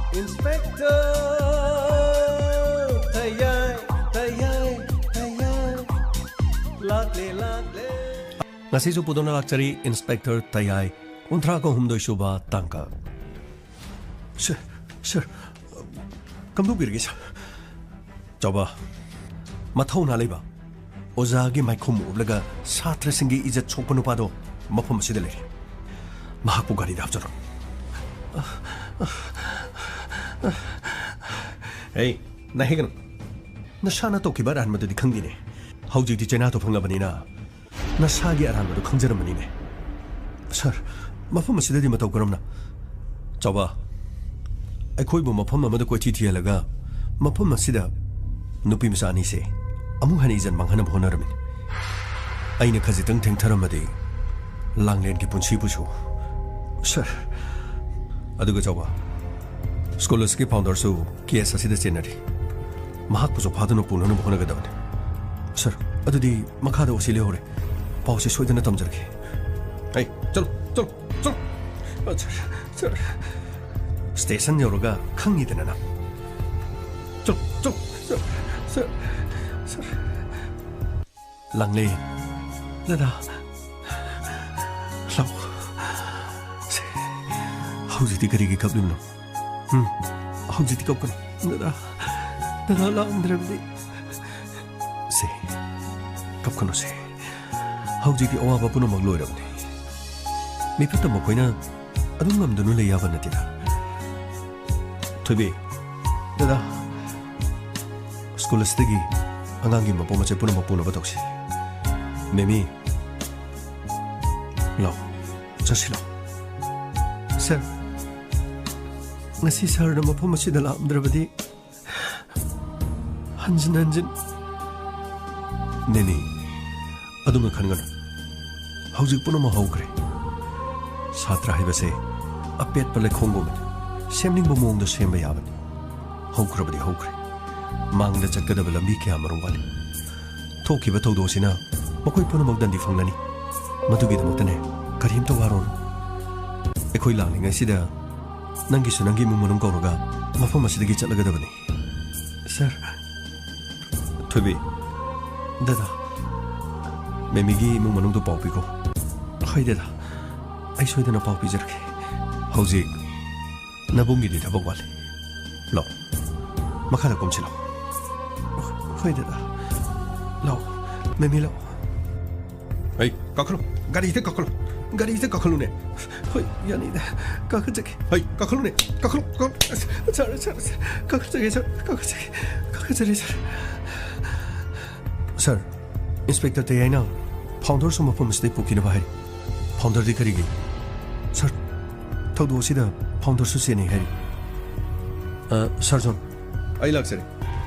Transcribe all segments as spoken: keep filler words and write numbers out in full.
Inspector ꯇꯌꯥꯏ, ꯇꯌꯥꯏ, ꯇꯌꯥꯏ, ꯂꯥꯛꯂꯦ, ꯂꯥꯛꯂꯦ꯫ ꯉꯁꯤꯁꯨ ꯄꯨꯗꯨꯅ ꯂꯥꯛꯆꯔꯤ Inspector ꯇꯌꯥꯏ, ꯀꯨꯟꯊ꯭ꯔꯥꯒ ꯍꯨꯝꯗꯣꯏ ꯁꯨꯕ ꯇꯥꯡꯀꯛ꯫ ꯁꯔ, ꯁꯔ, ꯀꯝꯗꯧꯕꯤꯔꯒꯦ, ꯁꯔ? ꯆꯥꯎꯕ, ꯃꯊꯧꯅꯥ ꯂꯩꯕ, ꯑꯣꯖꯥꯒꯤ ꯃꯥꯏꯈꯨꯝ ꯎꯞꯂꯒ ꯁꯥꯇ꯭ꯔꯁꯤꯡꯒꯤ ꯏꯖꯠ ꯁꯣꯛꯄ ꯅꯨꯄꯥꯗꯣ ꯃꯐꯝ ꯑꯁꯤꯗ ꯂꯩꯔꯦ꯫ ꯃꯍꯥꯛꯄꯨ ꯒꯥꯔꯤꯗ ꯍꯥꯞꯆꯔꯣ꯫ ꯑꯦ, ꯅꯥꯍꯦꯒꯅꯨ꯫ ꯅꯁꯥꯅ ꯇꯧꯈꯤꯕ ꯑꯔꯥꯟꯕꯗꯨꯗꯤ ꯈꯪꯗꯦꯅꯦ꯫ ꯍꯧꯖꯤꯛꯇꯤ ꯆꯩꯅꯥꯗꯣ ꯐꯪꯂꯕꯅꯤꯅ ꯅꯁꯥꯒꯤ ꯑꯔꯥꯟꯕꯗꯨ ꯈꯪꯖꯔꯝꯃꯅꯤꯅꯦ꯫ ꯁꯔ, ꯃꯐꯝ ꯑꯁꯤꯗꯗꯤ ꯃꯇꯧ ꯀꯔꯝꯅ? ꯆꯥꯎꯕ, ꯑꯩꯈꯣꯏꯕꯨ ꯃꯐꯝ ꯑꯃꯗ ꯀꯣꯏꯊꯤ ꯊꯤꯍꯜꯂꯒ ꯃꯐꯝ ꯑꯁꯤꯗ ꯅꯨꯄꯤ ꯃꯆꯥ ꯑꯅꯤꯁꯦ ꯑꯃꯨꯛ ꯍꯟꯅ ꯏꯖꯠ ꯃꯥꯡꯍꯟꯅꯕ ꯍꯣꯠꯅꯔꯝꯃꯤꯅꯤ꯫ ꯑꯩꯅ ꯈꯖꯤꯛꯇꯪ ꯊꯦꯡꯊꯔꯝꯃꯗꯤ ꯂꯥꯡꯂꯦꯟꯒꯤ ꯄꯨꯟꯁꯤꯕꯨꯁꯨ꯫ ꯁꯔ, ꯑꯗꯨꯒ ꯆꯥꯎꯕ, ꯁ꯭ꯀꯣꯂꯔꯁꯤꯞꯀꯤ ꯐꯥꯎꯟꯗꯔꯁꯨ ꯀꯦꯁ ꯑꯁꯤꯗ ꯆꯦꯟꯅꯔꯤ꯫ ꯃꯍꯥꯛꯄꯨꯁꯨ ꯐꯥꯗꯨꯅ ꯄꯨꯅꯅꯕ ꯍꯣꯠꯅꯒꯗꯕꯅꯤ꯫ ꯁꯔ, ꯑꯗꯨꯗꯤ ꯃꯈꯥꯗ ꯑꯣꯁꯤ ꯂꯩꯍꯧꯔꯦ꯫ ꯄꯥꯎꯁꯦ ꯁꯣꯏꯗꯅ ꯇꯝꯖꯔꯛꯀꯦ꯫ ꯑꯩ, ꯆꯠꯂꯣ, ꯆꯠꯂꯣ, ꯆꯠꯂꯣ꯫ ꯁꯔ, ꯁꯔ, ꯁ꯭ꯇꯦꯁꯟ ꯌꯧꯔꯒ ꯈꯪꯉꯤꯗꯅ ꯅꯪ꯫ ꯆꯠꯂꯣ, ꯆꯠꯂꯣ, ꯁꯔ, ꯁꯔ, ꯁꯔ꯫ ꯂꯥꯡꯂꯦ꯫ ꯗꯗꯥ꯫ ꯂꯥꯛꯑꯣ꯫ ꯁꯦ, ꯍꯧꯖꯤꯛꯇꯤ ꯀꯔꯤꯒꯤ ꯀꯞꯂꯤꯕꯅꯣ? ꯎꯝ, ꯍꯧꯖꯤꯛꯇꯤ ꯀꯞꯀꯅꯨ꯫ ꯗꯗꯥ, ꯗꯗꯥ ꯂꯥꯛꯑꯝꯗ꯭ꯔꯕꯗꯤ꯫ ꯁꯦ, ꯀꯞꯀꯅꯨꯁꯦ꯫ ꯍꯧꯖꯤꯛꯇꯤ ꯑꯋꯥꯕ ꯄꯨꯝꯅꯃꯛ ꯂꯣꯏꯔꯕꯅꯤ꯫ ꯃꯤꯐꯠꯇ ꯃꯈꯣꯏꯅ ꯑꯗꯨꯝ ꯉꯝꯗꯨꯅ ꯂꯩ ꯌꯥꯕ ꯅꯠꯇꯦꯗ꯫ ꯊꯣꯏꯕꯤ, ꯗꯗꯥ, ꯁ꯭ꯀꯨꯜ ꯑꯁꯤꯗꯒꯤ ꯑꯉꯥꯡꯒꯤ ꯃꯄꯣꯠ ꯃꯆꯩ ꯄꯨꯝꯅꯃꯛ ꯄꯨꯅꯕ ꯇꯧꯁꯤ꯫ ꯃꯦꯃꯤ, ꯂꯥꯎ, ꯆꯠꯁꯤ ꯂꯥꯎ꯫ ꯁꯔ, ꯉꯁꯤ ꯁꯔꯅ ꯃꯐꯝ ꯑꯁꯤꯗ ꯂꯥꯛꯑꯝꯗ꯭ꯔꯕꯗꯤ ꯍꯟꯖꯤꯟ ꯍꯟꯖꯤꯟ꯫ ꯅꯦꯅꯦ, ꯑꯗꯨꯝꯅ ꯈꯟꯒꯅꯨ꯫ ꯍꯧꯖꯤꯛ ꯄꯨꯝꯅꯃꯛ ꯍꯧꯈ꯭ꯔꯦ꯫ ꯁꯥꯇ꯭ꯔ ꯍꯥꯏꯕꯁꯦ ꯑꯄꯦꯠꯄ ꯂꯩꯈꯣꯝꯒꯨꯝꯕꯅꯤ꯫ ꯁꯦꯝꯅꯤꯡꯕ ꯃꯑꯣꯡꯗ ꯁꯦꯝꯕ ꯌꯥꯕꯅꯤ꯫ ꯍꯧꯈ꯭ꯔꯕꯗꯤ ꯍꯧꯈ꯭ꯔꯦ꯫ ꯃꯥꯡꯗ ꯆꯠꯀꯗꯕ ꯂꯝꯕꯤ ꯀꯌꯥ ꯃꯔꯨꯝ ꯋꯥꯠꯂꯤ꯫ ꯊꯣꯛꯈꯤꯕ ꯊꯧꯗꯣꯛ ꯑꯁꯤꯅ ꯃꯈꯣꯏ ꯄꯨꯝꯅꯃꯛ ꯗꯟꯗꯤ ꯐꯪꯂꯅꯤ꯫ ꯃꯗꯨꯒꯤꯗꯃꯛꯇꯅꯦ, ꯀꯔꯤꯝꯇ ꯋꯥꯔꯨꯔꯅꯨ꯫ ꯑꯩꯈꯣꯏ ꯂꯥꯛꯂꯤꯉꯩꯁꯤꯗ ꯅꯪꯒꯤꯁꯨ ꯅꯪꯒꯤ ꯏꯃꯨꯡ ꯃꯅꯨꯡ ꯀꯧꯔꯒ ꯃꯐꯝ ꯑꯁꯤꯗꯒꯤ ꯆꯠꯂꯒꯗꯕꯅꯤ꯫ ꯁꯥꯔ꯫ ꯊꯣꯏꯕꯤ, ꯗꯗꯥ, ꯃꯦꯃꯤꯒꯤ ꯏꯃꯨꯡ ꯃꯅꯨꯡꯗꯨ ꯄꯥꯎ ꯄꯤꯈꯣ꯫ ꯍꯣꯏ ꯗꯗꯥ, ꯑꯩ ꯁꯣꯏꯗꯅ ꯄꯥꯎ ꯄꯤꯖꯔꯛꯀꯦ꯫ ꯍꯧꯖꯤꯛ ꯅꯕꯨꯡꯒꯤꯗꯤ ꯊꯕꯛ ꯋꯥꯠꯂꯤ꯫ ꯂꯥꯛꯑꯣ, ꯃꯈꯥꯗ ꯀꯨꯝꯁꯤ ꯂꯥꯛꯑꯣ꯫ ꯍꯣꯏ ꯗꯗꯥ, ꯂꯥꯛꯑꯣ, ꯃꯦꯃꯤ ꯂꯥꯛꯑꯣ꯫ ꯑꯩ ꯀꯥꯈꯠꯂꯣ, ꯒꯥꯔꯤꯗ ꯀꯥꯈꯠꯂꯣ, ꯒꯥꯔꯤꯗ ꯀꯥꯈꯠꯂꯨꯅꯦ꯫ ꯍꯣꯏ, ꯌꯥꯅꯤꯗ, ꯀꯥꯈꯠꯆꯒꯦ꯫ ꯍꯣꯏ, ꯀꯥꯈꯠꯂꯨꯅꯦ, ꯀꯥꯈꯠꯂꯣ, ꯀꯥꯈꯠ-, ꯁꯥꯔ, ꯁꯥꯔ, ꯁꯥꯔ, ꯀꯥꯈꯠꯆꯒꯦ, ꯁꯥꯔ, ꯀꯥꯈꯠꯆꯒꯦ, ꯀꯥꯈꯠꯆꯔꯦ, ꯁꯥꯔ꯫ ꯁꯥꯔ, ꯏꯟꯁꯄꯦꯛꯇꯔ ꯇꯌꯥꯏꯅ ꯐꯥꯎꯟꯗꯔꯁꯨ ꯃꯐꯝ ꯑꯁꯤꯗꯩ ꯄꯨꯈꯤꯅꯕ ꯍꯥꯏꯔꯤ꯫ ꯐꯥꯎꯟꯗꯔꯗꯤ ꯀꯔꯤꯒꯤ? ꯁꯥꯔ, ꯊꯧꯗꯣꯛ ꯑꯁꯤꯗ ꯐꯥꯎꯟꯗꯔꯁꯨ ꯆꯦꯟꯅꯩ ꯍꯥꯏꯔꯤ꯫ ꯑ, ꯁꯥꯔ ꯖꯣꯟ꯫ ꯑꯩ ꯂꯥꯛꯆꯔꯦ꯫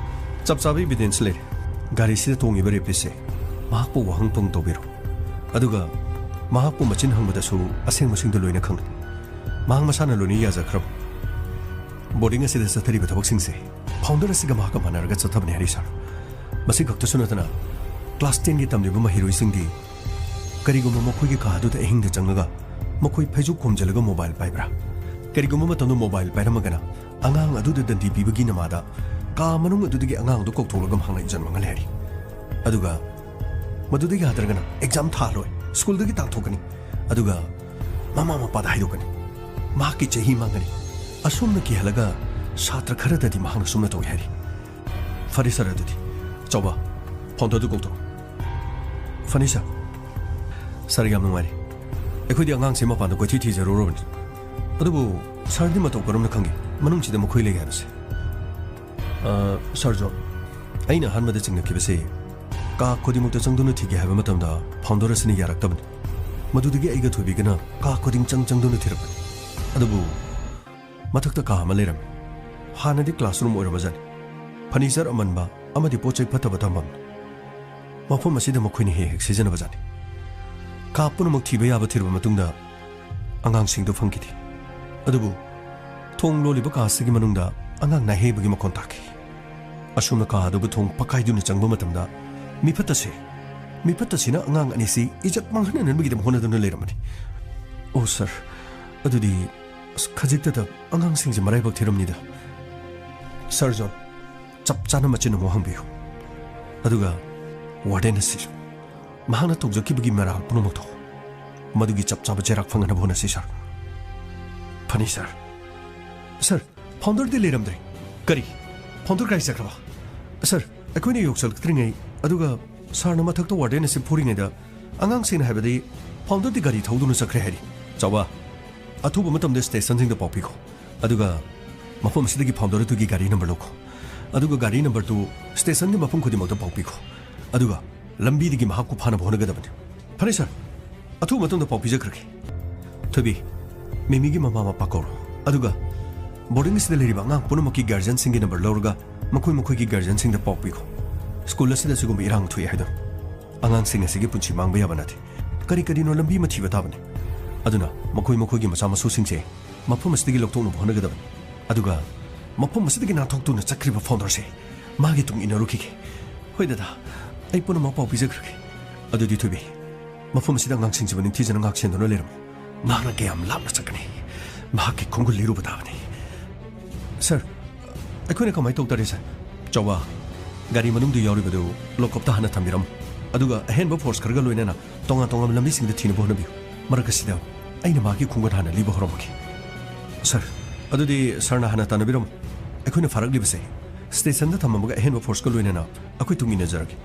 ꯆꯞ ꯆꯥꯕ ꯏꯕꯤꯗꯦꯟꯁ ꯂꯩꯔꯦ꯫ ꯒꯥꯔꯤꯁꯤꯗ ꯇꯣꯡꯉꯤꯕ ꯔꯦꯄꯤꯁꯁꯦ ꯃꯍꯥꯛꯄꯨ ꯋꯥꯍꯪ ꯄꯨꯡ ꯇꯧꯕꯤꯔꯣ꯫ ꯑꯗꯨꯒ ꯃꯍꯥꯛꯄꯨ ꯃꯆꯤꯟ ꯍꯪꯕꯗꯁꯨ ꯑꯁꯦꯡꯕꯁꯤꯡꯗꯣ ꯂꯣꯏꯅ ꯈꯪꯂꯦ꯫ ꯃꯍꯥꯛ ꯃꯁꯥꯅ ꯂꯣꯏꯅ ꯌꯥꯖꯈ꯭ꯔꯕ꯫ ꯕꯣꯔꯗꯤꯡ ꯑꯁꯤꯗ ꯆꯠꯊꯔꯤꯕ ꯊꯕꯛꯁꯤꯡꯁꯦ ꯐꯥꯎꯟꯗꯔ ꯑꯁꯤꯒ ꯃꯍꯥꯛꯀ ꯃꯥꯟꯅꯔꯒ ꯆꯠꯊꯕꯅꯤ ꯍꯥꯏꯔꯤ, ꯁꯥꯔ꯫ ꯃꯁꯤ ꯈꯛꯇꯁꯨ ꯅꯠꯇꯅ, ꯀ꯭ꯂꯥꯁ ꯇꯦꯟꯒꯤ ꯇꯝꯂꯤꯕ ꯃꯍꯩꯔꯣꯏꯁꯤꯡꯗꯤ ꯀꯔꯤꯒꯨꯝꯕ ꯃꯈꯣꯏꯒꯤ ꯀꯥ ꯑꯗꯨꯗ ꯑꯍꯤꯡꯗ ꯆꯪꯂꯒ ꯃꯈꯣꯏ ꯐꯩꯖꯨꯞ ꯈꯣꯝꯖꯤꯜꯂꯒ ꯃꯣꯕꯥꯏꯜ ꯄꯥꯏꯕ꯭ꯔꯥ? ꯀꯔꯤꯒꯨꯝꯕ ꯃꯇꯝꯗ ꯃꯣꯕꯥꯏꯜ ꯄꯥꯏꯔꯝꯃꯒꯅ ꯑꯉꯥꯡ ꯑꯗꯨꯗ ꯗꯟꯗꯤ ꯄꯤꯕꯒꯤ ꯅꯃꯥꯗ ꯀꯥ ꯃꯅꯨꯡ ꯑꯗꯨꯗꯒꯤ ꯑꯉꯥꯡꯗꯨ ꯀꯧꯊꯣꯛꯂꯒ ꯃꯍꯥꯛꯅ ꯏꯖꯟ ꯃꯥꯡꯍꯜꯂꯦ ꯍꯥꯏꯔꯤ꯫ ꯑꯗꯨꯒ ꯃꯗꯨꯗꯒꯤ ꯍꯟꯊꯔꯒꯅ ꯑꯦꯛꯖꯥꯝ ꯊꯥꯍꯜꯂꯣꯏ, ꯁ꯭ꯀꯨꯜꯗꯒꯤ ꯇꯥꯟꯊꯣꯛꯀꯅꯤ, ꯑꯗꯨꯒ ꯃꯃꯥ ꯃꯄꯥꯗ ꯍꯥꯏꯗꯣꯛꯀꯅꯤ꯫ ꯃꯍꯥꯛꯀꯤ ꯆꯍꯤ ꯃꯥꯡꯒꯅꯤ꯫ ꯑꯁꯨꯝꯅ ꯀꯤꯍꯜꯂꯒ ꯁꯥꯇ꯭ꯔ ꯈꯔꯗꯗꯤ ꯃꯍꯥꯛꯅ ꯁꯨꯝꯅ ꯇꯧꯏ ꯍꯥꯏꯔꯤ꯫ ꯐꯔꯦ ꯁꯥꯔ, ꯑꯗꯨꯗꯤ ꯆꯥꯎꯕ, ꯐꯥꯎꯟꯗꯔꯗꯨ ꯀꯧꯊꯣꯔꯛꯎ꯫ ꯐꯅꯤ ꯁꯥꯔ꯫ ꯁꯥꯔ, ꯌꯥꯝ ꯅꯨꯡꯉꯥꯏꯔꯦ꯫ ꯑꯩꯈꯣꯏꯗꯤ ꯑꯉꯥꯡꯁꯦ ꯃꯄꯥꯟꯗ ꯀꯣꯏꯊꯤ ꯊꯤꯖꯔꯨꯔꯕꯅꯤ꯫ ꯑꯗꯨꯕꯨ ꯁꯥꯔꯗꯤ ꯃꯇꯧ ꯀꯔꯝꯅ ꯈꯪꯒꯦ ꯃꯅꯨꯡꯁꯤꯗ ꯃꯈꯣꯏ ꯂꯩ ꯍꯥꯏꯕꯁꯦ? ꯑ, ꯁꯥꯔ ꯖꯣꯟ, ꯑꯩꯅ ꯑꯍꯥꯟꯕꯗ ꯆꯤꯡꯅꯈꯤꯕꯁꯦ ꯀꯥ ꯈꯨꯗꯤꯡꯃꯛꯇ ꯆꯪꯗꯨꯅ ꯊꯤꯒꯦ ꯍꯥꯏꯕ ꯃꯇꯝꯗ ꯐꯥꯎꯟꯗꯔ ꯑꯁꯤꯅ ꯌꯥꯔꯛꯇꯕꯅꯤ꯫ ꯃꯗꯨꯗꯒꯤ ꯑꯩꯒ ꯊꯣꯏꯕꯤꯒꯅ ꯀꯥ ꯈꯨꯗꯤꯡ ꯆꯪ ꯆꯪꯗꯨꯅ ꯊꯤꯔꯛꯄꯅꯤ꯫ ꯑꯗꯨꯕꯨ ꯃꯊꯛꯇ ꯀꯥ ꯑꯃ ꯂꯩꯔꯝꯃꯤ꯫ ꯍꯥꯟꯅꯗꯤ ꯀ꯭ꯂꯥꯁꯔꯨꯝ ꯑꯣꯏꯔꯝꯕꯖꯥꯠꯅꯤ꯫ ꯐꯔꯅꯤꯆꯔ ꯑꯃꯟꯕ ꯑꯃꯗꯤ ꯄꯣꯠ ꯆꯩ ꯐꯠꯇꯕ ꯊꯝꯐꯝꯅꯤ꯫ ꯃꯐꯝ ꯑꯁꯤꯗ ꯃꯈꯣꯏꯅ ꯍꯦꯛ ꯍꯦꯛ ꯁꯤꯖꯤꯟꯅꯕꯖꯥꯠꯅꯤ꯫ ꯀꯥ ꯄꯨꯝꯅꯃꯛ ꯊꯤꯕ ꯌꯥꯕ ꯊꯤꯔꯕ ꯃꯇꯨꯡꯗ ꯑꯉꯥꯡꯁꯤꯡꯗꯨ ꯐꯪꯈꯤꯗꯦ꯫ ꯑꯗꯨꯕꯨ ꯊꯣꯡ ꯂꯣꯜꯂꯤꯕ ꯀꯥ ꯑꯁꯤꯒꯤ ꯃꯅꯨꯡꯗ ꯑꯉꯥꯡ ꯅꯥꯍꯦꯕꯒꯤ ꯃꯈꯣꯟ ꯇꯥꯈꯤ꯫ ꯑꯁꯨꯝꯅ ꯀꯥ ꯑꯗꯨꯕꯨ ꯊꯣꯡ ꯄꯛꯈꯥꯏꯗꯨꯅ ꯆꯪꯕ ꯃꯇꯝꯗ ꯃꯤꯐꯠꯇꯁꯦ, ꯃꯤꯐꯠꯇꯁꯤꯅ ꯑꯉꯥꯡ ꯑꯅꯤꯁꯤ ꯏꯖꯠ ꯃꯥꯡꯍꯟꯅꯅꯕꯒꯤꯗꯃꯛ ꯍꯣꯠꯅꯗꯨꯅ ꯂꯩꯔꯝꯕꯅꯤ꯫ ꯑꯣ ꯁꯥꯔ, ꯑꯗꯨꯗꯤ ꯑꯁ, ꯈꯖꯤꯛꯇꯗ ꯑꯉꯥꯡꯁꯤꯡꯁꯦ ꯃꯔꯥꯏꯕꯛ ꯊꯤꯔꯝꯅꯤꯗ꯫ ꯁꯥꯔ ꯖꯣꯟ, ꯆꯞ ꯆꯥꯅ ꯃꯆꯤꯟ ꯑꯃꯨꯛ ꯍꯪꯕꯤꯌꯨ꯫ ꯑꯗꯨꯒ ꯋꯥꯔꯗꯦꯟ ꯑꯁꯤꯁꯨ ꯃꯍꯥꯛꯅ ꯇꯧꯖꯈꯤꯕꯒꯤ ꯃꯔꯥꯜ ꯄꯨꯝꯅꯃꯛꯇꯣ, ꯃꯗꯨꯒꯤ ꯆꯞ ꯆꯥꯕ ꯆꯩꯔꯥꯛ ꯐꯪꯅꯅꯕ ꯍꯣꯠꯅꯁꯤ, ꯁꯥꯔ꯫ ꯐꯅꯤ, ꯁꯥꯔ꯫ ꯁꯥꯔ, ꯐꯥꯎꯟꯗꯔꯗꯤ ꯂꯩꯔꯝꯗ꯭ꯔꯦ꯫ ꯀꯔꯤ? ꯐꯥꯎꯟꯗꯔ ꯀꯥꯏ ꯆꯠꯈ꯭ꯔꯕ? ꯁꯥꯔ, ꯑꯩꯈꯣꯏꯅ ꯌꯧꯁꯜꯂꯛꯇ꯭ꯔꯤꯉꯩ, ꯑꯗꯨꯒ ꯁꯥꯔꯅ ꯃꯊꯛꯇ ꯋꯥꯔꯗꯦꯟ ꯑꯁꯤ ꯐꯨꯔꯤꯉꯩꯗ, ꯑꯉꯥꯡꯁꯤꯡꯅ ꯍꯥꯏꯕꯗꯤ ꯐꯥꯎꯟꯗꯔꯗꯤ ꯒꯥꯔꯤ ꯊꯧꯗꯨꯅ ꯆꯠꯈ꯭ꯔꯦ ꯍꯥꯏꯔꯤ꯫ ꯆꯥꯎꯕ, ꯑꯊꯨꯕ ꯃꯇꯝꯗ ꯁ꯭ꯇꯦꯁꯟꯁꯤꯡꯗ ꯄꯥꯎ ꯄꯤꯈꯣ꯫ ꯑꯗꯨꯒ ꯃꯐꯝ ꯑꯁꯤꯗꯒꯤ ꯐꯥꯎꯟꯗꯔ ꯑꯗꯨꯒꯤ ꯒꯥꯔꯤ ꯅꯝꯕꯔ ꯂꯧꯈꯣ꯫ ꯑꯗꯨꯒ ꯒꯥꯔꯤ ꯅꯝꯕꯔꯗꯨ ꯁ꯭ꯇꯦꯁꯟꯒꯤ ꯃꯐꯝ ꯈꯨꯗꯤꯡꯃꯛꯇ ꯄꯥꯎ ꯄꯤꯈꯣ꯫ ꯑꯗꯨꯒ ꯂꯝꯕꯤꯗꯒꯤ ꯃꯍꯥꯛꯄꯨ ꯐꯥꯅꯕ ꯍꯣꯠꯅꯒꯗꯕꯅꯤ꯫ ꯐꯔꯦ ꯁꯥꯔ, ꯑꯊꯨꯕ ꯃꯇꯝꯗ ꯄꯥꯎ ꯄꯤꯖꯈ꯭ꯔꯒꯦ꯫ ꯊꯣꯏꯕꯤ, ꯃꯤꯃꯤꯒꯤ ꯃꯃꯥ ꯃꯄꯥ ꯀꯧꯔꯣ꯫ ꯑꯗꯨꯒ ꯕꯣꯔꯗꯤꯡ ꯑꯁꯤꯗ ꯂꯩꯔꯤꯕ ꯑꯉꯥꯡ ꯄꯨꯝꯅꯃꯛꯀꯤ ꯒꯥꯔꯖꯤꯌꯟꯁꯤꯡꯒꯤ ꯅꯝꯕꯔ ꯂꯧꯔꯒ ꯃꯈꯣꯏ ꯃꯈꯣꯏꯒꯤ ꯒꯥꯔꯖꯤꯌꯟꯁꯤꯡꯗ ꯄꯥꯎ ꯄꯤꯈꯣ꯫ ꯁ꯭ꯀꯨꯜ ꯑꯁꯤꯗ ꯑꯁꯤꯒꯨꯝꯕ ꯏꯔꯥꯡ ꯊꯣꯛꯏ ꯍꯥꯏꯗꯨꯅ꯫ ꯑꯉꯥꯡꯁꯤꯡ ꯑꯁꯤꯒꯤ ꯄꯨꯟꯁꯤ ꯃꯥꯡꯕ ꯌꯥꯕ ꯅꯠꯇꯦ꯫ ꯀꯔꯤ ꯀꯔꯤꯅꯣ ꯂꯝꯕꯤ ꯑꯃ ꯊꯤꯕ ꯇꯥꯕꯅꯤ꯫ ꯑꯗꯨꯅ ꯃꯈꯣꯏ ꯃꯈꯣꯏꯒꯤ ꯃꯆꯥ ꯃꯁꯨꯁꯤꯡꯁꯦ ꯃꯐꯝ ꯑꯁꯤꯗꯒꯤ ꯂꯧꯊꯣꯛꯅꯕ ꯍꯣꯠꯅꯒꯗꯕꯅꯤ꯫ ꯑꯗꯨꯒ ꯃꯐꯝ ꯑꯁꯤꯗꯒꯤ ꯅꯥꯟꯊꯣꯛꯇꯨꯅ ꯆꯠꯈ꯭ꯔꯤꯕ ꯐꯥꯎꯟꯗꯔꯁꯦ ꯃꯥꯒꯤ ꯇꯨꯡ ꯏꯟꯅꯔꯨꯈꯤꯒꯦ꯫ ꯍꯣꯏ ꯗꯗꯥ, ꯑꯩ ꯄꯨꯝꯅꯃꯛ ꯄꯥꯎ ꯄꯤꯖꯈ꯭ꯔꯒꯦ꯫ ꯑꯗꯨꯗꯤ ꯊꯣꯏꯕꯤ, ꯃꯐꯝ ꯑꯁꯤꯗ ꯑꯉꯥꯡꯁꯤꯡꯁꯤꯕꯨ ꯅꯤꯡꯊꯤꯖꯅ ꯉꯥꯛꯁꯦꯟꯗꯨꯅ ꯂꯩꯔꯝꯃꯨ꯫ ꯃꯍꯥꯛꯅ ꯀꯌꯥꯝ ꯂꯥꯞꯅ ꯆꯠꯀꯅꯤ? ꯃꯍꯥꯛꯀꯤ ꯈꯣꯡꯒꯨꯜ ꯂꯤꯔꯨꯕ ꯇꯥꯕꯅꯤ꯫ ꯁꯥꯔ, ꯑꯩꯈꯣꯏꯅ ꯀꯃꯥꯏꯅ ꯇꯧ ꯇꯥꯔꯦ, ꯁꯥꯔ? ꯆꯥꯎꯕ, ꯒꯥꯔꯤ ꯃꯅꯨꯡꯗ ꯌꯥꯎꯔꯤꯕꯗꯨ ꯂꯣꯀꯞꯇ ꯍꯥꯟꯅ ꯊꯝꯕꯤꯔꯝꯃꯨ꯫ ꯑꯗꯨꯒ ꯑꯍꯦꯟꯕ ꯐꯣꯔꯁ ꯈꯔꯒ ꯂꯣꯏꯅꯅ ꯇꯣꯉꯥꯟ ꯇꯣꯉꯥꯟꯕ ꯂꯝꯕꯤꯁꯤꯡꯗ ꯊꯤꯅꯕ ꯍꯣꯠꯅꯕꯤꯌꯨ꯫ ꯃꯔꯛ ꯑꯁꯤꯗ ꯑꯩꯅ ꯃꯍꯥꯛꯀꯤ ꯈꯣꯡꯒꯨꯜ ꯍꯥꯟꯅ ꯂꯤꯕ ꯍꯧꯔꯝꯃꯒꯦ꯫ ꯁꯥꯔ, ꯑꯗꯨꯗꯤ ꯁꯥꯔꯅ ꯍꯥꯟꯅ ꯇꯥꯟꯅꯕꯤꯔꯝꯃꯨ꯫ ꯑꯩꯈꯣꯏꯅ ꯐꯥꯔꯛꯂꯤꯕꯁꯦ ꯁ꯭ꯇꯦꯁꯟꯗ ꯊꯝꯃꯝꯃꯒ ꯑꯍꯦꯟꯕ ꯐꯣꯔꯁꯀ ꯂꯣꯏꯅꯅ ꯑꯩꯈꯣꯏ ꯇꯨꯡ ꯏꯟꯅꯖꯔꯒꯦ꯫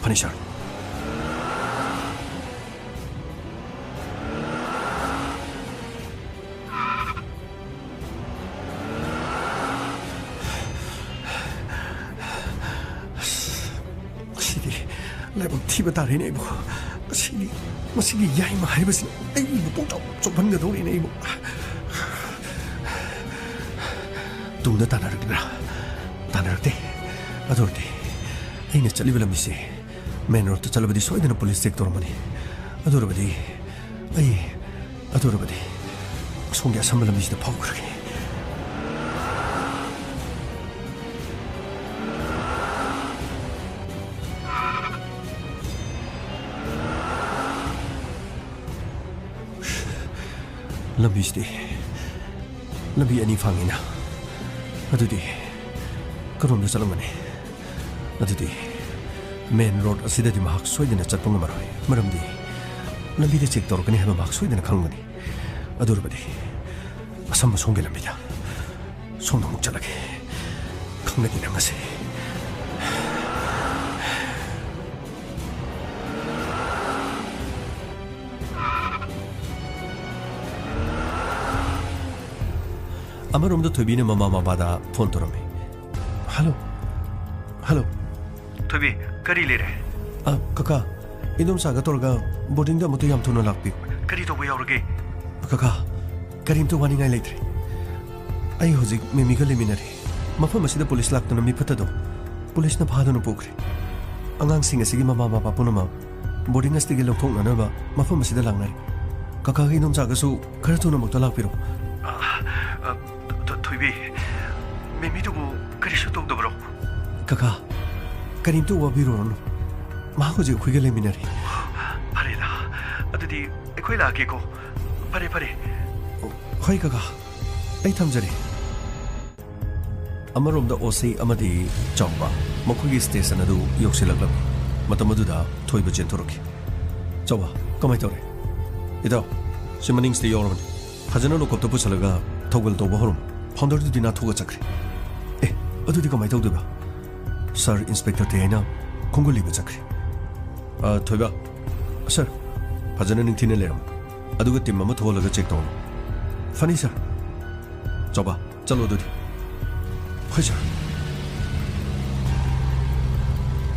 ꯐꯅꯤ, ꯁꯥꯔ꯫ ꯑꯁ, ꯉꯁꯤꯗꯤ ꯂꯥꯏꯕꯛ ꯊꯤꯕ ꯇꯥꯔꯦꯅꯦ ꯑꯩꯕꯨ꯫ ꯉꯁꯤꯗꯤ, ꯃꯁꯤꯒꯤ ꯌꯥꯏꯃ ꯍꯥꯏꯕꯁꯤꯅ ꯑꯩꯕꯨ ꯄꯨꯡꯆꯣꯞ ꯆꯣꯞꯍꯟꯒꯗꯧꯔꯤꯅꯦ ꯑꯩꯕꯨ꯫ ꯇꯨꯡꯗ ꯇꯥꯟꯅꯔꯛꯂꯤꯕ꯭ꯔꯥ? ꯇꯥꯟꯅꯔꯛꯇꯦ꯫ ꯑꯗꯨ ꯑꯣꯏꯔꯗꯤ ꯑꯩꯅ ꯆꯠꯂꯤꯕ ꯂꯝꯕꯤꯁꯦ ꯃꯦꯟ ꯔꯣꯗꯇ ꯆꯠꯂꯕꯗꯤ ꯁꯣꯏꯗꯅ ꯄꯨꯂꯤꯁ ꯆꯦꯛ ꯇꯧꯔꯝꯃꯅꯤ꯫ ꯑꯗꯨ ꯑꯣꯏꯔꯕꯗꯤ ꯑꯩ, ꯑꯗꯨ ꯑꯣꯏꯔꯕꯗꯤ ꯑꯁꯣꯝꯒꯤ ꯑꯁꯝꯕ ꯂꯝꯕꯤꯁꯤꯗ ꯐꯥꯎꯈ꯭ꯔꯒꯦ꯫ ꯂꯝꯕꯤꯁꯤꯗꯤ ꯂꯝꯕꯤ ꯑꯅꯤ ꯐꯪꯉꯤꯅ꯫ ꯑꯗꯨꯗꯤ ꯀꯔꯣꯝꯗ ꯆꯠꯂꯝꯒꯅꯤ? ꯑꯗꯨꯗꯤ ꯃꯦꯟ ꯔꯣꯗ ꯑꯁꯤꯗꯗꯤ ꯃꯍꯥꯛ ꯁꯣꯏꯗꯅ ꯆꯠꯄ ꯉꯝꯃꯔꯣꯏ, ꯃꯔꯝꯗꯤ ꯂꯝꯕꯤꯗ ꯆꯦꯛ ꯇꯧꯔꯛꯀꯅꯤ ꯍꯥꯏꯕ ꯃꯍꯥꯛ ꯁꯣꯏꯗꯅ ꯈꯪꯒꯅꯤ꯫ ꯑꯗꯨ ꯑꯣꯏꯔꯕꯗꯤ ꯑꯁꯝꯕ ꯁꯣꯝꯒꯤ ꯂꯝꯕꯤꯗ ꯁꯣꯝꯗ ꯑꯃꯨꯛ ꯆꯠꯂꯒꯦ꯫ ꯈꯪꯅꯗꯤ ꯅꯪꯉꯁꯤ꯫ ꯑꯃꯔꯣꯝꯗ ꯊꯣꯏꯕꯤꯅ ꯃꯃꯥ ꯃꯄꯥꯗ ꯐꯣꯟ ꯇꯧꯔꯝꯃꯤ꯫ ꯍꯜꯂꯣ꯫ ꯍꯜꯂꯣ꯫ ꯊꯣꯏꯕꯤ, ꯀꯔꯤ ꯂꯩꯔꯦ? ꯑ, ꯀꯀꯥ, ꯏꯗꯣꯝꯆꯥꯒ ꯇꯧꯔꯒ ꯕꯣꯔꯗꯤꯡꯗ ꯑꯃꯨꯛꯇ ꯌꯥꯝ ꯊꯨꯅ ꯂꯥꯛꯄꯤꯌꯨ꯫ ꯀꯔꯤ ꯇꯧꯕ ꯌꯥꯎꯔꯒꯦ? ꯀꯀꯥ, ꯀꯔꯤꯝꯇ ꯋꯥꯅꯤꯡꯉꯥꯏ ꯂꯩꯇ꯭ꯔꯦ꯫ ꯑꯩ ꯍꯧꯖꯤꯛ ꯃꯦꯃꯤꯒ ꯂꯩꯃꯤꯟꯅꯔꯤ꯫ ꯃꯐꯝ ꯑꯁꯤꯗ ꯄꯨꯂꯤꯁ ꯂꯥꯛꯇꯨꯅ ꯃꯤ ꯐꯠꯇꯗꯣ ꯄꯨꯂꯤꯁꯅ ꯐꯥꯗꯨꯅ ꯄꯨꯈ꯭ꯔꯦ꯫ ꯑꯉꯥꯡꯁꯤꯡ ꯑꯁꯤꯒꯤ ꯃꯃꯥ ꯃꯄꯥ ꯄꯨꯝꯅꯃꯛ ꯕꯣꯔꯗꯤꯡ ꯑꯁꯤꯗꯒꯤ ꯂꯧꯊꯣꯛꯅꯅꯕ ꯃꯐꯝ ꯑꯁꯤꯗ ꯂꯥꯛꯅꯔꯤ꯫ ꯀꯀꯥꯒꯤ ꯏꯗꯣꯝꯆꯥꯒꯁꯨ ꯈꯔ ꯊꯨꯅ ꯑꯃꯨꯛꯇ ꯂꯥꯛꯄꯤꯔꯣ꯫ ꯑ, ꯑ, ꯊꯣ-, ꯊꯣꯏꯕꯤ, ꯃꯦꯃꯤꯗꯨꯕꯨ ꯀꯔꯤꯁꯨ ꯇꯧꯗꯕ꯭ꯔꯣ? ꯀꯀꯥ, ꯀꯔꯤꯝꯇ ꯋꯥꯕꯤꯔꯨꯔꯅꯨ꯫ ꯃꯍꯥꯛ ꯍꯧꯖꯤꯛ ꯑꯩꯈꯣꯏꯒ ꯂꯩꯃꯤꯟꯅꯔꯤ꯫ ꯐꯔꯦꯗ, ꯑꯗꯨꯗꯤ ꯑꯩꯈꯣꯏ ꯂꯥꯛꯑꯒꯦꯀꯣ꯫ ꯐꯔꯦ, ꯐꯔꯦ꯫ ꯍꯣꯏ ꯀꯀꯥ, ꯑꯩ ꯊꯝꯖꯔꯦ꯫ ꯑꯃꯔꯣꯝꯗ ꯑꯣꯁꯤ ꯑꯃꯗꯤ ꯆꯥꯎꯕ ꯃꯈꯣꯏꯒꯤ ꯁ꯭ꯇꯦꯁꯟ ꯑꯗꯨ ꯌꯧꯁꯤꯜꯂꯛꯂꯝꯃꯤ꯫ ꯃꯇꯝ ꯑꯗꯨꯗ ꯊꯣꯏꯕ ꯆꯦꯟꯊꯣꯔꯛꯈꯤ꯫ ꯆꯥꯎꯕ, ꯀꯃꯥꯏ ꯇꯧꯔꯦ? ꯏꯇꯥꯎ, ꯁꯤ ꯃꯅꯤꯡꯁꯤꯗ ꯌꯧꯔꯕꯅꯤ꯫ ꯐꯖꯅ ꯂꯣꯀꯞꯇ ꯄꯨꯁꯜꯂꯒ ꯊꯧꯒꯜ ꯇꯧꯕ ꯍꯧꯔꯝꯃꯨ꯫ ꯐꯥꯎꯟꯗꯔꯗꯨꯗꯤ ꯅꯥꯟꯊꯣꯛꯑ ꯆꯠꯈ꯭ꯔꯦ꯫ ꯑꯦ, ꯑꯗꯨꯗꯤ ꯀꯃꯥꯏ ꯇꯧꯗꯣꯏꯕ? ꯁꯥꯔ ꯏꯟꯁꯄꯦꯛꯇꯔ ꯇꯦ ꯍꯥꯏꯅ ꯈꯣꯡꯒꯨꯜ ꯂꯤꯕ ꯆꯠꯈ꯭ꯔꯦ꯫ ꯑ, ꯊꯣꯏꯕ, ꯁꯥꯔ, ꯐꯖꯅ ꯅꯤꯡꯊꯤꯅ ꯂꯩꯔꯝꯃꯨ꯫ ꯑꯗꯨꯒ ꯇꯤꯝ ꯑꯃ ꯊꯣꯛꯍꯜꯂꯒ ꯆꯦꯛ ꯇꯧꯔꯣ꯫ ꯐꯅꯤ, ꯁꯥꯔ꯫ ꯆꯥꯎꯕ, ꯆꯠꯂꯣ ꯑꯗꯨꯗꯤ꯫ ꯍꯣꯏ, ꯁꯥꯔ꯫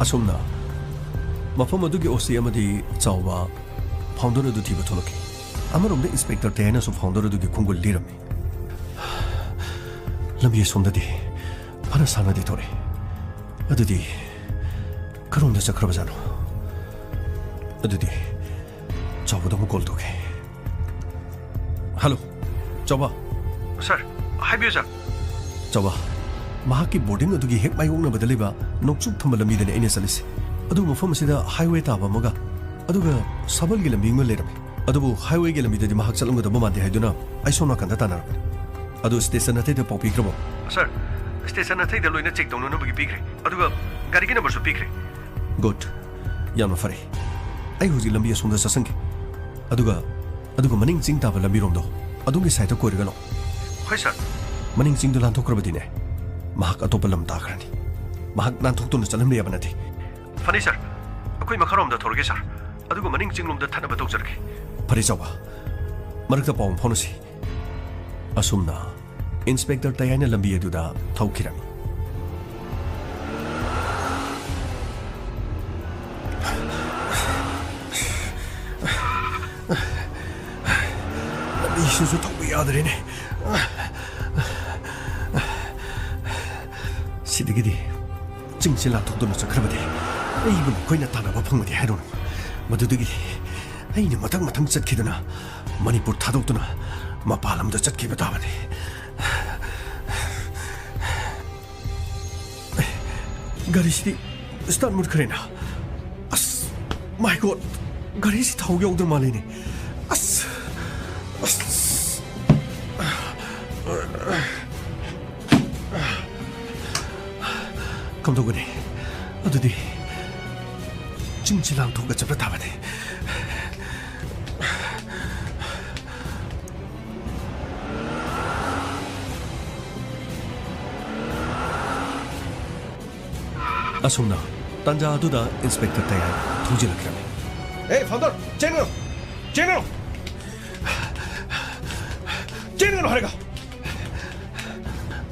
ꯑꯁꯨꯝꯅ ꯃꯐꯝ ꯑꯗꯨꯒꯤ ꯑꯣꯁꯤ ꯑꯃꯗꯤ ꯆꯥꯎꯕ ꯐꯥꯎꯟꯗꯔ ꯑꯗꯨ ꯊꯤꯕ ꯊꯣꯛꯂꯛꯈꯤ꯫ ꯑꯃꯔꯣꯝꯗ ꯏꯟꯁꯄꯦꯛꯇꯔ ꯇꯦ ꯍꯥꯏꯅꯁꯨ ꯐꯥꯎꯟꯗꯔ ꯑꯗꯨꯒꯤ ꯈꯣꯡꯒꯨꯜ ꯂꯤꯔꯝꯃꯤ꯫ ꯂꯝꯕꯤ ꯑꯁꯣꯝꯗꯗꯤ ꯐꯅ ꯁꯥꯡꯅꯗꯤ ꯊꯣꯛꯂꯛꯏ꯫ ꯑꯗꯨꯗꯤ ꯀꯔꯣꯝꯗ ꯆꯠꯈ꯭ꯔꯕꯖꯥꯠꯅꯣ? ꯑꯗꯨꯗꯤ ꯆꯥꯎꯕꯗ ꯑꯃꯨꯛ ꯀꯣꯜ ꯇꯧꯒꯦ꯫ ꯍꯜꯂꯣ, ꯆꯥꯎꯕ꯫ ꯁꯥꯔ, ꯍꯥꯏꯕꯤꯌꯨ, ꯁꯥꯔ꯫ ꯆꯥꯎꯕ, ꯃꯍꯥꯛꯀꯤ ꯕꯣꯔꯗꯤꯡ ꯑꯗꯨꯒꯤ ꯍꯦꯛ ꯃꯥꯌꯣꯛꯅꯕꯗ ꯂꯩꯕ ꯅꯣꯡꯆꯨꯞ ꯊꯪꯕ ꯂꯝꯕꯤꯗꯅꯤ ꯑꯩꯅ ꯆꯠꯂꯤꯁꯦ꯫ ꯑꯗꯨ ꯃꯐꯝ ꯑꯁꯤꯗ ꯍꯥꯏꯋꯦ ꯇꯥꯕ ꯑꯃꯒ, ꯑꯗꯨꯒ ꯁꯥꯕꯜꯒꯤ ꯂꯝꯕꯤ ꯑꯃ ꯂꯩꯔꯝꯃꯤ꯫ ꯑꯗꯨꯕꯨ ꯍꯥꯏꯋꯦꯒꯤ ꯂꯝꯕꯤꯗꯗꯤ ꯃꯍꯥꯛ ꯆꯠꯂꯝꯒꯗꯕ ꯃꯥꯟꯗꯦ ꯍꯥꯏꯗꯨꯅ ꯑꯩ ꯁꯣꯝ ꯅꯥꯀꯟꯗ ꯇꯥꯟꯅꯔꯕꯅꯤ꯫ ꯑꯗꯨ ꯁ꯭ꯇꯦꯁꯟ ꯑꯇꯩꯗ ꯄꯥꯎ ꯄꯤꯈ꯭ꯔꯕꯣ? ꯁꯥꯔ, ꯁ꯭ꯇꯦꯁꯟ ꯑꯇꯩꯗ ꯂꯣꯏꯅ ꯆꯦꯛ ꯇꯧꯅꯅꯕꯒꯤ ꯄꯤꯈ꯭ꯔꯦ, ꯑꯗꯨꯒ ꯒꯥꯔꯤꯒꯤ ꯅꯝꯕꯔꯁꯨ ꯄꯤꯈ꯭ꯔꯦ꯫ ꯒꯨꯗ, ꯌꯥꯝꯅ ꯐꯔꯦ꯫ ꯑꯩ ꯍꯧꯖꯤꯛ ꯂꯝꯕꯤ ꯑꯁꯣꯝꯗ ꯆꯠꯁꯟꯒꯦ, ꯑꯗꯨꯒ, ꯑꯗꯨꯒ ꯃꯅꯤꯡ ꯆꯤꯡ ꯇꯥꯕ ꯂꯝꯕꯤꯔꯣꯝꯗꯣ, ꯑꯗꯣꯝꯒꯤ ꯁꯥꯏꯠꯇ ꯀꯣꯏꯔꯒ ꯂꯥꯛꯑꯣ꯫ ꯍꯣꯏ, ꯁꯥꯔ꯫ ꯃꯅꯤꯡ ꯆꯤꯡꯗꯣ ꯂꯥꯟꯊꯣꯛꯈ꯭ꯔꯕꯗꯤꯅꯦ, ꯃꯍꯥꯛ ꯑꯇꯣꯞꯄ ꯂꯝ ꯇꯥꯈ꯭ꯔꯅꯤ꯫ ꯃꯍꯥꯛ ꯅꯥꯟꯊꯣꯛꯇꯨꯅ ꯆꯠꯍꯟꯕ ꯌꯥꯕ ꯅꯠꯇꯦ꯫ ꯐꯅꯤ, ꯁꯥꯔ꯫ ꯑꯩꯈꯣꯏ ꯃꯈꯥꯔꯣꯝꯗ ꯊꯧꯔꯒꯦ, ꯁꯥꯔ꯫ ꯑꯗꯨꯒ ꯃꯅꯤꯡ ꯆꯤꯡꯂꯣꯝꯗ ꯊꯠꯅꯕ ꯇꯧꯖꯔꯒꯦ꯫ ꯐꯔꯦ, ꯆꯥꯎꯕ꯫ ꯃꯔꯛꯇ ꯄꯥꯎ ꯑꯃ ꯐꯥꯎꯅꯁꯤ꯫ ꯑꯁꯨꯝꯅ ꯏꯟꯁꯄꯦꯛꯇꯔ ꯇꯌꯥꯏꯅ ꯂꯝꯕꯤ ꯑꯗꯨꯗ ꯊꯧꯈꯤꯔꯝꯃꯤ꯫ ꯂꯝꯕꯤꯁꯤꯁꯨ ꯊꯧꯕ ꯌꯥꯗ꯭ꯔꯦꯅꯦ꯫ ꯁꯤꯗꯒꯤꯗꯤ ꯆꯤꯡꯁꯤ ꯂꯥꯟꯊꯣꯛꯇꯨꯅ ꯆꯠꯈ꯭ꯔꯕꯗꯤ ꯑꯩꯕꯨ ꯃꯈꯣꯏꯅ ꯇꯥꯟꯅꯕ ꯐꯪꯕꯗꯤ ꯍꯥꯏꯔꯨꯅꯨ꯫ ꯃꯗꯨꯗꯒꯤꯗꯤ ꯑꯩꯅ ꯃꯊꯪ ꯃꯊꯪ ꯆꯠꯈꯤꯗꯨꯅ ꯃꯅꯤꯄꯨꯔ ꯊꯥꯗꯣꯛꯇꯨꯅ ꯃꯄꯥꯟ ꯂꯝꯗ ꯆꯠꯈꯤꯕ ꯇꯥꯕꯅꯤ꯫ ꯒꯥꯔꯤꯁꯤꯗꯤ ꯁ꯭ꯇꯥꯔꯠ ꯃꯨꯠꯈ꯭ꯔꯦꯅ꯫ ꯑꯁ, ꯃꯥꯏ ꯒꯣꯗ, ꯒꯥꯔꯤꯁꯤ ꯊꯥꯎ ꯌꯥꯎꯗ꯭ꯔ ꯃꯥꯜꯂꯦꯅꯦ꯫ ꯑꯁ, ꯑꯁ꯫ ꯀꯝꯗꯧꯒꯅꯤ? ꯑꯗꯨꯗꯤ ꯆꯤꯡꯁꯤ ꯂꯥꯟꯊꯣꯛꯑꯒ ꯆꯠꯄ ꯇꯥꯕꯅꯤ꯫ ꯑꯁꯨꯝꯅ ꯇꯥꯟꯖꯥ ꯑꯗꯨꯗ ꯏꯟꯁꯄꯦꯛꯇꯔ ꯇꯌꯥꯏ ꯊꯧꯖꯤꯜꯂꯛꯈꯤꯔꯝꯃꯤ꯫ ꯑꯦ, ꯐꯥꯎꯟꯗꯔ, ꯆꯦꯟꯒꯅꯨ! ꯆꯦꯟꯒꯅꯨ! ꯆꯦꯟꯒꯅꯨ ꯍꯥꯏꯔꯒ!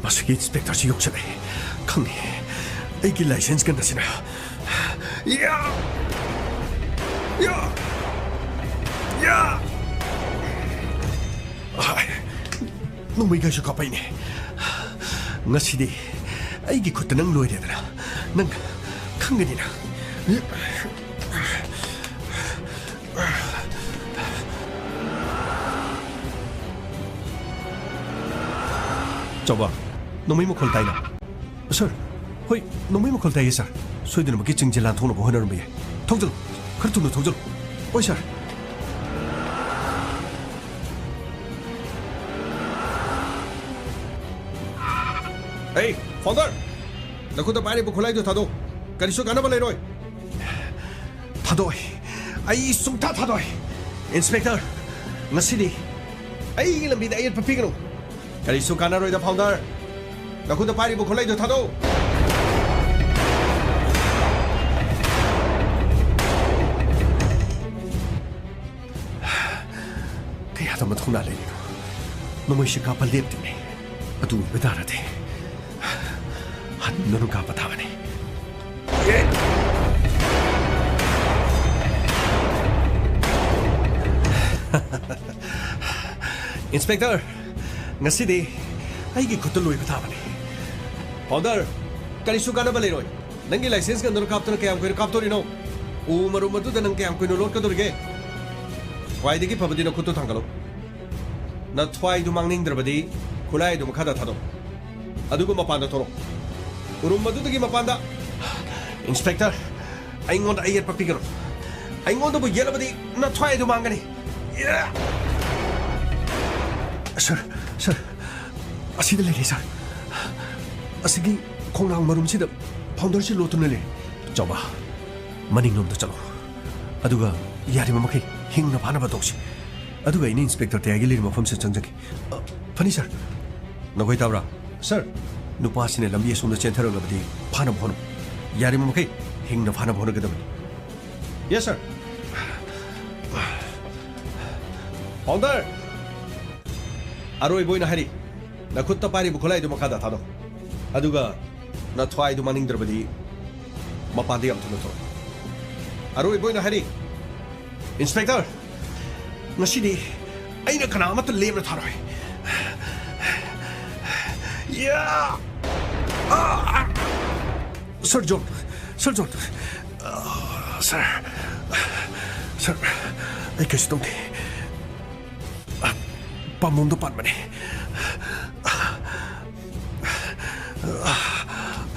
ꯃꯁꯤꯒꯤ ꯏꯟꯁꯄꯦꯛꯇꯔꯁꯤ ꯌꯣꯛꯁꯜꯂꯛꯑꯦ꯫ ꯈꯪꯉꯦ꯫ ꯑꯩꯒꯤ ꯂꯥꯏꯁꯦꯟꯁ ꯒꯟ ꯑꯁꯤꯅ꯫ ꯌꯥ! ꯌꯥ! ꯌꯥ! ꯍꯥꯏ꯫ ꯅꯣꯡꯃꯩꯒꯁꯨ ꯀꯥꯞꯄꯛꯏꯅꯦ꯫ ꯉꯁꯤꯗꯤ ꯑꯩꯒꯤ ꯈꯨꯠꯇ ꯅꯪ ꯂꯣꯏꯔꯦꯗꯅ꯫ ꯅꯪ ꯈꯪꯒꯅꯤ ꯅꯪ꯫ ꯆꯥꯎꯕ, ꯅꯣꯡꯃꯩ ꯃꯈꯣꯜ ꯇꯥꯏꯅ꯫ ꯁꯥꯔ, ꯍꯣꯏ, ꯅꯣꯡꯃꯩ ꯃꯈꯣꯜ ꯇꯥꯏꯌꯦ, ꯁꯥꯔ꯫ ꯁꯣꯏꯗꯅꯃꯛꯀꯤ ꯆꯤꯡꯁꯦ ꯂꯥꯟꯊꯣꯛꯅꯕ ꯍꯣꯠꯅꯔꯝꯕ ꯌꯥꯏ꯫ ꯊꯧꯖꯤꯜꯂꯨ, ꯈꯔ ꯊꯨꯅ ꯊꯧꯖꯤꯜꯂꯨ꯫ ꯍꯣꯏ, ꯁꯥꯔ꯫ ꯑꯩ, ꯐꯥꯎꯟꯗꯔ! ꯅꯈꯨꯠꯇ ꯄꯥꯏꯔꯤꯕ ꯈꯨꯠꯂꯥꯏꯗꯨ ꯊꯥꯗꯣꯛ꯫ ꯀꯔꯤꯁꯨ ꯀꯥꯟꯅꯕ ꯂꯩꯔꯣꯏ꯫ ꯊꯥꯗꯣꯛꯑꯣꯏ꯫ ꯑꯩ ꯁꯨꯡꯊꯥ ꯊꯥꯗꯣꯛꯑꯣꯏ꯫ ꯏꯟꯁꯄꯦꯛꯇꯔ, ꯉꯁꯤꯗꯤ ꯑꯩꯒꯤ ꯂꯝꯕꯤꯗ ꯑꯌꯦꯠꯄ ꯄꯤꯒꯅꯨ꯫ ꯀꯔꯤꯁꯨ ꯀꯥꯟꯅꯔꯣꯏꯗ, ꯐꯥꯎꯟꯗꯔ꯫ ꯅꯈꯨꯠꯇ ꯄꯥꯏꯔꯤꯕ ꯈꯨꯠꯂꯥꯏꯗꯨ ꯊꯥꯗꯣꯛꯎ꯫ ꯀꯌꯥꯗ ꯃꯊꯧꯅꯥ ꯂꯩꯔꯤꯅꯣ? ꯅꯣꯡꯃꯩꯁꯤ ꯀꯥꯞꯄ ꯂꯦꯞꯇꯦꯅꯦ꯫ ꯑꯗꯨ ꯑꯣꯏꯕ ꯇꯥꯔꯗꯤ ꯍꯟꯗꯨꯅ ꯀꯥꯞꯄ ꯇꯥꯕꯅꯤ꯫ ꯏꯟꯁꯄꯦꯛꯇꯔ, ꯉꯁꯤꯗꯤ ꯑꯩꯒꯤ ꯈꯨꯠꯇ ꯂꯣꯏꯕ ꯇꯥꯕꯅꯤ꯫ ꯐꯥꯎꯟꯗꯔ, ꯀꯔꯤꯁꯨ ꯀꯥꯟꯅꯕ ꯂꯩꯔꯣꯏ꯫ ꯅꯪꯒꯤ ꯂꯥꯏꯁꯦꯟꯁ ꯀꯟꯗꯅ ꯀꯥꯞꯇꯅ ꯀꯌꯥꯝ ꯀꯨꯏꯅ ꯀꯥꯞꯇꯣꯔꯤꯅꯣ? ꯎ ꯃꯔꯨꯝ ꯑꯗꯨꯗ ꯅꯪ ꯀꯌꯥꯝ ꯀꯨꯏꯅ ꯂꯣꯠꯀꯗꯧꯔꯤꯒꯦ? ꯈ꯭ꯋꯥꯏꯗꯒꯤ ꯐꯕꯗꯤ ꯅꯈꯨꯠꯇꯨ ꯊꯥꯡꯒꯠꯂꯨ꯫ ꯅꯊ꯭ꯋꯥꯏꯗꯨ ꯃꯥꯡꯅꯤꯡꯗ꯭ꯔꯕꯗꯤ ꯈꯨꯠꯂꯥꯏꯗꯨ ꯃꯈꯥꯗ ꯊꯥꯗꯣꯛ꯫ ꯑꯗꯨꯒ ꯃꯄꯥꯟꯗ ꯊꯣꯔꯛ꯫ ꯎꯔꯨꯝ ꯑꯗꯨꯗꯒꯤ ꯃꯄꯥꯟꯗ꯫ ꯏꯟꯁꯄꯦꯛꯇꯔ, ꯑꯩꯉꯣꯟꯗ ꯑꯌꯦꯠꯄ ꯄꯤꯒꯅꯨ꯫ ꯑꯩꯉꯣꯟꯗꯕꯨ ꯌꯦꯠꯂꯕꯗꯤ ꯅꯊ꯭ꯋꯥꯏꯗꯨ ꯃꯥꯡꯒꯅꯤ꯫ ꯁꯥꯔ, ꯁꯥꯔ, ꯑꯁꯤꯗ ꯂꯩꯔꯦ, ꯁꯥꯔ꯫ ꯑꯁꯤꯒꯤ ꯈꯣꯡꯅꯥꯡ ꯃꯔꯨꯝꯁꯤꯗ ꯐꯥꯎꯟꯗꯔꯁꯤ ꯂꯣꯠꯇꯨꯅ ꯂꯩꯔꯦ꯫ ꯆꯥꯎꯕ, ꯃꯅꯤꯡꯂꯣꯝꯗ ꯆꯠꯂꯣ꯫ ꯑꯗꯨꯒ ꯌꯥꯔꯤꯕ ꯃꯈꯩ ꯍꯤꯡꯅ ꯐꯥꯅꯕ ꯇꯧꯁꯤ꯫ ꯑꯗꯨꯒ ꯑꯩꯅ ꯏꯟꯁꯄꯦꯛꯇꯔ ꯇꯌꯥꯏꯒꯤ ꯂꯩꯔꯤꯕ ꯃꯐꯝꯁꯤꯗ ꯆꯪꯖꯒꯦ꯫ ꯑ, ꯐꯅꯤ, ꯁꯥꯔ꯫ ꯅꯈꯣꯏ ꯇꯥꯕ꯭ꯔꯥ? ꯁꯥꯔ, ꯅꯨꯄꯥꯁꯤꯅ ꯂꯝꯕꯤ ꯑꯁꯣꯝꯗ ꯆꯦꯟꯊꯔꯛꯂꯕꯗꯤ ꯐꯥꯅꯕ ꯍꯣꯠꯅꯧ꯫ ꯌꯥꯔꯤꯕ ꯃꯈꯩ ꯍꯤꯡꯅ ꯐꯥꯅꯕ ꯍꯣꯠꯅꯒꯗꯕꯅꯤ꯫ ꯌꯦꯁ, ꯁꯥꯔ꯫ ꯐꯥꯎꯟꯗꯔ! ꯑꯔꯣꯏꯕ ꯑꯣꯏꯅ ꯍꯥꯏꯔꯤ, ꯅꯈꯨꯠꯇ ꯄꯥꯏꯔꯤꯕ ꯈꯨꯠꯂꯥꯏꯗꯨ ꯃꯈꯥꯗ ꯊꯥꯗꯣꯛ꯫ ꯑꯗꯨꯒ ꯅꯊ꯭ꯋꯥꯏꯗꯨ ꯃꯥꯡꯅꯤꯡꯗ꯭ꯔꯕꯗꯤ ꯃꯄꯥꯟꯗ ꯌꯥꯝ ꯊꯨꯅ ꯊꯣꯛꯂꯛꯎ꯫ ꯑꯔꯣꯏꯕ ꯑꯣꯏꯅ ꯍꯥꯏꯔꯤ, ꯏꯟꯁꯄꯦꯛꯇꯔ, ꯉꯁꯤꯗꯤ ꯑꯩꯅ ꯀꯅꯥ ꯑꯃꯠꯇ ꯂꯦꯝꯅ ꯊꯥꯔꯣꯏ꯫ ꯌꯥ! ꯑꯥ! ꯁꯥꯔ ꯖꯣꯟ, ꯁꯥꯔ ꯖꯣꯟ, ꯑꯥ, ꯁꯥꯔ, ꯁꯥꯔ, ꯑꯩ ꯀꯩꯁꯨ ꯇꯧꯗꯦ꯫ ꯄꯥꯝꯕꯣꯝꯗ ꯄꯥꯟꯕꯅꯦ꯫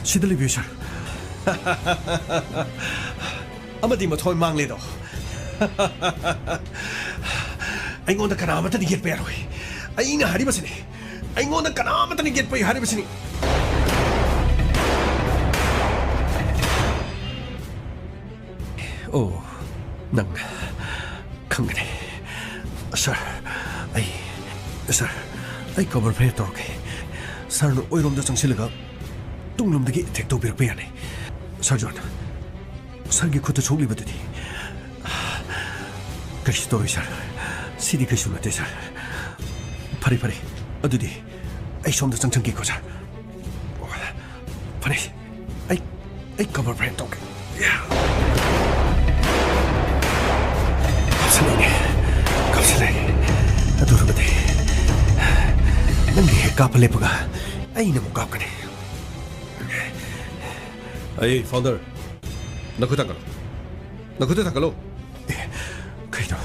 ꯁꯤꯗ ꯂꯩꯕꯤꯌꯨ, ꯁꯥꯔ꯫ ꯑꯃꯗꯤ ꯃꯊꯣꯏ ꯃꯥꯡꯂꯦꯗꯣ꯫ ꯑꯩꯉꯣꯟꯗ ꯀꯅꯥ ꯑꯃꯠꯇꯅ ꯌꯦꯠꯄ ꯌꯥꯔꯣꯏ꯫ ꯑꯩꯅ ꯍꯥꯏꯔꯤꯕꯁꯤꯅꯤ꯫ ꯑꯩꯉꯣꯟꯗ ꯀꯅꯥ ꯑꯃꯠꯇꯅ ꯌꯦꯠꯄ ꯌꯥꯔꯣꯏ ꯍꯥꯏꯔꯤꯕꯁꯤꯅꯤ꯫ ꯑꯣ, ꯅꯪ ꯈꯪꯒꯅꯤ꯫ ꯁꯥꯔ, ꯑꯩ, ꯁꯥꯔ, ꯑꯩ ꯀꯣꯕ꯭ꯔꯥ ꯐ꯭ꯔꯥꯏ ꯇꯧꯔꯛꯀꯦ꯫ ꯁꯥꯔꯅ ꯑꯣꯏꯔꯣꯝꯗ ꯆꯪꯁꯤꯜꯂꯒ ꯇꯨꯡꯂꯣꯝꯗꯒꯤ ꯑꯦꯇꯦꯛ ꯇꯧꯕꯤꯔꯛꯄ ꯌꯥꯅꯤ꯫ ꯁꯥꯔ ꯖꯣꯟ, ꯁꯥꯔꯒꯤ ꯈꯨꯠꯇ ꯁꯣꯛꯂꯤꯕꯗꯨꯗꯤ? ꯀꯔꯤꯁꯨ ꯇꯧꯔꯣꯏ, ꯁꯥꯔ꯫ ꯁꯤꯗꯤ ꯀꯩꯁꯨ ꯅꯠꯇꯦ, ꯁꯥꯔ꯫ ꯐꯔꯦ, ꯐꯔꯦ꯫ ꯑꯗꯨꯗꯤ ꯑꯩ ꯁꯣꯝꯗ ꯆꯪꯁꯟꯒꯦꯀꯣ, ꯁꯥꯔ꯫ ꯐꯔꯦ, ꯑꯩ, ꯑꯩ ꯀꯣꯕ꯭ꯔꯥ ꯐ꯭ꯔꯥꯏ ꯇꯧꯒꯦ꯫ ꯀꯥꯞꯁꯤꯜꯂꯛꯏꯅꯦ, ꯀꯥꯞꯁꯤꯜꯂꯛꯏ꯫ ꯑꯗꯨꯔꯕꯗꯤ ꯅꯪꯒꯤ ꯍꯦꯛ ꯀꯥꯞꯄ ꯂꯦꯞꯄꯒ ꯑꯩꯅ ꯑꯃꯨꯛ ꯀꯥꯞꯀꯅꯤ꯫ ꯑꯩ ꯐꯥꯎꯟꯗꯔ, ꯅꯈꯨꯠ ꯊꯥꯡꯒꯠꯂꯣ, ꯅꯈꯨꯠꯇ ꯊꯥꯡꯒꯠꯂꯣ꯫ ꯑꯦ, ꯀꯩꯅꯣ?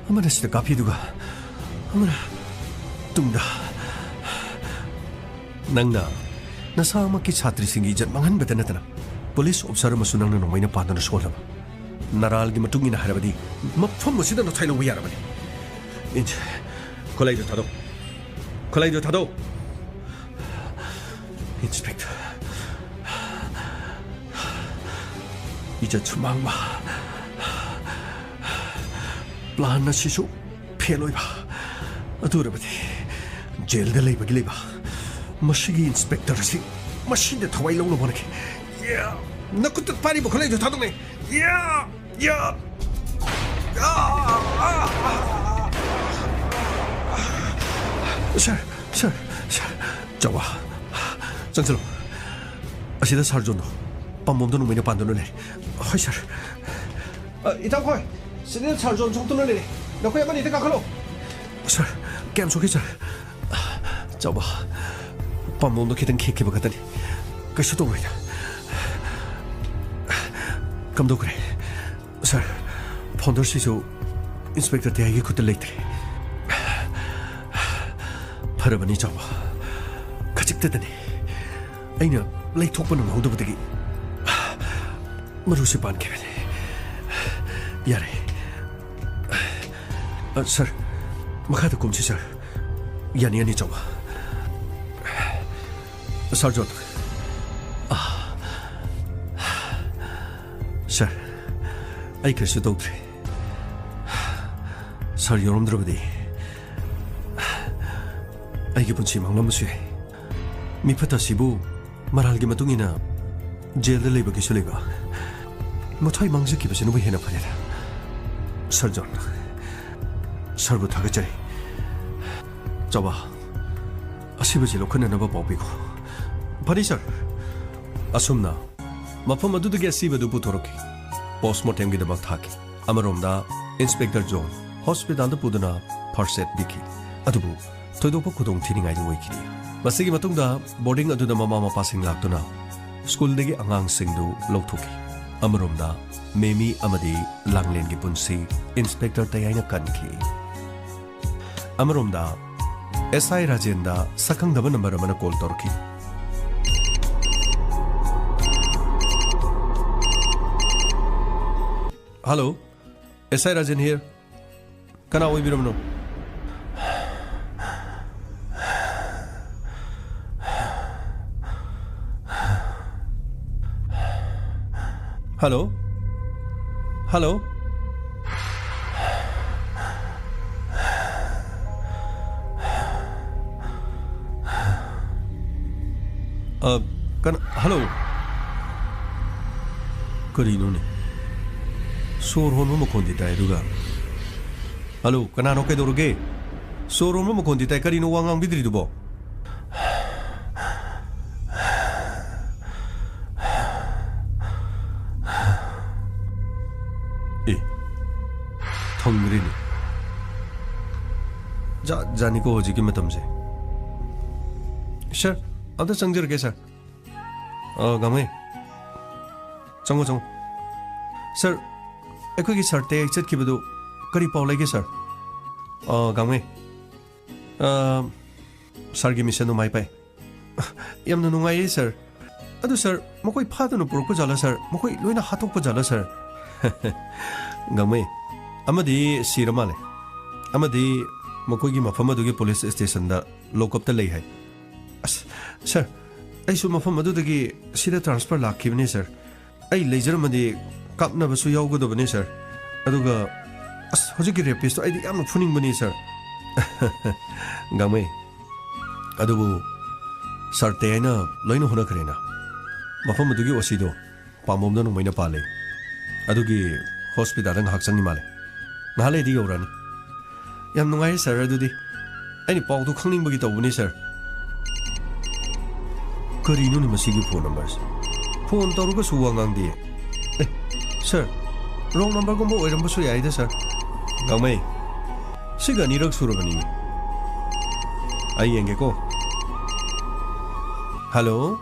ꯑꯃꯅ ꯁꯤꯗ ꯀꯥꯞꯄꯤꯗꯨꯒ ꯑꯃꯅ ꯇꯨꯡꯗ꯫ ꯅꯪꯅ ꯅꯁꯥꯃꯛꯀꯤ ꯁꯥꯇ꯭ꯔꯤꯁꯤꯡꯒꯤ ꯏꯖꯠ ꯃꯥꯡꯍꯟꯕꯇ ꯅꯠꯇꯅ ꯄꯨꯂꯤꯁ ꯑꯣꯐꯤꯁꯥꯔ ꯑꯃꯁꯨ ꯅꯪꯅ ꯅꯣꯡꯃꯩꯅ ꯄꯥꯟꯗꯨꯅ ꯁꯣꯛꯍꯜꯂꯕ꯫ ꯅꯔꯥꯜꯒꯤ ꯃꯇꯨꯡ ꯏꯟꯅ ꯍꯥꯏꯔꯕꯗꯤ ꯃꯐꯝ ꯑꯁꯤꯗ ꯅꯣꯊꯥꯏ ꯂꯧꯕ ꯌꯥꯔꯕꯅꯤ꯫ ꯏꯟ-, ꯈꯨꯠꯂꯥꯏꯗꯨ ꯊꯥꯗꯧ꯫ ꯈꯨꯠꯂꯥꯏꯗꯨ ꯊꯥꯗꯧ꯫ ꯏꯟꯁꯄꯦꯛꯇꯔ, ꯏꯖꯠꯁꯨ ꯃꯥꯡꯕ, ꯄ꯭ꯂꯥꯟ ꯑꯁꯤꯁꯨ ꯐꯦꯜ ꯑꯣꯏꯕ, ꯑꯗꯨ ꯑꯣꯏꯔꯕꯗꯤ ꯖꯦꯜꯗ ꯂꯩꯕꯒꯤ ꯂꯩꯕ꯫ ꯃꯁꯤꯒꯤ ꯏꯟꯁꯄꯦꯛꯇꯔ ꯑꯁꯤ ꯃꯁꯤꯗ ꯊꯋꯥꯏ ꯂꯧꯅꯕ ꯍꯣꯠꯅꯈꯤ꯫ ꯌꯥ! ꯅꯈꯨꯠꯇ ꯄꯥꯏꯔꯤꯕ ꯈꯨꯠꯂꯥꯏꯗꯨ ꯊꯥꯗꯣꯛꯅꯦ꯫ ꯌꯥ! ꯌꯥ! ꯁꯥꯔ, ꯁꯥꯔ, ꯁꯥꯔ, ꯆꯥꯎꯕ, ꯆꯪꯁꯤꯜꯂꯨ꯫ ꯑꯁꯤꯗ ꯁꯥꯔ ꯖꯣꯟꯗꯣ ꯄꯥꯝꯕꯣꯝꯗ ꯅꯣꯡꯃꯩꯅ ꯄꯥꯟꯗꯨꯅ ꯂꯩ꯫ ꯍꯣꯏ, ꯁꯥꯔ꯫ ꯑ, ꯏꯇꯥꯎꯈꯣꯏ, ꯁꯤꯗ ꯁꯥꯔ ꯖꯣꯟ ꯁꯣꯛꯇꯨꯅ ꯂꯩꯔꯦ꯫ ꯅꯈꯣꯏ ꯑꯃꯅꯤ ꯍꯦꯛꯇ ꯀꯥꯈꯠꯂꯣ꯫ ꯁꯥꯔ, ꯀꯌꯥꯝ ꯁꯣꯛꯈꯤ, ꯁꯥꯔ? ꯆꯥꯎꯕ, ꯄꯥꯝꯕꯣꯝꯗꯣ ꯈꯤꯇꯪ ꯈꯦꯠꯈꯤꯕ ꯈꯛꯇꯅꯤ꯫ ꯀꯩꯁꯨ ꯇꯧꯔꯣꯏꯗ꯫ ꯀꯝꯗꯧꯈ꯭ꯔꯦ? ꯁꯥꯔ, ꯐꯥꯎꯟꯗꯔꯁꯤꯁꯨ ꯏꯟꯁꯄꯦꯛꯇꯔ ꯇꯤꯌꯥꯏꯒꯤ ꯈꯨꯠꯇ ꯂꯩꯇ꯭ꯔꯦ꯫ ꯐꯔꯕꯅꯤ, ꯆꯥꯎꯕ꯫ ꯈꯖꯤꯛꯇꯗꯅꯤ ꯑꯩꯅ ꯂꯩꯊꯣꯛꯄ ꯅꯪꯍꯧꯗꯕꯗꯒꯤ ꯃꯔꯨꯁꯤ ꯄꯥꯟꯈꯤꯕꯅꯤ꯫ ꯌꯥꯔꯦ꯫ ꯑ, ꯁꯥꯔ, ꯃꯈꯥꯗ ꯀꯨꯝꯁꯤ, ꯁꯥꯔ꯫ ꯌꯥꯅꯤ, ꯌꯥꯅꯤ, ꯆꯥꯎꯕ꯫ ꯁꯥꯔ ꯖꯣꯟ꯫ ꯑ, ꯁꯥꯔ, ꯑꯩ ꯀꯔꯤꯁꯨ ꯇꯧꯗ꯭ꯔꯦ꯫ ꯁꯥꯔ ꯌꯥꯎꯔꯝꯗ꯭ꯔꯕꯗꯤ ꯑꯩꯒꯤ ꯄꯨꯟꯁꯤ ꯃꯥꯡꯂꯝꯕꯁꯨ ꯌꯥꯏ꯫ ꯃꯤ ꯐꯠꯇ ꯁꯤꯕꯨ ꯃꯔꯥꯜꯒꯤ ꯃꯇꯨꯡ ꯏꯟꯅ ꯖꯦꯜꯗ ꯂꯩꯕꯒꯤꯁꯨ ꯂꯩꯕ꯫ ꯃꯊ꯭ꯋꯥꯏ ꯃꯥꯡꯖꯈꯤꯕꯁꯤꯅꯕꯨ ꯍꯦꯟꯅ ꯐꯔꯦꯗ꯫ ꯁꯥꯔ ꯖꯣꯟ, ꯁꯥꯔꯕꯨ ꯊꯥꯒꯠꯆꯔꯤ꯫ ꯆꯥꯎꯕ, ꯑꯁꯤꯕꯁꯤ ꯂꯧꯈꯠꯅꯅꯕ ꯄꯥꯎ ꯄꯤꯈꯣ꯫ ꯐꯅꯤ, ꯁꯥꯔ꯫ ꯑꯁꯨꯝꯅ ꯃꯐꯝ ꯑꯗꯨꯗꯒꯤ ꯑꯁꯤꯕꯗꯨ ꯄꯨꯊꯣꯔꯛꯈꯤ꯫ ꯄꯣꯁꯃꯣꯔꯇꯦꯝꯒꯤꯗꯃꯛ ꯊꯥꯈꯤ꯫ ꯑꯃꯔꯣꯝꯗ ꯏꯟꯁꯄꯦꯛꯇꯔ ꯖꯣꯟ ꯍꯣꯁꯄꯤꯇꯥꯜꯗ ꯄꯨꯗꯨꯅ ꯐꯥꯔꯁ ꯑꯦꯗ ꯄꯤꯈꯤ꯫ ꯑꯗꯨꯕꯨ ꯊꯣꯏꯗꯣꯛꯄ ꯈꯨꯗꯣꯡ ꯊꯤꯅꯤꯡꯉꯥꯏꯗꯤ ꯑꯣꯏꯈꯤꯗꯦ꯫ ꯃꯁꯤꯒꯤ ꯃꯇꯨꯡꯗ ꯕꯣꯔꯗꯤꯡ ꯑꯗꯨꯗ ꯃꯃꯥ ꯃꯄꯥꯁꯤꯡ ꯂꯥꯛꯇꯨꯅ ꯁ꯭ꯀꯨꯜꯗꯒꯤ ꯑꯉꯥꯡꯁꯤꯡꯗꯨ ꯂꯧꯊꯣꯛꯈꯤ꯫ ꯑꯃꯔꯣꯝꯗ ꯃꯦꯃꯤ ꯑꯃꯗꯤ ꯂꯥꯡꯂꯦꯟꯒꯤ ꯄꯨꯟꯁꯤ ꯏꯟꯁꯄꯦꯛꯇꯔ ꯇꯌꯥꯏꯅ ꯀꯟꯈꯤ꯫ ꯑꯃꯔꯣꯝꯗ ꯑꯦꯁ ꯑꯥꯏ ꯔꯥꯖꯦꯟꯗ ꯁꯛꯈꯪꯗꯕ ꯅꯝꯕꯔ ꯑꯃꯅ ꯀꯣꯜ ꯇꯧꯔꯛꯈꯤ꯫ Hello, S I Rajan here. ꯀꯅꯥ ꯑꯣꯏꯕꯤꯔꯕꯅꯣ? Hello? Hello? ꯑ, ꯀꯅꯥ? Hello? ꯀꯔꯤꯅꯣꯅꯦ? ꯁꯣꯔ ꯍꯣꯟꯕ ꯃꯈꯣꯟꯗꯤ ꯇꯥꯏ, ꯑꯗꯨꯒ, "Hello, ꯀꯅꯥꯅꯣ? ꯀꯩꯗꯧꯔꯒꯦ?" ꯁꯣꯔ ꯍꯣꯟꯕ ꯃꯈꯣꯟꯗꯤ ꯇꯥꯏ, ꯀꯔꯤꯅꯣ ꯋꯥ ꯉꯥꯡꯕꯤꯗ꯭ꯔꯤꯗꯨꯕꯣ? ꯑꯦ, ꯊꯝꯈ꯭ꯔꯦꯅꯦ꯫ ꯖꯥꯠ ꯖꯥꯠꯅꯤꯀꯣ ꯍꯧꯖꯤꯛꯀꯤ ꯃꯇꯝꯁꯦ꯫ Sir, ꯑꯝꯇ ꯆꯪꯖꯔꯛꯀꯦ, sir꯫ ꯑ, ꯒꯥꯡꯃꯩ꯫ ꯆꯪꯉꯣ, ꯆꯪꯉꯣ꯫ Sir, ꯑꯩꯈꯣꯏꯒꯤ sir ꯇꯌꯥꯏ ꯆꯠꯈꯤꯕꯗꯨ ꯀꯔꯤ ꯄꯥꯎ ꯂꯩꯒꯦ, sir? ꯑ, ꯒꯥꯡꯃꯩ꯫ ꯑ, sirꯒꯤ missionꯗꯨ ꯃꯥꯏ ꯄꯥꯛꯑꯦ꯫ ꯌꯥꯝꯅ ꯅꯨꯡꯉꯥꯏꯌꯦ, sir꯫ ꯑꯗꯨ, sir, ꯃꯈꯣꯏ ꯐꯥꯗꯨꯅ ꯄꯨꯔꯛꯄ ꯖꯥꯠꯂ, sir? ꯃꯈꯣꯏ ꯂꯣꯏꯅ ꯍꯥꯠꯇꯣꯛꯄ ꯖꯥꯠꯂ, sir? ꯒꯥꯡꯃꯩ, ꯑꯃꯗꯤ ꯁꯤꯔ ꯃꯥꯜꯂꯦ꯫ ꯑꯃꯗꯤ ꯃꯈꯣꯏꯒꯤ ꯃꯐꯝ ꯑꯗꯨꯒꯤ police stationꯗ lock-upꯇ ꯂꯩ ꯍꯥꯏ꯫ ꯑꯁ, sir, ꯑꯩꯁꯨ ꯃꯐꯝ ꯑꯗꯨꯗꯒꯤ ꯁꯤꯗ transfer ꯂꯥꯛꯈꯤꯕꯅꯤ, sir꯫ ꯑꯩ ꯂꯩꯖꯔꯝꯃꯗꯤ ꯀꯥꯞꯅꯕꯁꯨ ꯌꯥꯎꯒꯗꯕꯅꯤ, ꯁꯥꯔ꯫ ꯑꯗꯨꯒ, ꯑꯁ, ꯍꯧꯖꯤꯛꯀꯤ ꯔꯦꯄꯤꯁꯇꯣ ꯑꯩꯗꯤ ꯌꯥꯝꯅ ꯐꯨꯅꯤꯡꯕꯅꯤ, ꯁꯥꯔ꯫ ꯒꯥꯡꯃꯩ, ꯑꯗꯨꯕꯨ ꯁꯥꯔ ꯇꯦ ꯍꯥꯏꯅ ꯂꯣꯏꯅ ꯍꯣꯠꯅꯈ꯭ꯔꯦꯅ꯫ ꯃꯐꯝ ꯑꯗꯨꯒꯤ ꯑꯣ ꯁꯤꯗꯣ ꯄꯥꯝꯕꯣꯝꯗ ꯅꯣꯡꯃꯩꯅ ꯄꯥꯜꯂꯦ꯫ ꯑꯗꯨꯒꯤ ꯍꯣꯁꯄꯤꯇꯥꯜꯗ ꯉꯥꯏꯍꯥꯛ ꯆꯪꯉꯤ ꯃꯥꯜꯂꯦ꯫ ꯉꯥꯏꯍꯥꯛ ꯂꯩꯔꯗꯤ ꯌꯧꯔꯛꯑꯅꯤ꯫ ꯌꯥꯝ ꯅꯨꯡꯉꯥꯏꯔꯦ, ꯁꯥꯔ꯫ ꯑꯗꯨꯗꯤ ꯑꯩꯅ ꯄꯥꯎꯗꯨ ꯈꯪꯅꯤꯡꯕꯒꯤ ꯇꯧꯕꯅꯤ, ꯁꯥꯔ꯫ ꯀꯔꯤꯅꯣꯅꯦ ꯃꯁꯤꯒꯤ ꯐꯣꯟ ꯅꯝꯕꯔꯁꯦ? ꯐꯣꯟ ꯇꯧꯔꯒꯁꯨ ꯋꯥ ꯉꯥꯡꯗꯦ꯫ ꯑꯦ, ꯁꯥꯔ, ꯔꯣꯡ ꯅꯝꯕꯔꯒꯨꯝꯕ ꯑꯣꯏꯔꯝꯕꯁꯨ ꯌꯥꯏꯗ, ꯁꯥꯔ꯫ ꯒꯥꯡꯃꯩ, ꯁꯤꯒ ꯑꯅꯤꯔꯛ ꯁꯨꯔꯕꯅꯤꯅꯦ꯫ ꯑꯩ ꯌꯦꯡꯒꯦꯀꯣ꯫ ꯍꯜꯂꯣ?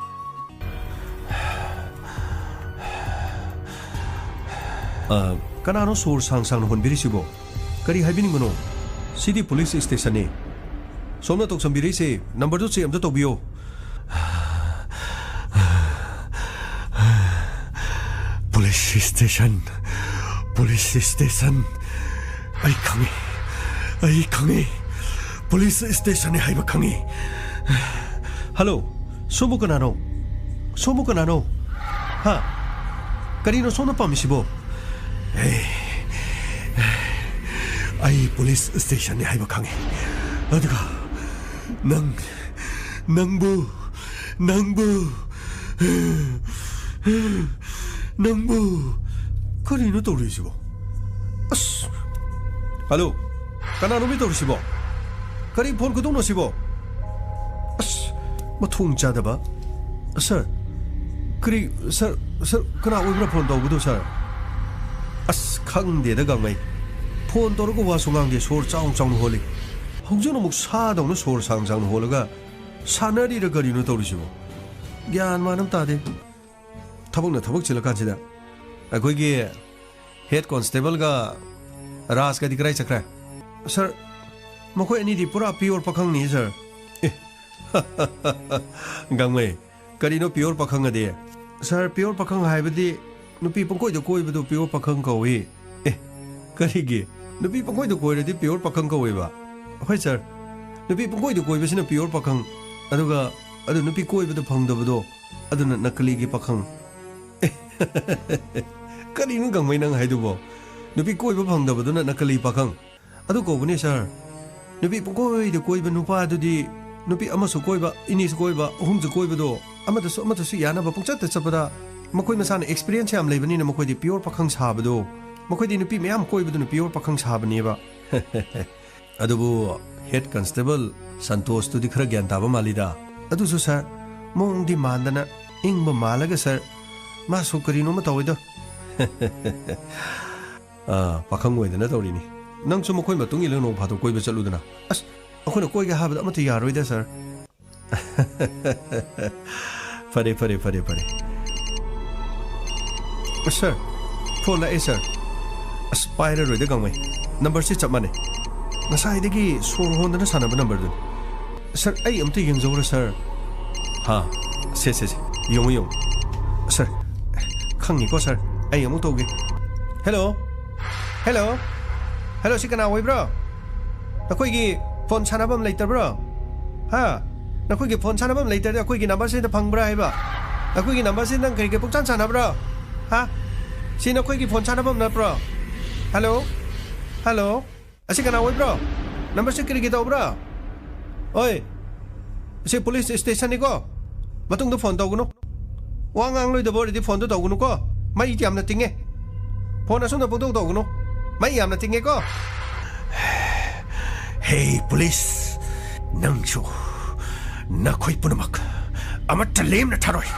ꯑ, ꯀꯅꯥꯅꯣ ꯁꯣꯔ ꯁꯥꯡ ꯁꯥꯡꯅ ꯍꯣꯟꯕꯤꯔꯤꯁꯤꯕꯣ? ꯀꯔꯤ ꯍꯥꯏꯕꯤꯅꯤꯡꯕꯅꯣ? ꯁꯤꯗꯤ ꯄꯨꯂꯤꯁ ꯁ꯭ꯇꯦꯁꯟꯅꯤ꯫ ꯁꯣꯝꯅ ꯇꯧꯁꯟꯕꯤꯔꯛꯏꯁꯦ, ꯅꯝꯕꯔꯗꯨ ꯆꯦꯛ ꯑꯝꯇ ꯇꯧꯕꯤꯌꯣ꯫ Police station, police station. ꯑꯩ ꯈꯪꯉꯤ, ꯑꯩ ꯈꯪꯉꯤ꯫ ꯄꯨꯂꯤꯁ ꯁ꯭ꯇꯦꯁꯟꯅꯤ ꯍꯥꯏꯕ ꯈꯪꯉꯤ꯫ ꯍꯜꯂꯣ, ꯁꯣꯝꯕꯨ ꯀꯅꯥꯅꯣ? ꯁꯣꯝꯕꯨ ꯀꯅꯥꯅꯣ? ꯍꯥ? ꯀꯔꯤꯅꯣ ꯁꯣꯝꯅ ꯄꯥꯝꯃꯤꯁꯤꯕꯣ? ꯑꯦ, ꯑꯩ ꯄꯨꯂꯤꯁ ꯁ꯭ꯇꯦꯁꯟꯅꯤ ꯍꯥꯏꯕ ꯈꯪꯉꯤ꯫ ꯑꯗꯨꯒ ꯅꯪ, ꯅꯪꯕꯨ, ꯅꯪꯕꯨ, ꯅꯪꯕꯨ꯫ ꯀꯔꯤꯅꯣ ꯇꯧꯔꯤꯁꯤꯕꯣ? ꯑꯁ! ꯍꯜꯂꯣ? ꯀꯅꯥꯅꯣ ꯃꯤ ꯇꯧꯔꯤꯁꯤꯕꯣ? ꯀꯔꯤ ꯐꯣꯟ ꯈꯨꯇꯧꯅꯣ ꯁꯤꯕꯣ? ꯑꯁ! ꯃꯊꯣꯡ ꯆꯥꯗꯕ꯫ ꯁꯥꯔ, ꯀꯔꯤ, ꯁꯥꯔ, ꯁꯥꯔ, ꯀꯅꯥ ꯑꯣꯏꯕ꯭ꯔꯥ ꯐꯣꯟ ꯇꯧꯕꯗꯣ, ꯁꯥꯔ? ꯑꯁ, ꯈꯪꯗꯦꯗ, ꯒꯥꯡꯃꯩ꯫ ꯐꯣꯟ ꯇꯧꯔꯒ ꯋꯥꯁꯨ ꯉꯥꯡꯗꯦ, ꯁꯣꯔ ꯆꯥꯎꯅ ꯆꯥꯎꯅ ꯍꯣꯜꯂꯤ꯫ ꯍꯧꯖꯤꯛꯅ ꯑꯃꯨꯛ ꯁꯥꯗꯧꯅ ꯁꯣꯔ ꯁꯥꯡ ꯁꯥꯡꯅ ꯍꯣꯜꯂꯒ ꯁꯥꯟꯅꯔꯤꯔ ꯀꯔꯤꯅꯣ ꯇꯧꯔꯤꯁꯤꯕꯣ? ꯒ꯭ꯌꯥꯟ ꯃꯥꯟ ꯑꯃ ꯇꯥꯗꯦ꯫ ꯊꯕꯛꯅ ꯊꯕꯛ ꯆꯤꯜꯂꯀꯥꯟꯁꯤꯗ ꯑꯩꯈꯣꯏꯒꯤ ꯍꯦꯗ ꯀꯣꯟꯁꯇꯦꯕꯜꯒ ꯔꯥꯖꯀꯗꯤ ꯀꯗꯥꯏ ꯆꯠꯈ꯭ꯔꯦ? ꯁꯥꯔ, ꯃꯈꯣꯏ ꯑꯅꯤꯗꯤ ꯄꯨꯔꯥ ꯄꯤꯌꯣꯔ ꯄꯥꯈꯪꯅꯤ, ꯁꯥꯔ꯫ ꯑꯦ, ꯒꯥꯡꯃꯩ, ꯀꯔꯤꯅꯣ ꯄꯤꯌꯣꯔ ꯄꯥꯈꯪ ꯑꯗꯤ? ꯁꯥꯔ, ꯄꯤꯌꯣꯔ ꯄꯥꯈꯪ ꯍꯥꯏꯕꯗꯤ ꯅꯨꯄꯤ ꯄꯪꯀꯣꯏꯗ ꯀꯣꯏꯕꯗꯨ ꯄꯤꯌꯣꯔ ꯄꯥꯈꯪ ꯀꯧꯏ꯫ ꯑꯦ, ꯀꯔꯤꯒꯤ? ꯅꯨꯄꯤ ꯄꯪꯀꯣꯏꯗ ꯀꯣꯏꯔꯗꯤ ꯄꯤꯌꯣꯔ ꯄꯥꯈꯪ ꯀꯧꯋꯦꯕ꯫ ꯍꯣꯏ, ꯁꯥꯔ꯫ ꯅꯨꯄꯤ ꯄꯪꯀꯣꯏꯗ ꯀꯣꯏꯕꯁꯤꯅ ꯄꯤꯌꯣꯔ ꯄꯥꯈꯪ꯫ ꯑꯗꯨꯒ, ꯑꯗꯨ ꯅꯨꯄꯤ ꯀꯣꯏꯕꯗ ꯐꯪꯗꯕꯗꯣ, ꯑꯗꯨꯅ ꯅꯀꯂꯤꯒꯤ ꯄꯥꯈꯪ꯫ ꯀꯔꯤꯅꯣ ꯒꯥꯡꯃꯩ ꯅꯪ ꯍꯥꯏꯗꯨꯕꯣ? ꯅꯨꯄꯤ ꯀꯣꯏꯕ ꯐꯪꯗꯕꯗꯨꯅ ꯅꯀꯂꯤ ꯄꯥꯈꯪ꯫ ꯑꯗꯨ ꯀꯧꯕꯅꯦ ꯁꯥꯔ꯫ ꯅꯨꯄꯤ ꯄꯨꯡꯀꯣꯏꯗ ꯀꯣꯏꯕ ꯅꯨꯄꯥꯗꯨꯗꯤ ꯅꯨꯄꯤ ꯑꯃꯁꯨ ꯀꯣꯏꯕ, ꯑꯅꯤꯁꯨ ꯀꯣꯏꯕ, ꯑꯍꯨꯝꯁꯨ ꯀꯣꯏꯕꯗꯣ ꯑꯃꯗꯁꯨ ꯑꯃꯗꯁꯨ ꯌꯥꯅꯕ ꯄꯨꯡꯆꯠꯇ ꯆꯠꯄꯗ ꯃꯈꯣꯏ ꯃꯁꯥꯅ experience ꯌꯥꯝ ꯂꯩꯕꯅꯤꯅ ꯃꯈꯣꯏꯗꯤ pure ꯄꯥꯈꯪ ꯁꯥꯕꯗꯣ꯫ ꯃꯈꯣꯏꯗꯤ ꯅꯨꯄꯤ ꯃꯌꯥꯝ ꯀꯣꯏꯕꯗꯨꯅ pure ꯄꯥꯈꯪ ꯁꯥꯕꯅꯦꯕ꯫ ꯑꯗꯨꯕꯨ head constable ꯁꯟꯇꯣꯁꯇꯨꯗꯤ ꯈꯔ ꯒ꯭ꯌꯥꯟ ꯇꯥꯕ ꯃꯥꯜꯂꯤꯗ꯫ ꯑꯗꯨꯁꯨ ꯁꯥꯔ, ꯃꯑꯣꯡꯗꯤ ꯃꯥꯟꯗꯅ ꯏꯪꯕ ꯃꯥꯜꯂꯒ ꯁꯥꯔ, ꯃꯥꯁꯨ ꯀꯔꯤꯅꯣꯃ ꯇꯧꯋꯤꯗꯣ꯫ ꯑꯥ, ꯄꯥꯈꯪ ꯑꯣꯏꯗꯅ ꯇꯧꯔꯤꯅꯤ꯫ ꯅꯪꯁꯨ ꯃꯈꯣꯏ ꯃꯇꯨꯡ ꯏꯜꯂꯒ ꯅꯣꯡ ꯐꯥꯗꯣꯛ ꯀꯣꯏꯕ ꯆꯠꯂꯨꯗꯅ꯫ ꯑꯁ, ꯑꯩꯈꯣꯏꯅ ꯀꯣꯏꯒꯦ ꯍꯥꯏꯕꯗ ꯑꯃꯠꯇ ꯌꯥꯔꯣꯏꯗ ꯁꯥꯔ꯫ ꯐꯔꯦ, ꯐꯔꯦ, ꯐꯔꯦ, ꯐꯔꯦ꯫ ꯑꯁ, ꯁꯥꯔ, ꯐꯣꯟ ꯂꯥꯛꯑꯦ ꯁꯥꯔ꯫ ꯑꯁ, ꯄꯥꯏꯔꯔꯣꯏꯗ ꯒꯥꯡꯃꯩ꯫ ꯅꯝꯕꯔꯁꯤ ꯆꯞ ꯃꯥꯟꯅꯩ꯫ ꯉꯁꯥꯏꯗꯒꯤ ꯁꯣꯔ ꯍꯣꯟꯗꯅ ꯁꯥꯟꯅꯕ ꯅꯝꯕꯔꯗꯨꯅꯤ꯫ ꯁꯥꯔ, ꯑꯩ ꯑꯝꯇ ꯌꯦꯡꯖꯧꯔ ꯁꯥꯔ? ꯍꯥ, ꯁꯦ, ꯁꯦ, ꯁꯦ, ꯌꯦꯡꯉꯨ, ꯌꯦꯡꯉꯨ꯫ ꯁꯥꯔ, ꯈꯪꯉꯤꯀꯣ ꯁꯥꯔ, ꯑꯩ ꯑꯃꯨꯛ ꯇꯧꯒꯦ꯫ ꯍꯦꯜꯂꯣ? ꯍꯦꯜꯂꯣ? ꯍꯦꯜꯂꯣ, ꯁꯤ ꯀꯅꯥ ꯑꯣꯏꯕ꯭ꯔꯣ? ꯅꯈꯣꯏꯒꯤ ꯐꯣꯟ ꯁꯥꯟꯅꯐꯝ ꯂꯩꯇꯕ꯭ꯔꯣ? ꯍꯥ? ꯅꯈꯣꯏꯒꯤ ꯐꯣꯟ ꯁꯥꯟꯅꯐꯝ ꯂꯩꯇ꯭ꯔꯗꯤ ꯑꯩꯈꯣꯏꯒꯤ ꯅꯝꯕꯔꯁꯤꯗ ꯐꯪꯕ꯭ꯔꯥ ꯍꯥꯏꯕ? ꯅꯈꯣꯏꯒꯤ ꯅꯝꯕꯔꯁꯤ ꯅꯪ ꯀꯔꯤꯒꯤ ꯄꯨꯡꯁꯥꯟ ꯁꯥꯟꯅꯕ꯭ꯔꯣ? ꯍꯥ? ꯁꯤ ꯅꯈꯣꯏꯒꯤ ꯐꯣꯟ ꯁꯥꯟꯅꯐꯝ ꯅꯠꯇ꯭ꯔꯣ? ꯍꯦꯜꯂꯣ? ꯍꯦꯜꯂꯣ? ꯑꯁꯤ ꯀꯅꯥ ꯑꯣꯏꯕ꯭ꯔꯣ? ꯅꯝꯕꯔꯁꯤ ꯀꯔꯤꯒꯤ ꯇꯧꯕ꯭ꯔꯥ? ꯍꯣꯏ, ꯑꯁꯤ ꯄꯨꯂꯤꯁ ꯁ꯭ꯇꯦꯁꯟꯅꯤꯀꯣ꯫ ꯃꯇꯨꯡꯗ ꯐꯣꯟ ꯇꯧꯒꯅꯨ꯫ ꯋꯥ ꯉꯥꯡꯂꯣꯏꯗꯕ ꯑꯣꯏꯔꯗꯤ ꯐꯣꯟꯗꯣ ꯇꯧꯒꯅꯨꯀꯣ꯫ ꯃꯩ ꯌꯥꯝꯅ ꯇꯤꯡꯉꯦ꯫ ꯐꯣꯟ ꯑꯁꯨꯝꯅ ꯄꯪꯇꯧ ꯇꯧꯒꯅꯨ꯫ ꯃꯩ ꯌꯥꯝꯅ ꯇꯤꯡꯉꯦꯀꯣ꯫ ꯍꯦ ꯄꯨꯂꯤꯁ, ꯅꯪꯁꯨ, ꯅꯈꯣꯏ ꯄꯨꯝꯅꯃꯛ ꯑꯃꯠꯇ ꯂꯦꯝꯅ ꯊꯥꯔꯣꯏ꯫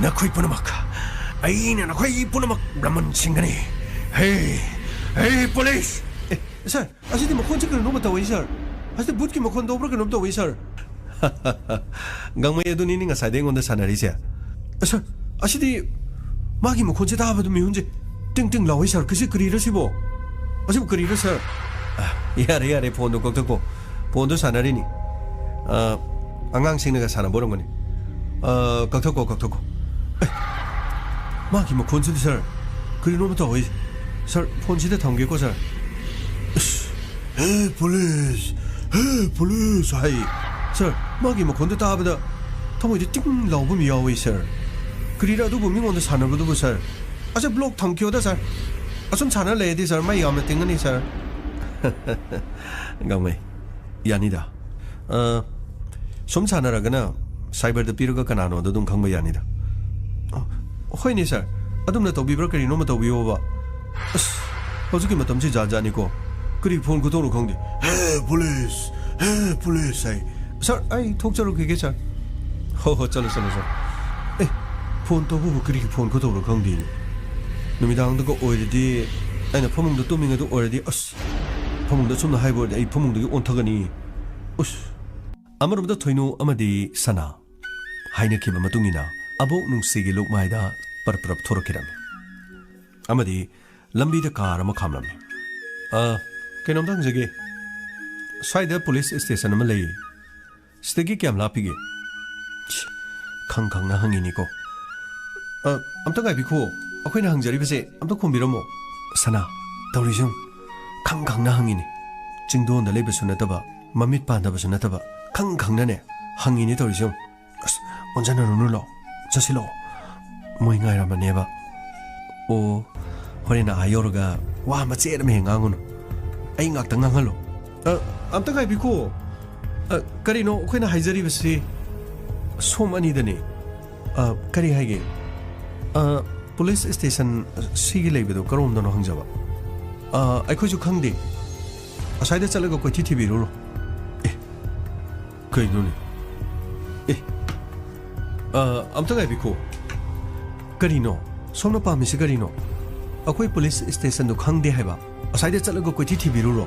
ꯅꯈꯣꯏ ꯄꯨꯝꯅꯃꯛ, ꯑꯩꯅ ꯅꯈꯣꯏ ꯄꯨꯝꯅꯃꯛ ꯂꯃꯟ ꯁꯤꯡꯒꯅꯤ꯫ ꯍꯦ, ꯍꯦ ꯄꯨꯂꯤꯁ! ꯑꯦ, ꯁꯥꯔ, ꯑꯁꯤꯗꯤ ꯃꯈꯣꯟꯁꯦ ꯀꯔꯤꯅꯣꯝꯃ ꯇꯧꯏ, ꯁꯥꯔ꯫ ꯑꯁꯤꯗꯤ ꯕꯨꯠꯀꯤ ꯃꯈꯣꯟ ꯇꯧꯕ꯭ꯔꯥ ꯀꯩꯅꯣꯝ ꯇꯧꯏ, ꯁꯥꯔ꯫ ꯒꯥꯡꯃꯩ ꯑꯗꯨꯅꯤꯅꯦ ꯉꯁꯥꯏꯗꯩ ꯑꯩꯉꯣꯟꯗ ꯁꯥꯟꯅꯔꯤꯁꯦ꯫ ꯁꯥꯔ, ꯑꯁꯤꯗꯤ ꯃꯥꯒꯤ ꯃꯈꯣꯟꯁꯦ ꯇꯥꯕꯗ ꯃꯤꯍꯨꯟꯁꯦ ꯇꯤꯡ ꯇꯤꯡ ꯂꯥꯎꯏ, ꯁꯥꯔ꯫ ꯀꯁꯤ ꯀꯔꯤꯔ ꯁꯤꯕꯣ? ꯑꯁꯤꯕꯨ ꯀꯔꯤꯔ, ꯁꯥꯔ? ꯑ, ꯌꯥꯔꯦ, ꯌꯥꯔꯦ, ꯐꯣꯟꯗꯣ ꯀꯛꯊꯠꯀꯣ꯫ ꯐꯣꯟꯗꯣ ꯁꯥꯟꯅꯔꯤꯅꯤ꯫ ꯑ, ꯑꯉꯥꯡꯁꯤꯡꯅꯒ ꯁꯥꯟꯅꯕ ꯑꯣꯏꯔꯝꯒꯅꯤ꯫ ꯑ, ꯀꯛꯊꯠꯀꯣ, ꯀꯛꯊꯠꯀꯣ꯫ ꯑꯦ, ꯃꯥꯒꯤ ꯃꯈꯣꯟꯁꯤꯗꯤ, ꯁꯥꯔ, ꯀꯔꯤꯅꯣꯝꯃ ꯇꯧꯏ꯫ ꯁꯥꯔ, ꯐꯣꯟꯁꯤꯗ ꯊꯝꯒꯦꯀꯣ, ꯁꯥꯔ꯫ ꯑꯁ, "ꯍꯦ, ꯄꯨꯂꯤꯁ! ꯍꯦ, ꯄꯨꯂꯤꯁ!" ꯍꯥꯏ꯫ ꯁꯥꯔ, ꯃꯥꯒꯤ ꯃꯈꯣꯟꯗꯣ ꯇꯥꯕꯗ ꯊꯃꯣꯏꯗ ꯇꯤꯡ ꯂꯥꯎꯕ ꯑꯃ ꯌꯥꯎꯏ, ꯁꯥꯔ꯫ ꯀꯔꯤꯔ ꯑꯗꯨꯕꯨ ꯃꯤꯉꯣꯟꯗ ꯁꯥꯟꯅꯕꯗꯨꯕꯨ, ꯁꯥꯔ? ꯑꯁ, ꯕ꯭ꯂꯣꯛ ꯊꯝꯈꯤꯌꯣꯗ, ꯁꯥꯔ꯫ ꯑꯁꯨꯝ ꯁꯥꯟꯅ ꯂꯩꯔꯗꯤ, ꯁꯥꯔ, ꯃꯩ ꯌꯥꯝꯅ ꯇꯤꯡꯒꯅꯤ, ꯁꯥꯔ꯫ ꯒꯥꯡꯃꯩ, ꯌꯥꯅꯤꯗ꯫ ꯑ, ꯁꯨꯝ ꯁꯥꯟꯅꯔꯒꯅ ꯁꯥꯏꯕꯔꯗ ꯄꯤꯔꯒ ꯀꯅꯥꯅꯣꯗꯣ ꯑꯗꯨꯝ ꯈꯪꯕ ꯌꯥꯅꯤꯗ꯫ ꯑ, ꯍꯣꯏꯅꯦ, ꯁꯥꯔ꯫ ꯑꯗꯨꯝꯅ ꯇꯧꯕꯤꯕ꯭ꯔꯥ? ꯀꯔꯤꯅꯣꯃ ꯇꯧꯕꯤꯌꯣꯕ꯫ ꯑꯁ, ꯍꯧꯖꯤꯛꯀꯤ ꯃꯇꯝꯁꯤ ꯖꯥꯠ ꯖꯥꯠꯅꯤꯀꯣ꯫ ꯀꯔꯤ ꯐꯣꯟ ꯈꯨꯇꯧꯅꯣ ꯈꯪꯗꯦ꯫ "ꯍꯦ, ꯄꯨꯂꯤꯁ! ꯍꯦ, ꯄꯨꯂꯤꯁ!" ꯍꯥꯏ꯫ "ꯁꯥꯔ, ꯑꯩ ꯊꯣꯛꯆꯔꯨꯈꯤꯒꯦ, ꯁꯥꯔ꯫" "ꯍꯣ, ꯍꯣ, ꯆꯠꯂꯣ, ꯆꯠꯂꯣ, ꯁꯥꯔ꯫" ꯑꯦ, ꯐꯣꯟ ꯇꯧꯕꯕꯨ ꯀꯔꯤꯒꯤ ꯐꯣꯟ ꯈꯨꯇꯧꯅꯣ ꯈꯪꯗꯦꯅꯦ꯫ ꯅꯨꯃꯤꯗꯥꯡꯗꯒ ꯑꯣꯏꯔꯗꯤ, ꯑꯩꯅ ꯐꯃꯨꯡꯗ ꯇꯨꯝꯃꯤꯉꯩꯗ ꯑꯣꯏꯔꯗꯤ, ꯑꯁ, ꯐꯃꯨꯡꯗ ꯁꯨꯝꯅ ꯍꯥꯏꯕ ꯑꯣꯏꯔꯗꯤ ꯑꯩ ꯐꯃꯨꯡꯗꯒꯤ ꯑꯣꯟꯊꯒꯅꯤ꯫ ꯎꯁ꯫ ꯑꯃꯔꯣꯝꯗ ꯊꯣꯏꯅꯨ ꯑꯃꯗꯤ ꯁꯅꯥ ꯍꯥꯏꯅꯈꯤꯕ ꯃꯇꯨꯡ ꯏꯟꯅ ꯑꯕꯣꯛ ꯅꯨꯡꯁꯤꯒꯤ ꯂꯨꯛꯃꯥꯏꯗ ꯄꯔꯞ ꯄꯔꯞ ꯊꯣꯔꯛꯈꯤꯔꯝꯃꯤ꯫ ꯑꯃꯗꯤ ꯂꯝꯕꯤꯗ ꯀꯥꯔ ꯑꯃ ꯈꯥꯝꯂꯝꯃꯤ꯫ "ꯑ, ꯀꯩꯅꯣꯝꯇ ꯍꯪꯖꯒꯦ꯫ ꯁ꯭ꯋꯥꯏꯗ ꯄꯨꯂꯤꯁ ꯁ꯭ꯇꯦꯁꯟ ꯑꯃ ꯂꯩ꯫ ꯁꯤꯗꯒꯤ ꯀꯌꯥꯝ ꯂꯥꯞꯄꯤꯒꯦ?" ꯈꯪ ꯈꯪꯅ ꯍꯪꯉꯤꯅꯤꯀꯣ꯫ "ꯑ, ꯑꯝꯇ ꯉꯥꯏꯕꯤꯈꯣ, ꯑꯩꯈꯣꯏꯅ ꯍꯪꯖꯔꯤꯕꯁꯦ ꯑꯝꯇ ꯈꯨꯝꯕꯤꯔꯝꯃꯣ꯫" ꯁꯅꯥ, ꯇꯧꯔꯤꯁꯤ ꯌꯦꯡꯉꯨ꯫ ꯈꯪ ꯈꯪꯅ ꯍꯪꯉꯤꯅꯤ꯫ ꯆꯤꯡꯗꯣꯟꯗ ꯂꯩꯕꯁꯨ ꯅꯠꯇꯕ, ꯃꯃꯤꯠ ꯄꯥꯟꯗꯕꯁꯨ ꯅꯠꯇꯕ, ꯈꯪ ꯈꯪꯅꯅꯦ ꯍꯪꯉꯤꯅꯤ ꯇꯧꯔꯤꯁꯤ ꯌꯦꯡꯉꯨ꯫ "ꯑꯁ, ꯑꯣꯟꯖꯟꯅꯔꯨꯅꯨ ꯂꯥꯛꯑꯣ, ꯆꯠꯁꯤ ꯂꯥꯛꯑꯣ꯫ ꯃꯣꯏ ꯉꯥꯏꯔꯝꯃꯅꯦꯕ꯫" "ꯑꯣ, ꯍꯣꯔꯦꯟ ꯑꯥ ꯌꯧꯔꯒ ꯋꯥ ꯃꯆꯦꯠ ꯑꯃ ꯍꯦꯛ ꯉꯥꯡꯉꯨꯅꯨ꯫ ꯑꯩ ꯉꯥꯛꯇ ꯉꯥꯡꯍꯜꯂꯣ꯫" "ꯑ, ꯑꯝꯇ ꯉꯥꯏꯕꯤꯈꯣ꯫ ꯑ, ꯀꯔꯤꯅꯣ ꯑꯩꯈꯣꯏꯅ ꯍꯥꯏꯖꯔꯤꯕꯁꯤ?" "ꯁꯣꯝ ꯑꯅꯤꯗꯅꯤ꯫" "ꯑ, ꯀꯔꯤ ꯍꯥꯏꯒꯦ?" "ꯑ, ꯄꯨꯂꯤꯁ ꯁ꯭ꯇꯦꯁꯟ ꯁꯤꯒꯤ ꯂꯩꯕꯗꯣ ꯀꯔꯣꯝꯗꯅꯣ ꯍꯪꯖꯕ?" "ꯑ, ꯑꯩꯈꯣꯏꯁꯨ ꯈꯪꯗꯦ꯫ ꯑꯁ꯭ꯋꯥꯏꯗ ꯆꯠꯂꯒ ꯀꯣꯏꯊꯤ ꯊꯤꯕꯤꯔꯨꯔꯣ꯫" "ꯑꯦ, ꯀꯩꯅꯣꯅꯦ? ꯑꯦ, ꯑ, ꯑꯝꯇ ꯉꯥꯏꯕꯤꯈꯣ꯫ ꯀꯔꯤꯅꯣ? ꯁꯣꯝꯅ ꯄꯥꯝꯃꯤꯁꯤ ꯀꯔꯤꯅꯣ? ꯑꯩꯈꯣꯏ ꯄꯨꯂꯤꯁ ꯁ꯭ꯇꯦꯁꯟꯗꯨ ꯈꯪꯗꯦ ꯍꯥꯏꯕ? ꯑꯁ꯭ꯋꯥꯏꯗ ꯆꯠꯂꯒ ꯀꯣꯏꯊꯤ ꯊꯤꯕꯤꯔꯨꯔꯣ?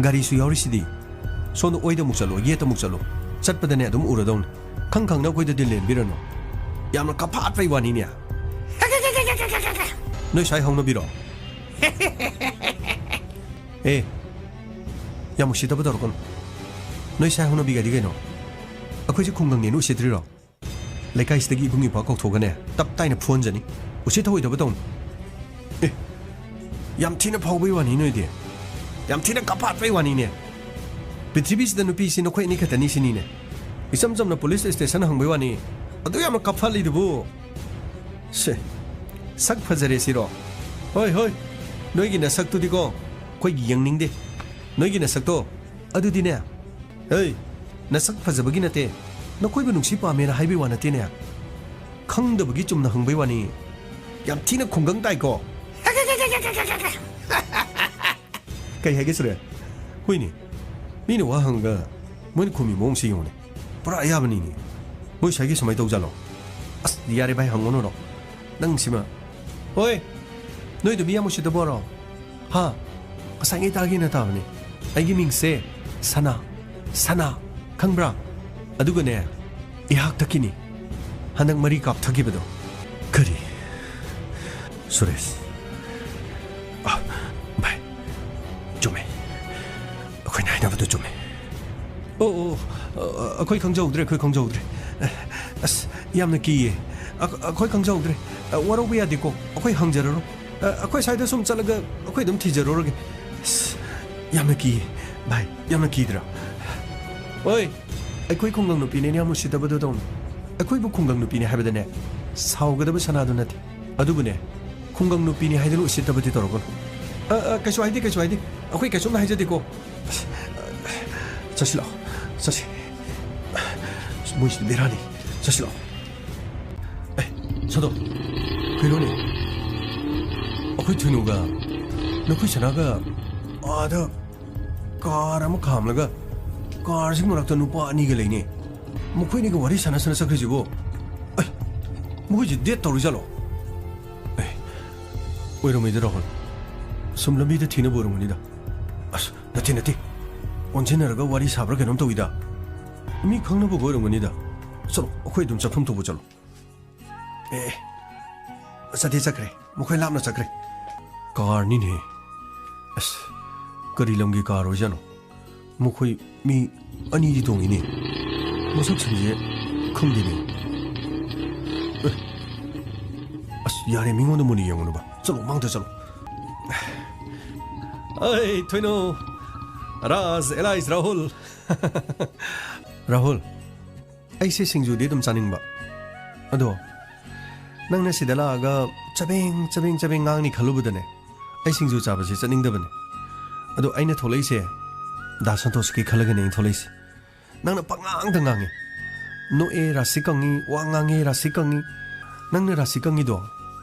ꯒꯥꯔꯤꯁꯨ ꯌꯥꯎꯔꯤꯁꯤꯗꯤ꯫ ꯁꯣꯝꯗ ꯑꯣꯏꯗ ꯑꯃꯨꯛ ꯆꯠꯂꯣ, ꯌꯦꯠꯇ ꯑꯃꯨꯛ ꯆꯠꯂꯣ꯫ ꯆꯠꯄꯗꯅꯦ ꯑꯗꯨꯝ ꯎꯔꯗꯧꯅꯤ꯫ ꯈꯪ ꯈꯪꯅ ꯑꯩꯈꯣꯏꯗꯗꯤ ꯂꯦꯟꯕꯤꯔꯅꯨ꯫" "ꯌꯥꯝꯅ ꯀꯥꯐꯠꯄꯩ ꯋꯥꯅꯤꯅꯦ꯫" "ꯅꯣꯏ ꯁ꯭ꯋꯥꯏ ꯍꯧꯅꯕꯤꯔꯣ?" "ꯑꯦ, ꯌꯥꯝ ꯎꯁꯤꯠꯇꯕ ꯇꯧꯔꯛꯀꯅꯨ꯫ ꯅꯣꯏ ꯁ꯭ꯋꯥꯏ ꯍꯧꯅꯕꯤꯒꯗꯤ ꯀꯩꯅꯣ? ꯑꯩꯈꯣꯏꯁꯦ ꯈꯨꯡꯒꯪꯅꯦꯅ ꯎꯁꯤꯠꯇ꯭ꯔꯤꯔꯣ? ꯂꯩꯀꯥꯏꯁꯤꯗꯒꯤ ꯏꯕꯨꯡ ꯏꯄ꯭ꯋꯥ ꯀꯧꯊꯣꯛꯑꯒꯅꯦ, ꯇꯞ ꯇꯥꯏꯅ ꯐꯨꯍꯟꯖꯅꯤ꯫ ꯎꯁꯤꯠ ꯊꯑꯣꯏꯗꯕ ꯇꯧꯅꯨ꯫" "ꯑꯦ, ꯌꯥꯝ ꯊꯤꯅ ꯐꯥꯎꯕꯩ ꯋꯥꯅꯤ ꯅꯣꯏꯗꯤ꯫ ꯌꯥꯝ ꯊꯤꯅ ꯀꯥꯐꯠꯄꯩ ꯋꯥꯅꯤꯅꯦ꯫ ꯄ꯭ꯔꯤꯊꯤꯕꯤꯁꯤꯗ ꯅꯨꯄꯤꯁꯤ ꯅꯈꯣꯏ ꯑꯅꯤ ꯈꯛꯇꯅꯤ ꯁꯤꯅꯤꯅꯦ꯫ ꯏꯆꯝ ꯆꯝꯅ ꯄꯨꯂꯤꯁ ꯁ꯭ꯇꯦꯁꯟ ꯍꯪꯕꯩ ꯋꯥꯅꯤ꯫ ꯑꯗꯨ ꯌꯥꯝꯅ ꯀꯥꯐꯠꯂꯤꯗꯨꯕꯨ꯫ ꯁꯦ, ꯁꯛ ꯐꯖꯔꯦ ꯁꯤꯔꯣ? ꯍꯣꯏ, ꯍꯣꯏ, ꯅꯣꯏꯒꯤ ꯅꯁꯛꯇꯨꯗꯤꯀꯣ ꯑꯩꯈꯣꯏꯒꯤ ꯌꯦꯡꯅꯤꯡꯗꯦ꯫ ꯅꯣꯏꯒꯤ ꯅꯁꯛꯇꯣ ꯑꯗꯨꯗꯤꯅꯦ, ꯍꯩ, ꯅꯁꯛ ꯐꯖꯕꯒꯤ ꯅꯠꯇꯦ, ꯅꯈꯣꯏꯕꯨ ꯅꯨꯡꯁꯤ ꯄꯥꯝꯃꯦꯅ ꯍꯥꯏꯕꯩ ꯋꯥ ꯅꯠꯇꯦꯅꯦ꯫ ꯈꯪꯗꯕꯒꯤ ꯆꯨꯝꯅ ꯍꯪꯕꯩ ꯋꯥꯅꯤ꯫ ꯌꯥꯝ ꯊꯤꯅ ꯈꯨꯡꯒꯪ ꯇꯥꯏꯀꯣ꯫ ꯀꯩ ꯍꯥꯏꯒꯦ ꯁꯨꯔꯦ? ꯍꯣꯏꯅꯦ, ꯃꯤꯅ ꯋꯥ ꯍꯪꯉꯒ ꯃꯣꯏꯅ ꯈꯨꯝꯃꯤ ꯃꯑꯣꯡꯁꯤ ꯌꯦꯡꯉꯨꯅꯦ꯫ ꯄꯨꯔꯥ ꯑꯌꯥꯕꯅꯤꯅꯦ꯫ ꯃꯣꯏ ꯁ꯭ꯋꯥꯏꯒꯤ ꯁꯨꯃꯥꯏꯅ ꯇꯧꯖꯥꯠꯂꯣ? ꯑꯁ, ꯌꯥꯔꯦ ꯚꯥꯏ, ꯍꯪꯉꯨꯅꯨꯔꯣ꯫ ꯅꯪꯁꯤꯃ꯫ ꯍꯣꯏ, ꯅꯣꯏꯗꯣ ꯃꯤ ꯌꯥꯝ ꯎꯁꯤꯠꯇꯕꯔꯣ? ꯍꯥ? ꯉꯁꯥꯏꯉꯩ ꯇꯥꯒꯦꯅ ꯇꯥꯕꯅꯦ꯫ ꯑꯩꯒꯤ ꯃꯤꯡꯁꯦ ꯁꯅꯥ꯫ ꯁꯅꯥ꯫ ꯈꯪꯕ꯭ꯔꯥ? ꯑꯗꯨꯒꯅꯦ, ꯏꯍꯥꯛꯇꯛꯀꯤꯅꯤ꯫ ꯍꯟꯗꯛ ꯃꯔꯤ ꯀꯥꯞꯊꯈꯤꯕꯗꯣ꯫ ꯀꯔꯤ? ꯁꯨꯔꯦꯁ꯫ ꯑ, ꯚꯥꯏ, ꯆꯨꯝꯃꯦ꯫ ꯑꯩꯈꯣꯏꯅ ꯍꯥꯏꯅꯕꯗꯣ ꯆꯨꯝꯃꯦ꯫ ꯑꯣ, ꯑꯣ, ꯑ, ꯑꯩꯈꯣꯏ ꯈꯪꯖꯍꯧꯗ꯭ꯔꯦ, ꯑꯩꯈꯣꯏ ꯈꯪꯖꯍꯧꯗ꯭ꯔꯦ꯫ ꯑꯁ, ꯌꯥꯝꯅ ꯀꯤꯌꯦ꯫ ꯑ-, ꯑꯩꯈꯣꯏ ꯈꯪꯖꯍꯧꯗ꯭ꯔꯦ꯫ ꯑ, ꯋꯥꯔꯧꯕ ꯌꯥꯗꯦꯀꯣ꯫ ꯑꯩꯈꯣꯏ ꯍꯪꯖꯔꯔꯣꯏ꯫ ꯑ, ꯑꯩꯈꯣꯏ ꯁ꯭ꯋꯥꯏꯗ ꯁꯨꯝ ꯆꯠꯂꯒ ꯑꯩꯈꯣꯏ ꯑꯗꯨꯝ ꯊꯤꯖꯔꯨꯔꯒꯦ꯫ ꯑꯁ, ꯌꯥꯝꯅ ꯀꯤꯌꯦ꯫ ꯚꯥꯏ, ꯌꯥꯝꯅ ꯀꯤꯗ꯭ꯔꯥ? ꯑꯣꯏ, ꯑꯩꯈꯣꯏ ꯈꯨꯡꯒꯪ ꯅꯨꯄꯤꯅꯦꯅ ꯌꯥꯝ ꯎꯁꯤꯠꯇꯕꯗꯣ ꯇꯧꯅꯨ꯫ ꯑꯩꯈꯣꯏꯕꯨ ꯈꯨꯡꯒꯪ ꯅꯨꯄꯤꯅꯦ ꯍꯥꯏꯕꯗꯅꯦ, ꯁꯥꯎꯒꯗꯕ ꯁꯅꯥꯗꯨ ꯅꯠꯇꯦ꯫ ꯑꯗꯨꯕꯨꯅꯦ, ꯈꯨꯡꯒꯪ ꯅꯨꯄꯤꯅꯤ ꯍꯥꯏꯗꯅ ꯎꯁꯤꯠꯇꯕꯗꯤ ꯇꯧꯔꯛꯀꯅꯨ꯫ ꯑ, ꯑ, ꯀꯩꯁꯨ ꯍꯥꯏꯗꯦ, ꯀꯩꯁꯨ ꯍꯥꯏꯗꯦ꯫ ꯑꯩꯈꯣꯏ ꯀꯩꯁꯨꯝ ꯍꯥꯏꯖꯗꯦꯀꯣ꯫ ꯑꯁ, ꯑ, ꯆꯠꯁꯤ ꯂꯥꯛꯑꯣ, ꯆꯠꯁꯤ꯫ ꯑꯁ, ꯃꯣꯏꯁꯤꯗꯤ ꯕꯦꯔꯥꯅꯤ꯫ ꯆꯠꯁꯤ ꯂꯥꯛꯑꯣ꯫ ꯑꯦ, ꯁꯗꯣ, ꯀꯩꯅꯣꯅꯦ? ꯑꯩꯈꯣꯏ ꯊꯨꯅꯨꯒ ꯅꯈꯣꯏ ꯁꯅꯥꯒ ꯑꯥꯗ ꯀꯥꯔ ꯑꯃ ꯈꯥꯝꯂꯒ ꯀꯥꯔꯁꯤꯒꯤ ꯃꯔꯛꯇ ꯅꯨꯄꯥ ꯑꯅꯤꯒ ꯂꯩꯅꯦ꯫ ꯃꯈꯣꯏꯅꯤꯒ ꯋꯥꯔꯤ ꯁꯥꯟꯅ ꯁꯥꯟꯅ ꯆꯠꯈ꯭ꯔꯤꯁꯤꯕꯨ꯫ ꯑꯦ, ꯃꯈꯣꯏꯁꯦ ꯗꯦꯠ ꯇꯧꯔꯤꯖꯥꯠꯂꯣ? ꯑꯦ, ꯑꯣꯏꯔꯝꯃꯣꯏꯗ ꯔꯥꯍꯨꯜ꯫ ꯁꯨꯝ ꯂꯝꯕꯤꯗ ꯊꯦꯡꯅꯕ ꯑꯣꯏꯔꯝꯒꯅꯤꯗ꯫ ꯑꯁ, ꯅꯠꯇꯦ, ꯅꯠꯇꯦ꯫ ꯑꯣꯟꯁꯤꯟꯅꯔꯒ ꯋꯥꯔꯤ ꯁꯥꯕ꯭ꯔꯥ ꯀꯩꯅꯣꯝ ꯇꯧꯏꯗ꯫ ꯃꯤ ꯈꯪꯅꯕꯒ ꯑꯣꯏꯔꯝꯒꯅꯤꯗ꯫ ꯆꯠꯂꯣ, ꯑꯩꯈꯣꯏ ꯑꯗꯨꯝ ꯆꯠꯐꯝ ꯊꯣꯛꯄ ꯆꯠꯂꯣ꯫ ꯑꯦ, ꯑꯦ, ꯆꯠꯇꯤ ꯆꯠꯈ꯭ꯔꯦ꯫ ꯃꯈꯣꯏ ꯂꯥꯞꯅ ꯆꯠꯈ꯭ꯔꯦ꯫ ꯀꯥꯔꯅꯤꯅꯦ꯫ ꯑꯁ, ꯀꯔꯤ ꯂꯝꯒꯤ ꯀꯥꯔ ꯑꯣꯏꯖꯥꯠꯅꯣ? ꯃꯈꯣꯏ ꯃꯤ ꯑꯅꯤꯗꯤ ꯇꯣꯡꯉꯤꯅꯦ꯫ ꯃꯁꯛꯁꯤꯡꯁꯦ ꯈꯪꯗꯦꯅꯦ꯫ ꯑꯦ, ꯑꯁ, ꯌꯥꯔꯦ, ꯃꯤꯉꯣꯟꯗ ꯃꯨꯟꯅ ꯌꯦꯡꯉꯨꯅꯨꯕ꯫ ꯆꯠꯂꯣ, ꯃꯥꯡꯗ ꯆꯠꯂꯣ꯫ ꯑꯩ ꯊꯣꯏꯅꯣ, ꯔꯥꯖ, ꯑꯦꯂꯥꯏꯁ, ꯔꯥꯍꯨꯜ꯫ ꯔꯥꯍꯨꯜ, ꯑꯩꯁꯦ ꯁꯤꯡꯖꯨꯗꯤ ꯑꯗꯨꯝ ꯆꯥꯅꯤꯡꯕ꯫ ꯑꯗꯣ ꯅꯪꯅ ꯁꯤꯗ ꯂꯥꯛꯑꯒ ꯆꯕꯦꯡ ꯆꯕꯦꯡ ꯆꯕꯦꯡ ꯉꯥꯡꯅꯤ ꯈꯜꯂꯨꯕꯗꯅꯦ, ꯑꯩ ꯁꯤꯡꯖꯨ ꯆꯥꯕꯁꯦ ꯆꯠꯅꯤꯡꯗꯕꯅꯦ꯫ ꯑꯗꯣ ꯑꯩꯅ ꯊꯣꯛꯂꯛꯏꯁꯦ ꯗꯥ ꯁꯟꯇꯣꯁꯀꯤ ꯈꯜꯂꯒꯅꯦ ꯑꯩꯅ ꯊꯣꯛꯂꯛꯏꯁꯦ꯫ ꯅꯪꯅ ꯄꯉꯥꯡꯗ ꯉꯥꯡꯉꯤ꯫ ꯅꯣꯛꯑꯦ ꯔꯥꯁꯤ ꯀꯪꯉꯤ, ꯋꯥ ꯉꯥꯡꯉꯦ ꯔꯥꯁꯤ ꯀꯪꯉꯤ꯫ ꯅꯪꯅ ꯔꯥꯁꯤ ꯀꯪꯉꯤꯗꯣ,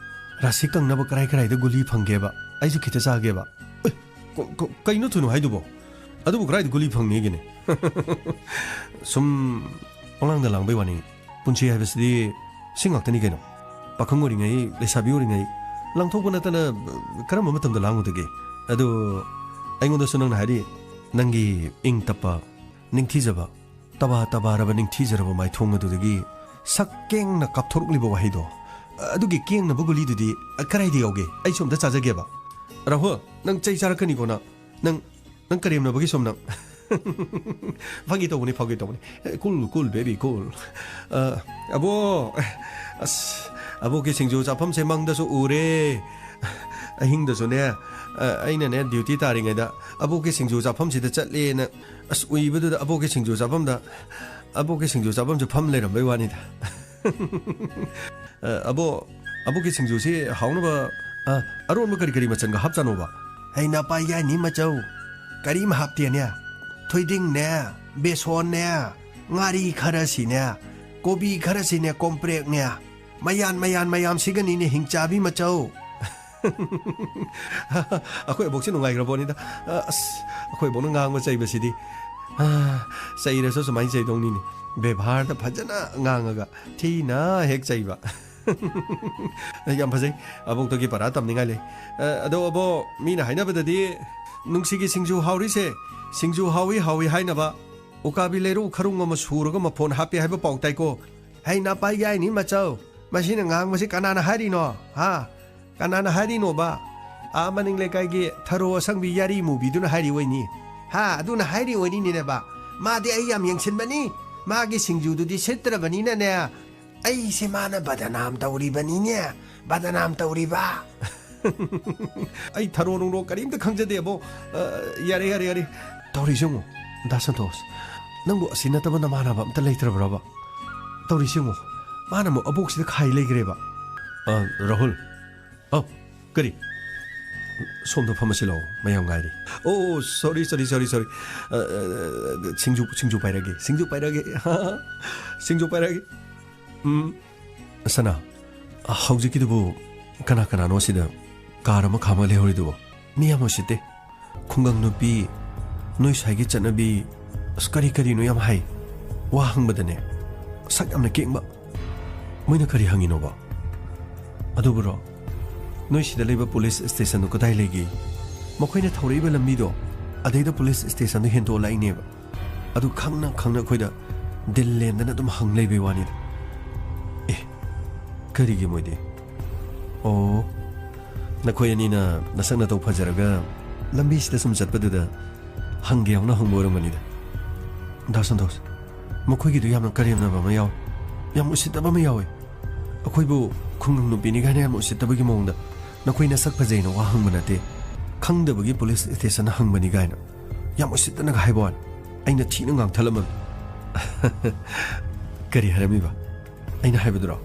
ꯔꯥꯁꯤ ꯀꯪꯅꯕ ꯀꯔꯥꯏ ꯀꯔꯥꯏꯗ ꯒꯨꯂꯤ ꯐꯪꯒꯦꯕ? ꯑꯩꯁꯨ ꯈꯤꯇ ꯆꯥꯒꯦꯕ꯫ ꯑꯦ, ꯀ-, ꯀ-, ꯀꯩꯅꯣ ꯊꯨꯅꯨ ꯍꯥꯏꯗꯨꯕꯣ? ꯑꯗꯨꯕꯨ ꯀꯗꯥꯏꯗ ꯒꯨꯂꯤ ꯐꯪꯅꯤꯒꯦꯅꯦ? ꯁꯨꯝ ꯄꯉꯥꯡꯗ ꯂꯥꯡꯕꯩ ꯋꯥꯅꯤ꯫ ꯄꯨꯟꯁꯤ ꯍꯥꯏꯕꯁꯤꯗꯤ ꯁꯤ ꯉꯥꯛꯇꯅꯤ ꯀꯩꯅꯣ꯫ ꯄꯥꯈꯪ ꯑꯣꯏꯔꯤꯉꯩ, ꯂꯩꯁꯥꯕꯤ ꯑꯣꯏꯔꯤꯉꯩ ꯂꯥꯡꯊꯣꯛꯄ ꯅꯠꯇꯅ ꯀꯔꯝꯕ ꯃꯇꯝꯗ ꯂꯥꯡꯉꯨꯗꯒꯦ? ꯑꯗꯨ ꯑꯩꯉꯣꯟꯗꯁꯨ ꯅꯪꯅ ꯍꯥꯏꯔꯤ, ꯅꯪꯒꯤ ꯏꯪ ꯇꯞꯄ, ꯅꯤꯡꯊꯤꯖꯕ, ꯇꯕꯥ ꯇꯕꯥꯔꯕ ꯅꯤꯡꯊꯤꯖꯔꯕ ꯃꯥꯏꯊꯣꯡ ꯑꯗꯨꯗꯒꯤ ꯁꯛ ꯀꯦꯡꯅ ꯀꯥꯞꯊꯣꯔꯛꯂꯤꯕ ꯋꯥꯍꯩꯗꯣ, ꯑꯗꯨꯒꯤ ꯀꯦꯡꯅꯕ ꯒꯨꯂꯤꯗꯨꯗꯤ ꯀꯗꯥꯏꯗ ꯌꯥꯎꯒꯦ? ꯑꯩꯁꯨ ꯑꯝꯇ ꯆꯥꯖꯒꯦꯕ꯫ ꯔꯥꯍꯨꯜ, ꯅꯪ ꯆꯩ ꯆꯥꯔꯛꯀꯅꯤꯀꯣ ꯅꯪ꯫ ꯅꯪ, ꯅꯪ ꯀꯔꯦꯝꯅꯕꯒꯤ ꯁꯨꯝ ꯅꯪ꯫ ꯐꯥꯒꯤ ꯇꯧꯕꯅꯤ, ꯐꯥꯒꯤ ꯇꯧꯕꯅꯤ꯫ ꯑꯦ, cool, cool, baby, cool꯫ ꯑ, ꯑꯕꯣ, ꯑꯁ, ꯑꯕꯣꯛꯀꯤ ꯁꯤꯡꯖꯨ ꯆꯥꯐꯝꯁꯦ ꯃꯪꯗꯁꯨ ꯎꯔꯦ꯫ ꯑꯍꯤꯡꯗꯁꯨꯅꯦ, ꯑ, ꯑꯩꯅꯅꯦ duty ꯇꯥꯔꯤꯉꯩꯗ ꯑꯕꯣꯛꯀꯤ ꯁꯤꯡꯖꯨ ꯆꯥꯐꯝꯁꯤꯗ ꯆꯠꯂꯦꯅ, ꯑꯁ, ꯎꯏꯕꯗꯨꯗ ꯑꯕꯣꯛꯀꯤ ꯁꯤꯡꯖꯨ ꯆꯥꯐꯝꯗ, ꯑꯕꯣꯛꯀꯤ ꯁꯤꯡꯖꯨ ꯆꯥꯐꯝꯁꯦ ꯐꯝ ꯂꯩꯔꯝꯕꯩ ꯋꯥꯅꯤꯗ꯫ ꯑ, ꯑꯕꯣ, ꯑꯕꯣꯛꯀꯤ ꯁꯤꯡꯖꯨꯁꯤ ꯍꯥꯎꯅꯕ, ꯑ, ꯑꯔꯣꯟꯕ ꯀꯔꯤ ꯀꯔꯤ ꯃꯆꯜꯒ ꯍꯥꯞꯆꯥꯅꯣꯕ? ꯍꯩ ꯅꯄꯥ ꯌꯥꯏꯅꯤ ꯃꯆꯧ, ꯀꯔꯤꯝ ꯍꯥꯞꯇꯦꯅꯦ꯫ ꯊꯣꯏꯗꯤꯡꯅꯦ, ꯕꯦꯁꯣꯟꯅꯦ, ꯉꯥꯔꯤ ꯈꯔꯁꯤꯅꯦ, ꯀꯣꯕꯤ ꯈꯔꯁꯤꯅꯦ, ꯀꯣꯝꯄ꯭ꯔꯦꯛꯅꯦ, ꯃꯌꯥꯟ ꯃꯌꯥꯟ ꯃꯌꯥꯝꯁꯤꯒꯅꯤꯅꯦ ꯍꯤꯡꯆꯥꯕꯤ ꯃꯆꯧ꯫ ꯑꯩꯈꯣꯏ ꯑꯕꯣꯛꯁꯦ ꯅꯨꯡꯉꯥꯏꯈ꯭ꯔ ꯄꯣꯠꯅꯤꯗ꯫ ꯑ, ꯑꯁ, ꯑꯩꯈꯣꯏ ꯑꯕꯣꯛꯅ ꯉꯥꯡꯕ ꯆꯩꯕꯁꯤꯗꯤ, ꯑ, ꯆꯩꯔꯁꯨ ꯁꯨꯃꯥꯏꯅ ꯆꯩꯗꯧꯅꯤꯅꯦ꯫ ꯕꯦꯕꯥꯔꯗ ꯐꯖꯅ ꯉꯥꯡꯉꯒ ꯊꯤꯅ ꯍꯦꯛ ꯆꯩꯕ꯫ ꯌꯥꯝ ꯐꯖꯩ꯫ ꯑꯕꯣꯛꯇꯒꯤ ꯄꯔꯥ ꯇꯝꯅꯤꯡꯉꯥꯏ ꯂꯩ꯫ ꯑ, ꯑꯗꯣ ꯑꯕꯣꯛ, ꯃꯤꯅ ꯍꯥꯏꯅꯕꯗꯗꯤ ꯅꯨꯡꯁꯤꯒꯤ ꯁꯤꯡꯖꯨ ꯍꯥꯎꯔꯤꯁꯦ, ꯁꯤꯡꯖꯨ ꯍꯥꯎꯏ ꯍꯥꯎꯏ ꯍꯥꯏꯅꯕ ꯎꯀꯥꯕꯤ ꯂꯩꯔꯨ ꯈꯔꯨꯡ ꯑꯃ ꯁꯨꯔꯒ ꯃꯐꯣꯟ ꯍꯥꯞꯄꯦ ꯍꯥꯏꯕ ꯄꯥꯎ ꯇꯥꯏꯀꯣ꯫ ꯍꯩ ꯅꯄꯥ ꯌꯥꯏꯅꯤ ꯃꯆꯧ, ꯃꯁꯤꯅ ꯉꯥꯡꯕꯁꯤ ꯀꯅꯥꯅ ꯍꯥꯏꯔꯤꯅꯣ? ꯍꯥ? ꯀꯅꯥꯅ ꯍꯥꯏꯔꯤꯅꯣꯕ? ꯑꯥ ꯃꯅꯤꯡ ꯂꯩꯀꯥꯏꯒꯤ ꯊꯔꯣ ꯑꯁꯪꯕꯤ ꯌꯥꯔꯤ ꯃꯨꯕꯤꯗꯨꯅ ꯍꯥꯏꯔꯤ ꯑꯣꯏꯅꯤ꯫ ꯍꯥ? ꯑꯗꯨꯅ ꯍꯥꯏꯔꯤ ꯑꯣꯏꯅꯤꯅꯦꯕ꯫ ꯃꯥꯗꯤ ꯑꯩ ꯌꯥꯝ ꯌꯦꯡꯁꯤꯟꯕꯅꯤ꯫ ꯃꯥꯒꯤ ꯁꯤꯡꯖꯨꯗꯨꯗꯤ ꯁꯤꯠꯇ꯭ꯔꯕꯅꯤꯅꯅꯦ, ꯑꯩꯁꯦ ꯃꯥꯅ ꯕꯗꯅꯥꯝ ꯇꯧꯔꯤꯕꯅꯤꯅꯦ, ꯕꯗꯅꯥꯝ ꯇꯧꯔꯤꯕ꯫ ꯑꯩ ꯊꯔꯣ ꯅꯨꯡꯂꯣ ꯀꯔꯤꯝꯇ ꯈꯪꯖꯗꯦꯕꯣ꯫ ꯑ, ꯌꯥꯔꯦ, ꯌꯥꯔꯦ, ꯌꯥꯔꯦ꯫ ꯇꯧꯔꯤꯁꯦ ꯌꯦꯡꯉꯣ, ꯗꯥ ꯁꯟꯇꯣꯁ, ꯅꯪꯕꯨ ꯑꯁꯤ ꯅꯠꯇꯕ ꯅꯃꯥꯟꯅꯕ ꯑꯝꯇ ꯂꯩꯇ꯭ꯔꯕ꯭ꯔꯕ? ꯇꯧꯔꯤꯁꯦ ꯌꯦꯡꯉꯣ, ꯃꯥꯅ ꯑꯃꯨꯛ ꯑꯕꯣꯛꯁꯤꯗ ꯈꯥꯏ ꯂꯩꯈ꯭ꯔꯦꯕ꯫ ꯑ, ꯔꯥꯍꯨꯜ, ꯑꯧ, ꯀꯔꯤ? ꯁꯣꯝꯗ ꯐꯝꯃꯁꯤ ꯂꯥꯛꯑꯣ, ꯃꯌꯥꯝ ꯉꯥꯏꯔꯤ꯫ ꯑꯣ, ꯁꯣꯔꯤ, ꯁꯣꯔꯤ, ꯁꯣꯔꯤ, ꯁꯣꯔꯤ꯫ ꯑ, ꯑ, ꯁꯤꯡꯖꯨ, ꯁꯤꯡꯖꯨ ꯄꯥꯏꯔꯒꯦ, ꯁꯤꯡꯖꯨ ꯄꯥꯏꯔꯒꯦ꯫ ꯁꯤꯡꯖꯨ ꯄꯥꯏꯔꯒꯦ꯫ ꯎꯝ꯫ ꯁꯅꯥ, ꯍꯧꯖꯤꯛꯀꯤꯗꯨꯕꯨ ꯀꯅꯥ ꯀꯅꯥꯅꯣ ꯁꯤꯗ ꯀꯥꯔ ꯑꯃ ꯈꯥꯝꯃ ꯂꯩꯍꯧꯔꯤꯗꯨꯕꯣ? ꯃꯤ ꯌꯥꯝ ꯎꯁꯤꯠꯇꯦ꯫ ꯈꯨꯡꯒꯪ ꯅꯨꯄꯤ, ꯅꯣꯏ ꯁ꯭ꯋꯥꯏꯒꯤ ꯆꯠꯅꯕꯤ, ꯑꯁ, ꯀꯔꯤ ꯀꯔꯤꯅꯣ ꯌꯥꯝ ꯍꯥꯏ꯫ ꯋꯥ ꯍꯪꯕꯗꯅꯦ, ꯁꯛ ꯌꯥꯝꯅ ꯀꯦꯡꯕ꯫ ꯃꯣꯏꯅ ꯀꯔꯤ ꯍꯪꯉꯤꯅꯣꯕ? ꯑꯗꯨꯕꯨꯔꯣ, ꯅꯣꯏ ꯁꯤꯗ ꯂꯩꯕ ꯄꯨꯂꯤꯁ ꯁ꯭ꯇꯦꯁꯟꯗꯨ ꯀꯗꯥꯏ ꯂꯩꯒꯦ? ꯃꯈꯣꯏꯅ ꯊꯧꯔꯛꯏꯕ ꯂꯝꯕꯤꯗꯣ, ꯑꯗꯩꯗ ꯄꯨꯂꯤꯁ ꯁ꯭ꯇꯦꯁꯟꯗꯨ ꯍꯦꯟꯗꯣꯛꯑ ꯂꯥꯛꯏꯅꯦꯕ꯫ ꯑꯗꯨ ꯈꯪꯅ ꯈꯪꯅ ꯑꯩꯈꯣꯏꯗ ꯗꯤꯜ ꯂꯦꯟꯗꯅ ꯑꯗꯨꯝ ꯍꯪ ꯂꯩꯕꯩ ꯋꯥꯅꯤꯗ꯫ ꯑꯦ, ꯀꯔꯤꯒꯤ ꯃꯣꯏꯗꯤ? ꯑꯣ, ꯅꯈꯣꯏ ꯑꯅꯤꯅ ꯅꯁꯛ ꯅꯇꯧ ꯐꯖꯔꯒ ꯂꯝꯕꯤꯁꯤꯗ ꯁꯨꯝ ꯆꯠꯄꯗꯨꯗ ꯍꯪꯒꯦ ꯌꯥꯎꯅ ꯍꯪꯕ ꯑꯣꯏꯔꯝꯒꯅꯤꯗ꯫ ꯗꯥ ꯁꯟꯇꯣꯁ, ꯃꯈꯣꯏꯒꯤꯗꯨ ꯌꯥꯝꯅ ꯀꯔꯦꯝꯅꯕ ꯑꯃ ꯌꯥꯎꯏ, ꯌꯥꯝ ꯎꯁꯤꯠꯇꯕ ꯑꯃ ꯌꯥꯎꯏ꯫ ꯑꯩꯈꯣꯏꯕꯨ ꯈꯨꯡꯒꯪ ꯅꯨꯄꯤꯅꯤ ꯀꯥꯏꯅ ꯌꯥꯝ ꯎꯁꯤꯠꯇꯕꯒꯤ ꯃꯑꯣꯡꯗ, "ꯅꯈꯣꯏ ꯅꯁꯛ ꯐꯖꯩꯅ ꯋꯥ ꯍꯪꯕ ꯅꯠꯇꯦ, ꯈꯪꯗꯕꯒꯤ ꯄꯨꯂꯤꯁ ꯁ꯭ꯇꯦꯁꯟꯗ ꯍꯪꯕꯅꯤ" ꯀꯥꯏꯅ ꯌꯥꯝ ꯎꯁꯤꯠꯇꯅꯒ ꯍꯥꯏꯕ ꯋꯥꯅꯤ꯫ ꯑꯩꯅ ꯊꯤꯅ ꯉꯥꯡꯊꯠꯂꯝꯃꯕꯅꯤ꯫ ꯀꯔꯤ ꯍꯥꯏꯔꯝꯃꯤꯕ? ꯑꯩꯅ ꯍꯥꯏꯕꯗꯨꯔꯣ?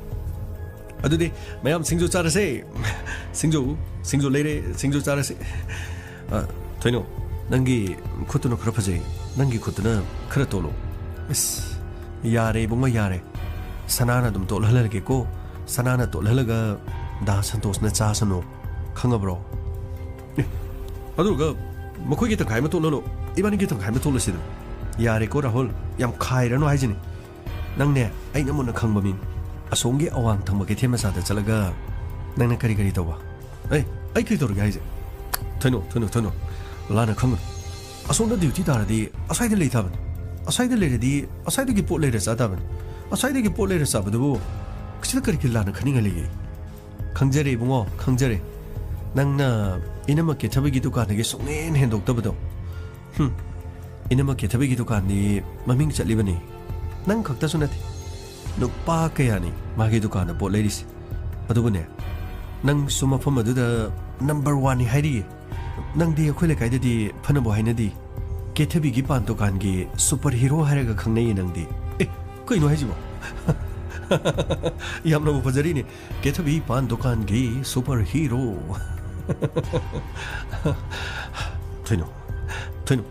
ꯑꯗꯨꯗꯤ ꯃꯌꯥꯝ ꯁꯤꯡꯖꯨ ꯆꯥꯔꯁꯦ꯫ ꯁꯤꯡꯖꯨ, ꯁꯤꯡꯖꯨ ꯂꯩꯔꯦ, ꯁꯤꯡꯖꯨ ꯆꯥꯔꯁꯦ꯫ ꯑ, ꯊꯣꯏꯅꯣ, ꯅꯪꯒꯤ ꯈꯨꯠꯇꯨꯅ ꯈꯔ ꯐꯖꯩ꯫ ꯅꯪꯒꯤ ꯈꯨꯠꯇꯨꯅ ꯈꯔ ꯇꯣꯠꯂꯣ꯫ ꯑꯁ, ꯌꯥꯔꯦ ꯏꯕꯨꯡꯉꯣ, ꯌꯥꯔꯦ꯫ ꯁꯅꯥꯅ ꯑꯗꯨꯝ ꯇꯣꯠꯍꯜꯂꯒꯦꯀꯣ꯫ ꯁꯅꯥꯅ ꯇꯣꯠꯍꯜꯂꯒ ꯗꯥ ꯁꯟꯇꯣꯁꯅ ꯆꯥꯁꯅꯨ꯫ ꯈꯪꯉꯕ꯭ꯔꯣ? ꯑꯦ, ꯑꯗꯨꯒ ꯃꯈꯣꯏꯒꯤ ꯇꯪꯈꯥꯏ ꯑꯃ ꯇꯣꯠꯍꯜꯂꯣ, ꯏꯕꯥꯅꯤꯒꯤ ꯇꯪꯈꯥꯏ ꯑꯃ ꯇꯣꯠꯂꯁꯤꯗꯅ꯫ ꯌꯥꯔꯦꯀꯣ ꯔꯥꯍꯨꯜ, ꯌꯥꯝ ꯈꯥꯏꯔꯅꯨ ꯍꯥꯏꯁꯤꯅꯤ꯫ ꯅꯪꯅꯦ, ꯑꯩꯅ ꯃꯨꯟꯅ ꯈꯪꯕ ꯃꯤꯅꯤ꯫ ꯑꯁꯣꯝꯒꯤ ꯑꯋꯥꯡ ꯊꯪꯕ ꯀꯩꯊꯦꯜ ꯃꯆꯥꯗ ꯆꯠꯂꯒ ꯅꯪꯅ ꯀꯔꯤ ꯀꯔꯤ ꯇꯧꯕ? ꯑꯩ, ꯑꯩ ꯀꯔꯤ ꯇꯧꯔꯒꯦ ꯍꯥꯏꯁꯦ? ꯊꯣꯏꯅꯣ, ꯊꯣꯏꯅꯣ, ꯊꯣꯏꯅꯣ, ꯂꯥꯟꯅ ꯈꯪꯒꯅꯨ꯫ ꯑꯁꯣꯝꯗ ꯗ꯭ꯌꯨꯇꯤ ꯇꯥꯔꯗꯤ ꯑꯁ꯭ꯋꯥꯏꯗ ꯂꯩ ꯇꯥꯕꯅꯤ꯫ ꯑꯁ꯭ꯋꯥꯏꯗ ꯂꯩꯔꯗꯤ ꯑꯁ꯭ꯋꯥꯏꯗꯒꯤ ꯄꯣꯠ ꯂꯩꯔ ꯆꯥ ꯇꯥꯕꯅꯤ꯫ ꯑꯁ꯭ꯋꯥꯏꯗꯒꯤ ꯄꯣꯠ ꯂꯩꯔ ꯆꯥꯕꯗꯨꯕꯨ ꯁꯤꯗ ꯀꯔꯤ ꯀꯔꯤ ꯂꯥꯟꯅ ꯈꯟꯅꯤꯡꯉꯥꯏ ꯂꯩꯒꯦ? ꯈꯪꯖꯔꯦ ꯏꯕꯨꯡꯉꯣ, ꯈꯪꯖꯔꯦ꯫ ꯅꯪꯅ ꯏꯅꯝꯃ ꯀꯦꯊꯕꯒꯤ ꯗꯨꯀꯥꯟꯗꯒꯤ ꯁꯨꯡꯍꯦꯟ ꯍꯦꯟꯗꯣꯛꯇꯕꯗꯣ꯫ ꯍꯨꯝ, ꯏꯅꯝꯃ ꯀꯦꯊꯕꯒꯤ ꯗꯨꯀꯥꯟꯗꯤ ꯃꯃꯤꯡ ꯆꯠꯂꯤꯕꯅꯤ꯫ ꯅꯪ ꯈꯛꯇꯁꯨ ꯅꯠꯇꯦ, ꯅꯨꯄꯥ ꯀꯌꯥꯅꯤ ꯃꯥꯒꯤ ꯗꯨꯀꯥꯟꯗ ꯄꯣꯠ ꯂꯩꯔꯤꯁꯦ꯫ ꯑꯗꯨꯕꯨꯅꯦ, ꯅꯪꯁꯨ ꯃꯐꯝ ꯑꯗꯨꯗ ꯅꯝꯕꯔ ꯋꯥꯟꯅꯤ ꯍꯥꯏꯔꯤꯌꯦ꯫ ꯅꯪꯗꯤ ꯑꯩꯈꯣꯏ ꯂꯩꯀꯥꯏꯗꯗꯤ ꯐꯅꯕꯨ ꯍꯥꯏꯅꯗꯤ꯫ ꯀꯦꯊꯕꯤꯒꯤ ꯄꯥꯟ ꯗꯨꯀꯥꯟꯒꯤ ꯁꯨꯄꯔ ꯍꯤꯔꯣ ꯍꯥꯏꯔꯒ ꯈꯪꯅꯩꯌꯦ ꯅꯪꯗꯤ꯫ ꯑꯦ, ꯀꯩꯅꯣ ꯍꯥꯏꯁꯤꯕꯣ? ꯌꯥꯝꯅꯕꯨ ꯐꯖꯔꯤꯅꯦ, ꯀꯦꯊꯕꯤ ꯄꯥꯟ ꯗꯨꯀꯥꯟꯒꯤ ꯁꯨꯄꯔ ꯍꯤꯔꯣ꯫ ꯊꯣꯏꯅꯨ, ꯊꯣꯏꯅꯨ,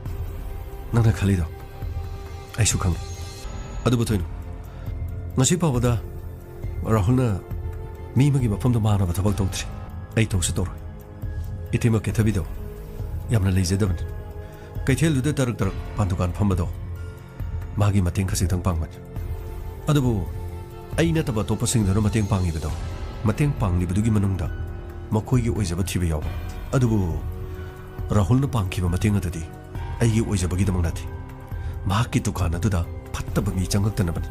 ꯅꯪꯅ ꯈꯜꯂꯤꯗꯣ ꯑꯩꯁꯨ ꯈꯪꯉꯤ꯫ ꯑꯗꯨꯕꯨ ꯊꯣꯏꯅꯨ, ꯉꯁꯤ ꯐꯥꯎꯕꯗ ꯔꯥꯍꯨꯜꯅ ꯃꯤ ꯑꯃꯒꯤ ꯃꯐꯝꯗ ꯃꯥꯟꯅꯕ ꯊꯕꯛ ꯇꯧꯗ꯭ꯔꯤ꯫ ꯑꯩ ꯇꯧꯁꯨ ꯇꯧꯔꯣꯏ꯫ ꯏꯇꯩꯃ ꯀꯦꯊꯕꯤꯗꯣ ꯌꯥꯝꯅ ꯂꯩꯖꯗꯕꯅꯤ꯫ ꯀꯩꯊꯦꯜꯗꯨꯗ ꯇꯔꯛ ꯇꯔꯛ ꯄꯥꯟ ꯗꯨꯀꯥꯟ ꯐꯝꯕꯗꯣ ꯃꯥꯒꯤ ꯃꯇꯦꯡ ꯈꯖꯤꯛꯇꯪ ꯄꯥꯡꯕꯅꯤ꯫ ꯑꯗꯨꯕꯨ ꯑꯩ ꯅꯠꯇꯕ ꯑꯇꯣꯞꯄꯁꯤꯡꯗꯨꯅ ꯃꯇꯦꯡ ꯄꯥꯡꯉꯤꯕꯗꯣ, ꯃꯇꯦꯡ ꯄꯥꯡꯂꯤꯕꯗꯨꯒꯤ ꯃꯅꯨꯡꯗ ꯃꯈꯣꯏꯒꯤ ꯑꯣꯏꯖꯕ ꯊꯤꯕ ꯌꯥꯎꯕ꯫ ꯑꯗꯨꯕꯨ ꯔꯥꯍꯨꯜꯅ ꯄꯥꯡꯈꯤꯕ ꯃꯇꯦꯡ ꯑꯗꯨꯗꯤ ꯑꯩꯒꯤ ꯑꯣꯏꯖꯕꯒꯤꯗꯃꯛ ꯅꯠꯇꯦ꯫ ꯃꯍꯥꯛꯀꯤ ꯗꯨꯀꯥꯟ ꯑꯗꯨꯗ ꯐꯠꯇꯕ ꯃꯤ ꯆꯪꯉꯛꯇꯅꯕꯅꯤ꯫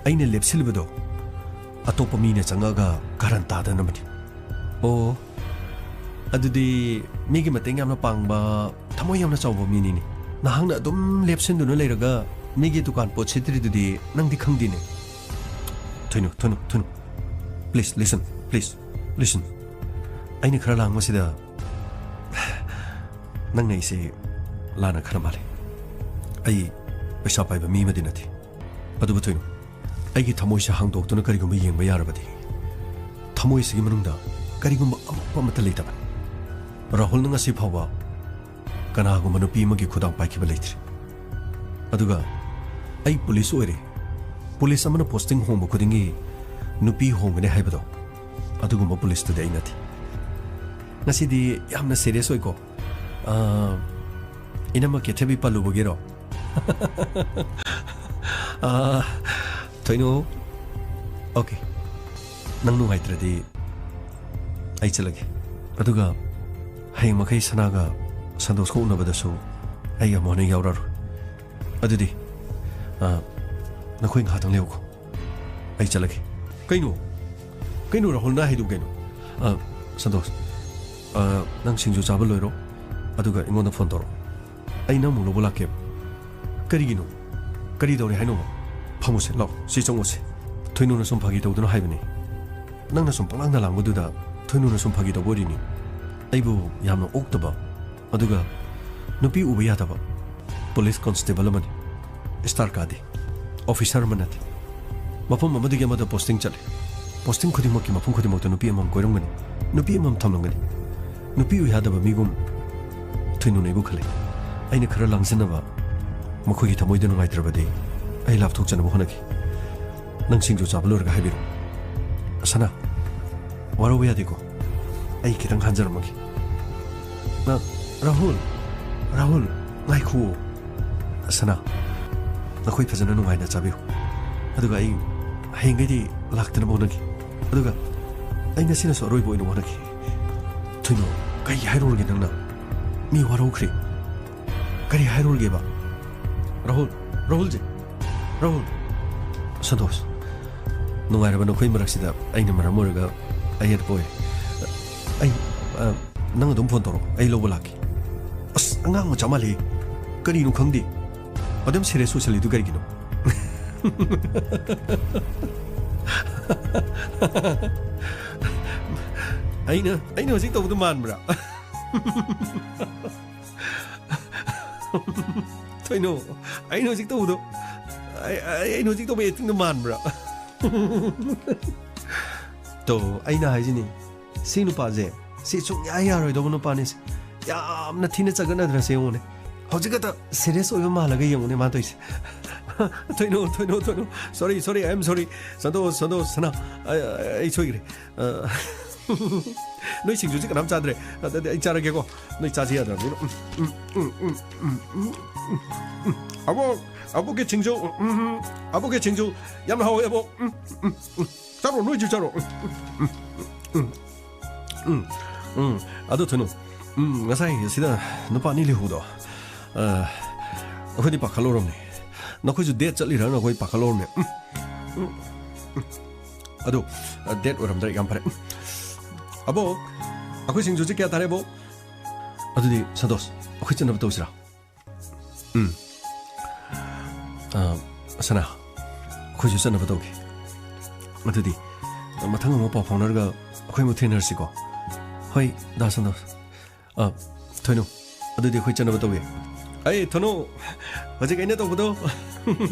ꯑꯩꯅ ꯂꯦꯞꯁꯤꯜꯂꯤꯕꯗꯣ ꯑꯇꯣꯞꯄ ꯃꯤꯅ ꯆꯪꯉꯛꯑꯒ ꯀꯥꯔꯟ ꯇꯥꯗꯅꯕꯅꯤ꯫ ꯑꯣ, ꯑꯗꯨꯗꯤ ꯃꯤꯒꯤ ꯃꯇꯦꯡ ꯌꯥꯝꯅ ꯄꯥꯡꯕ, ꯊꯃꯣꯏ ꯌꯥꯝꯅ ꯆꯥꯎꯕ ꯃꯤꯅꯤꯅꯦ꯫ ꯅꯍꯥꯛꯅ ꯑꯗꯨꯝ ꯂꯦꯞꯁꯤꯟꯗꯨꯅ ꯂꯩꯔꯒ ꯃꯤꯒꯤ ꯗꯨꯀꯥꯟ ꯄꯣꯠ ꯁꯤꯠꯇ꯭ꯔꯤꯗꯨꯗꯤ ꯅꯪꯗꯤ ꯈꯪꯗꯦꯅꯦ꯫ ꯊꯣꯏꯅꯨ, ꯊꯣꯏꯅꯨ, ꯊꯣꯏꯅꯨ꯫ Please, listen, please, listen. ꯑꯩꯅ ꯈꯔ ꯂꯥꯡꯕꯁꯤꯗ ꯅꯪꯅ ꯑꯩꯁꯦ ꯂꯥꯟꯅ ꯈꯔ ꯃꯥꯜꯂꯦ꯫ ꯑꯩ ꯄꯩꯁꯥ ꯄꯥꯏꯕ ꯃꯤ ꯑꯃꯗꯤ ꯅꯠꯇꯦ꯫ ꯑꯗꯨꯕꯨ ꯊꯣꯏꯅꯨ, ꯑꯩꯒꯤ ꯊꯃꯣꯏꯁꯦ ꯍꯥꯡꯗꯣꯛꯇꯨꯅ ꯀꯔꯤꯒꯨꯝꯕ ꯌꯦꯡꯕ ꯌꯥꯔꯕꯗꯤ, ꯊꯃꯣꯏꯁꯤꯒꯤ ꯃꯅꯨꯡꯗ ꯀꯔꯤꯒꯨꯝꯕ ꯑꯃꯣꯠꯄ ꯑꯃꯠꯇ ꯂꯩꯇꯕꯅꯤ꯫ ꯔꯥꯍꯨꯜꯅ ꯉꯁꯤ ꯐꯥꯎꯕ ꯀꯅꯥꯒꯨꯝꯕ ꯅꯨꯄꯤ ꯑꯃꯒꯤ ꯈꯨꯗꯥꯡ ꯄꯥꯏꯈꯤꯕ ꯂꯩꯇ꯭ꯔꯤ꯫ ꯑꯗꯨꯒ ꯑꯩ ꯄꯨꯂꯤꯁ ꯑꯣꯏꯔꯦ, ꯄꯨꯂꯤꯁ ꯑꯃꯅ ꯄꯣꯁꯇꯤꯡ ꯍꯣꯡꯕ ꯈꯨꯗꯤꯡꯒꯤ ꯅꯨꯄꯤ ꯍꯣꯡꯒꯅꯤ ꯍꯥꯏꯕꯗꯣ, ꯑꯗꯨꯒꯨꯝꯕ ꯄꯨꯂꯤꯁꯇꯨꯗꯤ ꯑꯩ ꯅꯠꯇꯦ꯫ ꯉꯁꯤꯗꯤ ꯌꯥꯝꯅ ꯁꯦꯔꯤꯌꯁ ꯑꯣꯏꯀꯣ꯫ ꯑꯥ, ꯏꯅꯝꯃ ꯀꯦꯊꯕꯤ ꯄꯜꯂꯨꯕꯒꯤꯔꯣ? ꯑꯥ, ꯊꯣꯏꯅꯨ, ꯑꯣꯀꯦ, ꯅꯪ ꯅꯨꯡꯉꯥꯏꯇ꯭ꯔꯗꯤ ꯑꯩ ꯆꯠꯂꯒꯦ꯫ ꯑꯗꯨꯒ ꯍꯌꯦꯡ ꯃꯈꯩ ꯁꯅꯥꯒ ꯁꯟꯗꯣꯁꯀ ꯎꯅꯕꯗꯁꯨ ꯑꯩ ꯑꯃꯨꯛ ꯍꯟꯅ ꯌꯥꯎꯔꯔꯣꯏ꯫ ꯑꯗꯨꯗꯤ, ꯑꯥ, ꯅꯈꯣꯏ ꯉꯥꯏꯍꯥꯛꯇꯪ ꯂꯩꯌꯨꯀꯣ, ꯑꯩ ꯆꯠꯂꯒꯦ꯫ ꯀꯩꯅꯣ? ꯀꯩꯅꯣ ꯔꯥꯍꯨꯜꯅ ꯍꯥꯏꯗꯨ ꯀꯩꯅꯣ? ꯑꯥ, ꯁꯟꯇꯣꯁ, ꯑꯥ, ꯅꯪ ꯁꯤꯡꯖꯨ ꯆꯥꯕ ꯂꯣꯏꯔꯣ, ꯑꯗꯨꯒ ꯑꯩꯉꯣꯟꯗ ꯐꯣꯟ ꯇꯧꯔꯛꯑꯣ꯫ ꯑꯩ ꯅꯪ ꯑꯃꯨꯛ ꯂꯧꯕ ꯂꯥꯛꯀꯦꯕ꯫ ꯀꯔꯤꯒꯤꯅꯣ? ꯀꯔꯤ ꯇꯧꯔꯦ ꯍꯥꯏꯅꯣꯕ? ꯐꯝꯃꯨꯁꯦ, ꯂꯥꯛꯑꯣ, ꯁꯤ ꯆꯪꯉꯨꯁꯦ꯫ ꯊꯣꯏꯅꯨꯅ ꯁꯨꯝ ꯐꯥꯒꯤ ꯇꯧꯗꯨꯅ ꯍꯥꯏꯕꯅꯤ꯫ ꯅꯪꯅ ꯁꯨꯝ ꯄꯪꯂꯥꯡꯗ ꯂꯥꯡꯕꯗꯨꯗ ꯊꯣꯏꯅꯨꯅ ꯁꯨꯝ ꯐꯥꯒꯤ ꯇꯧꯕ ꯑꯣꯏꯔꯤꯅꯤ꯫ ꯑꯩꯕꯨ ꯌꯥꯝꯅ ꯑꯣꯛꯇꯕ, ꯑꯗꯨꯒ ꯅꯨꯄꯤ ꯎꯕ ꯌꯥꯗꯕ ꯄꯨꯂꯤꯁ ꯀꯣꯟꯁꯇꯦꯕꯜ ꯑꯃꯅꯤ꯫ ꯁ꯭ꯇꯥꯔ ꯀꯥꯗꯦ, ꯑꯣꯐꯤꯁꯥꯔ ꯑꯃ ꯅꯠꯇꯦ꯫ ꯃꯐꯝ ꯑꯃꯗꯒꯤ ꯑꯃꯗ ꯄꯣꯁꯇꯤꯡ ꯆꯠꯂꯤ꯫ ꯄꯣꯁꯇꯤꯡ ꯈꯨꯗꯤꯡꯃꯛꯀꯤ ꯃꯐꯝ ꯈꯨꯗꯤꯡꯃꯛꯇ ꯅꯨꯄꯤ ꯑꯃꯃꯝ ꯀꯣꯏꯔꯝꯒꯅꯤ, ꯅꯨꯄꯤ ꯑꯃꯃꯝ ꯊꯝꯂꯝꯒꯅꯤ꯫ ꯅꯨꯄꯤ ꯎꯏ ꯌꯥꯗꯕ ꯃꯤꯒꯨꯝ ꯊꯣꯏꯅꯨꯅ ꯑꯩꯕꯨ ꯈꯜꯂꯤ꯫ ꯑꯩꯅ ꯈꯔ ꯂꯥꯡꯖꯅꯕ, ꯃꯈꯣꯏꯒꯤ ꯊꯃꯣꯏꯗ ꯅꯨꯡꯉꯥꯏꯇ꯭ꯔꯕꯗꯤ ꯑꯩ ꯂꯥꯞꯊꯣꯛꯆꯅꯕ ꯍꯣꯠꯅꯈꯤ꯫ "ꯅꯪ ꯁꯤꯡꯖꯨ ꯆꯥꯕ ꯂꯣꯏꯔꯒ ꯍꯥꯏꯕꯤꯔꯣ꯫ ꯁꯅꯥ, ꯋꯥꯔꯧꯕ ꯌꯥꯗꯦꯀꯣ꯫ ꯑꯩ ꯈꯤꯇꯪ ꯍꯟꯖꯔꯝꯃꯒꯦ꯫ ꯅ-, ꯔꯥꯍꯨꯜ, ꯔꯥꯍꯨꯜ, ꯉꯥꯏꯈꯨꯑꯣ꯫ ꯁꯅꯥ, ꯅꯈꯣꯏ ꯐꯖꯅ ꯅꯨꯡꯉꯥꯏꯅ ꯆꯥꯕꯤꯌꯨ꯫ ꯑꯗꯨꯒ ꯑꯩ ꯍꯌꯦꯡꯈꯩꯗꯤ ꯂꯥꯛꯇꯅꯕ ꯍꯣꯠꯅꯒꯦ꯫ ꯑꯗꯨꯒ ꯑꯩ ꯉꯁꯤꯅꯁꯨ ꯑꯔꯣꯏꯕ ꯑꯣꯏꯅ ꯍꯣꯠꯅꯒꯦ꯫" "ꯊꯣꯏꯅꯣ, ꯀꯔꯤ ꯍꯥꯏꯔꯨꯔꯒꯦ ꯅꯪꯅ? ꯃꯤ ꯋꯥꯔꯧꯈ꯭ꯔꯦ꯫ ꯀꯔꯤ ꯍꯥꯏꯔꯨꯔꯒꯦꯕ? ꯔꯥꯍꯨꯜ, ꯔꯥꯍꯨꯜꯖꯤ, ꯔꯥꯍꯨꯜ꯫" "ꯁꯟꯇꯣꯁ, ꯅꯨꯡꯉꯥꯏꯔꯕ ꯅꯈꯣꯏ ꯃꯔꯛꯁꯤꯗ ꯑꯩꯅ ꯃꯔꯝ ꯑꯣꯏꯔꯒ ꯑꯌꯦꯠꯄ ꯑꯣꯏꯔꯦ꯫ ꯑꯩ, ꯑ, ꯅꯪ ꯑꯗꯨꯝ ꯐꯣꯟ ꯇꯧꯔꯛꯑꯣ, ꯑꯩ ꯂꯧꯕ ꯂꯥꯛꯀꯦ꯫" "ꯑꯁ, ꯑꯉꯥꯡ ꯃꯆꯥ ꯃꯥꯜꯂꯦ꯫ ꯀꯔꯤꯅꯣ ꯈꯪꯗꯦ꯫ ꯑꯗꯨꯝ ꯁꯤꯔꯤꯌꯁ ꯑꯣꯏꯁꯜꯂꯤꯗꯨ ꯀꯔꯤꯒꯤꯅꯣ?" "ꯑꯩꯅ, ꯑꯩꯅ ꯍꯧꯖꯤꯛ ꯇꯧꯕꯗꯣ ꯃꯥꯟꯕ꯭ꯔꯥ?" "ꯊꯣꯏꯅꯣ, ꯑꯩꯅ ꯍꯧꯖꯤꯛ ꯇꯧꯕꯗꯣ, ꯑꯩ, ꯑꯩ, ꯑꯩꯅ ꯍꯧꯖꯤꯛ ꯇꯧꯕ ꯑꯦꯛꯇꯤꯡꯗꯣ ꯃꯥꯟꯕ꯭ꯔꯥ?" "ꯇꯣ, ꯑꯩꯅ ꯍꯥꯏꯁꯤꯅꯤ, ꯁꯤ ꯅꯨꯄꯥꯁꯦ, ꯁꯤ ꯁꯨꯡꯌꯥ ꯌꯥꯔꯣꯏꯗꯧꯕ ꯅꯨꯄꯥꯅꯤ ꯁꯦ꯫ ꯌꯥꯝꯅ ꯊꯤꯅ ꯆꯒꯠꯅꯗ꯭ꯔꯁꯦ ꯌꯦꯡꯉꯨꯅꯦ꯫ ꯍꯧꯖꯤꯛ ꯈꯛꯇ ꯁꯤꯔꯤꯌꯁ ꯑꯣꯏꯕ ꯃꯥꯜꯂꯒ ꯌꯦꯡꯉꯨꯅꯦ ꯃꯥ ꯇꯧꯔꯤꯁꯦ꯫" "ꯊꯣꯏꯅꯣ, ꯊꯣꯏꯅꯣ, ꯊꯣꯏꯅꯣ꯫ Sorry, sorry, I am sorry꯫ Santosh, Santosh, ꯁꯅꯥ, ꯑꯩ, ꯑꯩ ꯁꯣꯏꯈ꯭ꯔꯦ꯫ ꯑ, ꯅꯣꯏ ꯁꯤꯡꯖꯨꯁꯤ ꯀꯅꯥꯝ ꯆꯥꯗ꯭ꯔꯦ꯫ ꯑꯗꯨꯗꯤ ꯑꯩ ꯆꯥꯔꯒꯦꯀꯣ꯫ ꯅꯣꯏ ꯆꯥꯁꯤ ꯌꯥꯗ꯭ꯔꯕꯅꯤꯅ꯫ ꯎꯝ, ꯎꯝ, ꯎꯝ, ꯎꯝ, ꯎꯝ, ꯎꯝ, ꯎꯝ꯫ ꯑꯕꯣꯛ, ꯑꯕꯣꯛꯀꯤ ꯁꯤꯡꯖꯨ꯫ ꯎꯝ, ꯎꯝ, ꯑꯕꯣꯛꯀꯤ ꯁꯤꯡꯖꯨ ꯌꯥꯝꯅ ꯍꯥꯎꯋꯦ, ꯑꯕꯣꯛ꯫ ꯎꯝ, ꯎꯝ, ꯎꯝ꯫ ꯆꯥꯔꯣ, ꯅꯣꯏꯁꯨ ꯆꯥꯔꯣ꯫ ꯎꯝ, ꯎꯝ, ꯎꯝ, ꯎꯝ, ꯎꯝ, ꯎꯝ꯫ ꯑꯗꯨ ꯊꯨꯅꯨ꯫ ꯎꯝ, ꯉꯁꯥꯏ ꯁꯤꯗ ꯅꯨꯄꯥ ꯑꯅꯤ ꯂꯩꯍꯧꯕꯗꯣ, ꯑ, ꯑꯩꯈꯣꯏꯗꯤ ꯄꯥꯈꯠꯂꯨꯔꯕꯅꯦ꯫ ꯅꯈꯣꯏꯁꯨ ꯗꯦꯠ ꯆꯠꯂꯤꯔꯅ ꯑꯩꯈꯣꯏ ꯄꯥꯈꯠꯂꯨꯔꯕꯅꯦ꯫ ꯎꯝ, ꯎꯝ, ꯎꯝ꯫ ꯑꯗꯨ, ꯑ, ꯗꯦꯠ ꯑꯣꯏꯔꯝꯗ꯭ꯔꯦ, ꯌꯥꯝ ꯐꯔꯦ꯫ ꯎꯝ꯫ ꯑꯕꯣꯛ, ꯑꯩꯈꯣꯏ ꯁꯤꯡꯖꯨꯁꯦ ꯀꯌꯥ ꯇꯥꯔꯦ, ꯑꯕꯣꯛ? ꯑꯗꯨꯗꯤ, ꯁꯟꯇꯣꯁ, ꯑꯩꯈꯣꯏ ꯆꯠꯅꯕ ꯇꯧꯁꯤꯔꯥ? ꯎꯝ꯫ ꯑ, ꯁꯅꯥ, ꯑꯩꯈꯣꯏꯁꯨ ꯆꯠꯅꯕ ꯇꯧꯒꯦ꯫ ꯑꯗꯨꯗꯤ, ꯃꯊꯪ ꯑꯃꯨꯛ ꯄꯥꯎ ꯐꯥꯎꯅꯔꯒ ꯑꯩꯈꯣꯏ ꯑꯃꯨꯛ ꯊꯦꯡꯅꯔꯁꯤꯀꯣ꯫ ꯍꯣꯏ, ꯗꯥ ꯁꯟꯇꯣꯁ꯫ ꯑ, ꯊꯣꯏꯅꯨ, ꯑꯗꯨꯗꯤ ꯑꯩꯈꯣꯏ ꯆꯠꯅꯕ ꯇꯧꯒꯦ꯫ ꯑꯩ, ꯊꯣꯏꯅꯨ, ꯍꯧꯖꯤꯛ ꯑꯩꯅ ꯇꯧꯕꯗꯣ,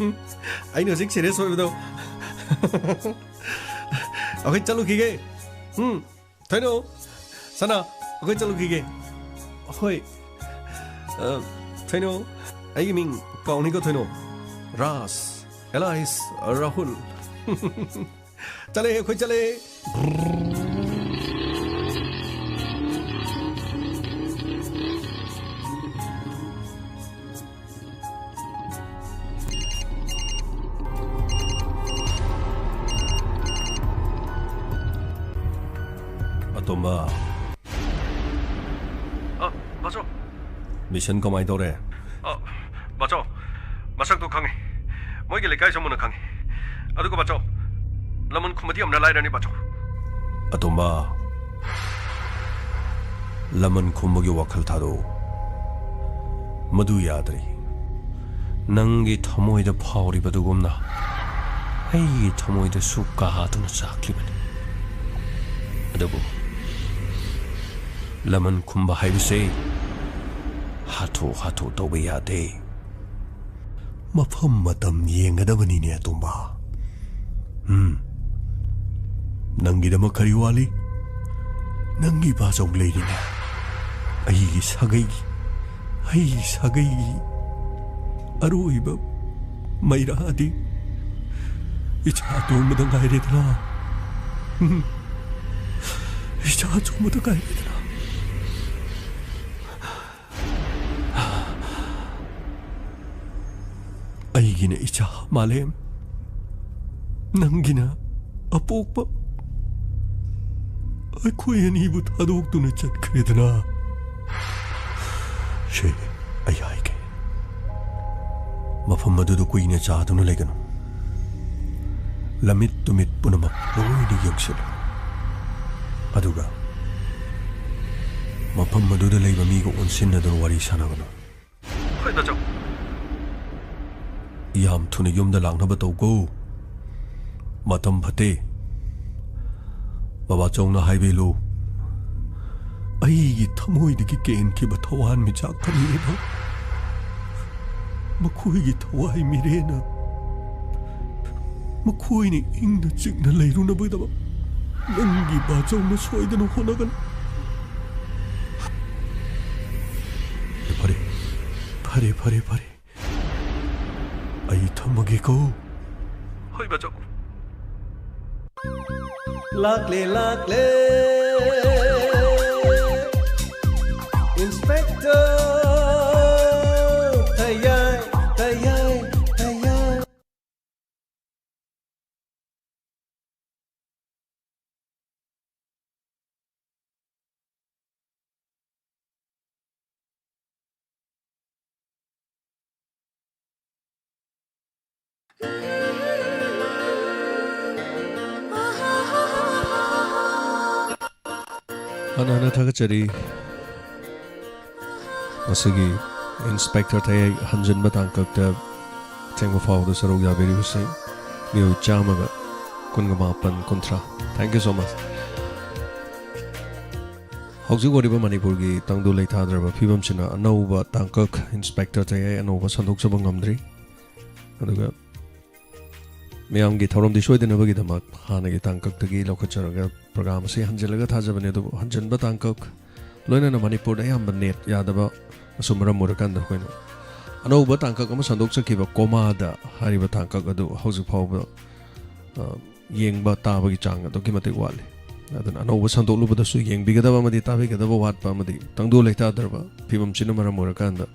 ꯑꯩꯅ ꯍꯧꯖꯤꯛ ꯁꯤꯔꯤꯌꯁ ꯑꯣꯏꯕꯗꯣ, ꯑꯩꯈꯣꯏ ꯆꯠꯂꯨꯈꯤꯒꯦ꯫ ꯎꯝ, ꯊꯣꯏꯅꯧ, ꯁꯅꯥ, ꯑꯩꯈꯣꯏ ꯆꯠꯂꯨꯈꯤꯒꯦ꯫ ꯍꯣꯏ꯫ ꯑ, ꯊꯣꯏꯅꯧ, ꯑꯩꯒꯤ ꯃꯤꯡ ꯀꯥꯎꯅꯤꯀꯣ ꯊꯣꯏꯅꯧ꯫ ꯔꯥꯖ, ꯑꯦꯂꯥꯏꯁ, ꯔꯥꯍꯨꯜ꯫ ꯆꯠꯂꯦ, ꯑꯩꯈꯣꯏ ꯆꯠꯂꯦ꯫ ꯑꯇꯣꯝꯕ꯫ ꯑ, ꯕꯥꯆꯧ꯫ ꯃꯤꯁꯟ ꯀꯃꯥꯏ ꯇꯧꯔꯦ? ꯑ, ꯕꯥꯆꯧ, ꯃꯁꯛꯇꯣ ꯈꯪꯉꯤ꯫ ꯃꯣꯏꯒꯤ ꯂꯩꯀꯥꯏꯁꯨ ꯃꯨꯟꯅ ꯈꯪꯉꯤ꯫ ꯑꯗꯨꯒ ꯕꯥꯆꯧ, ꯂꯃꯟ ꯈꯨꯝꯕꯗꯤ ꯌꯥꯝꯅ ꯂꯥꯏꯔꯅꯤ ꯕꯥꯆꯧ꯫ ꯑꯇꯣꯝꯕ, ꯂꯃꯟ ꯈꯨꯝꯕꯒꯤ ꯋꯥꯈꯜ ꯊꯥꯗꯣꯛꯎ꯫ ꯃꯗꯨ ꯌꯥꯗ꯭ꯔꯤ꯫ ꯅꯪꯒꯤ ꯊꯃꯣꯏꯗ ꯐꯥꯎꯔꯤꯕꯗꯨꯒꯨꯝꯅ ꯑꯩꯒꯤ ꯊꯃꯣꯏꯗꯁꯨ ꯀꯥꯗꯨꯅ ꯆꯥꯛꯂꯤꯕꯅꯤ꯫ ꯑꯗꯨꯕꯨ ꯂꯃꯟ ꯈꯨꯝꯕ ꯍꯥꯏꯕꯁꯦ ꯍꯥꯊꯨ ꯍꯥꯊꯨ ꯇꯧꯕ ꯌꯥꯗꯦ꯫ ꯃꯐꯝ ꯃꯇꯝ ꯌꯦꯡꯒꯗꯕꯅꯤꯅꯦ, ꯑꯇꯣꯝꯕ꯫ ꯎꯝ꯫ ꯅꯪꯒꯤꯗꯃꯛ ꯀꯔꯤ ꯋꯥꯠꯂꯤ? ꯅꯪꯒꯤ ꯕꯥꯆꯧ ꯂꯩꯔꯤꯅꯦ꯫ ꯑꯩꯒꯤ ꯁꯥꯒꯩꯒꯤ, ꯑꯩꯒꯤ ꯁꯥꯒꯩꯒꯤ ꯑꯔꯣꯏꯕ ꯃꯩꯔꯥꯗꯤ ꯏꯆꯥ ꯑꯇꯣꯝꯕꯗ ꯉꯥꯏꯔꯦꯗꯅ꯫ ꯎꯝ꯫ ꯏꯆꯥ ꯑꯇꯣꯝꯕꯗ ꯉꯥꯏꯔꯦꯗꯅ꯫ ꯑꯩꯒꯤꯅ ꯏꯆꯥ ꯃꯥꯂꯦꯝ, ꯅꯪꯒꯤꯅ ꯑꯄꯣꯛꯄ꯫ ꯑꯩꯈꯣꯏ ꯑꯅꯤꯕꯨ ꯊꯥꯗꯣꯛꯇꯨꯅ ꯆꯠꯈ꯭ꯔꯦꯗꯅ꯫ ꯁꯦ, ꯑꯩ ꯍꯥꯏꯒꯦ꯫ ꯃꯐꯝ ꯑꯗꯨꯗ ꯀꯨꯏꯅ ꯆꯥꯗꯨꯅ ꯂꯩꯒꯅꯨ꯫ ꯂꯝꯃꯤꯠ ꯇꯨꯃꯤꯠ ꯄꯨꯝꯅꯃꯛ ꯂꯣꯏꯅ ꯌꯦꯡꯁꯤꯜꯂꯨ꯫ ꯑꯗꯨꯒ ꯃꯐꯝ ꯑꯗꯨꯗ ꯂꯩꯕ ꯃꯤꯒ ꯑꯣꯟꯁꯤꯟꯅꯗꯨꯅ ꯋꯥꯔꯤ ꯁꯥꯟꯅꯒꯅꯨ꯫ ꯍꯣꯏ, ꯕꯥꯆꯧ꯫ ꯌꯥꯝ ꯊꯨꯅ ꯌꯨꯝꯗ ꯂꯥꯛꯅꯕ ꯇꯧꯀꯣ꯫ ꯃꯇꯝ ꯐꯠꯇꯦ꯫ ꯕꯕꯥꯆꯧꯅ ꯍꯥꯏꯕꯤꯂꯨ꯫ ꯑꯩꯒꯤ ꯊꯃꯣꯏꯗꯒꯤ ꯀꯦꯟꯈꯤꯕ ꯊꯋꯥꯟꯃꯤꯆꯥꯛ ꯑꯅꯤ ꯑꯗꯨ ꯃꯈꯣꯏꯒꯤ ꯊꯋꯥꯏ ꯃꯤꯔꯦꯟꯅ ꯃꯈꯣꯏꯅ ꯏꯪꯅ ꯆꯤꯛꯅ ꯂꯩꯔꯨꯅꯕꯒꯤꯗꯃꯛ ꯅꯪꯒꯤ ꯕꯥꯆꯧꯅ ꯁꯣꯏꯗꯅ ꯍꯣꯠꯅꯒꯅꯤ꯫ ꯐꯔꯦ, ꯐꯔꯦ, ꯐꯔꯦ, ꯐꯔꯦ꯫ ꯑꯩ ꯊꯝꯃꯒꯦꯀꯣ꯫ ꯍꯣꯏ, ꯕꯥꯆꯧ꯫ ꯂꯥꯛꯂꯦ, ꯂꯥꯛꯂꯦ꯫ Inspector ꯊꯌꯥꯏ, ꯊꯌꯥꯏ, ꯊꯌꯥꯏ꯫ ꯍꯥꯟꯅ ꯍꯥꯟꯅ ꯊꯥꯒꯠꯆꯔꯤ꯫ ꯉꯁꯤꯒꯤ ꯏꯟꯁꯄꯦꯛꯇꯔ ꯊꯌꯥꯏ ꯍꯟꯖꯤꯟꯕ ꯇꯥꯡꯀꯛꯇ ꯑꯊꯦꯡꯕ ꯐꯥꯎꯕꯗ ꯁꯔꯨꯛ ꯌꯥꯕꯤꯔꯤꯕꯁꯤꯡ ꯃꯤꯑꯣꯏ ꯆꯥꯝꯃꯒ ꯀꯨꯟꯒ ꯃꯥꯄꯟ, ꯀꯨꯟꯊ꯭ꯔꯥ꯫ Thank you so much꯫ ꯍꯧꯖꯤꯛ ꯑꯣꯏꯔꯤꯕ ꯃꯅꯤꯄꯨꯔꯒꯤ ꯇꯪꯗꯨ ꯂꯩꯇꯥꯗ꯭ꯔꯕ ꯐꯤꯕꯝꯁꯤꯅ ꯑꯅꯧꯕ ꯇꯥꯡꯀꯛ ꯏꯟꯁꯄꯦꯛꯇꯔ ꯊꯌꯥꯏ ꯑꯅꯧꯕ ꯁꯟꯗꯣꯛꯆꯕ ꯉꯝꯗ꯭ꯔꯤ꯫ ꯑꯗꯨꯒ ꯃꯤꯌꯥꯝꯒꯤ ꯊꯧꯔꯝꯗꯤ ꯁꯣꯏꯗꯅꯕꯒꯤꯗꯃꯛ ꯍꯥꯟꯅꯒꯤ ꯇꯥꯡꯀꯛꯇꯒꯤ ꯂꯧꯈꯠꯆꯔꯒ ꯄ꯭ꯔꯣꯒ꯭ꯔꯥꯝ ꯑꯁꯤ ꯍꯟꯖꯤꯜꯂꯒ ꯊꯥꯖꯕꯅꯤ꯫ ꯑꯗꯨꯕꯨ ꯍꯟꯖꯤꯟꯕ ꯇꯥꯡꯀꯛ, ꯂꯣꯏꯅꯅ ꯃꯅꯤꯄꯨꯔꯗ ꯑꯌꯥꯝꯕ ꯅꯦꯠ ꯌꯥꯗꯕ ꯑꯁꯨꯝ ꯃꯔꯝ ꯑꯣꯏꯔꯀꯥꯟꯗ ꯑꯩꯈꯣꯏꯅ ꯑꯅꯧꯕ ꯇꯥꯡꯀꯛ ꯑꯃ ꯁꯟꯗꯣꯛꯆꯈꯤꯕ ꯀꯣꯃꯥꯗ ꯍꯥꯏꯔꯤꯕ ꯇꯥꯡꯀꯛ ꯑꯗꯨ ꯍꯧꯖꯤꯛ ꯐꯥꯎꯕ, ꯑ, ꯌꯦꯡꯕ ꯇꯥꯕꯒꯤ ꯆꯥꯡ ꯑꯗꯨꯛꯀꯤ ꯃꯇꯤꯛ ꯋꯥꯠꯂꯤ꯫ ꯑꯗꯨꯅ ꯑꯅꯧꯕ ꯁꯟꯗꯣꯛꯂꯨꯕꯗꯁꯨ ꯌꯦꯡꯕꯤꯒꯗꯕ ꯑꯃꯗꯤ ꯇꯥꯕꯤꯒꯗꯕ ꯋꯥꯠꯄ ꯑꯃꯗꯤ ꯇꯪꯗꯨ ꯂꯩꯇꯥꯗ꯭ꯔꯕ ꯐꯤꯕꯝꯁꯤꯅ ꯃꯔꯝ ꯑꯣꯏꯔꯀꯥꯟꯗ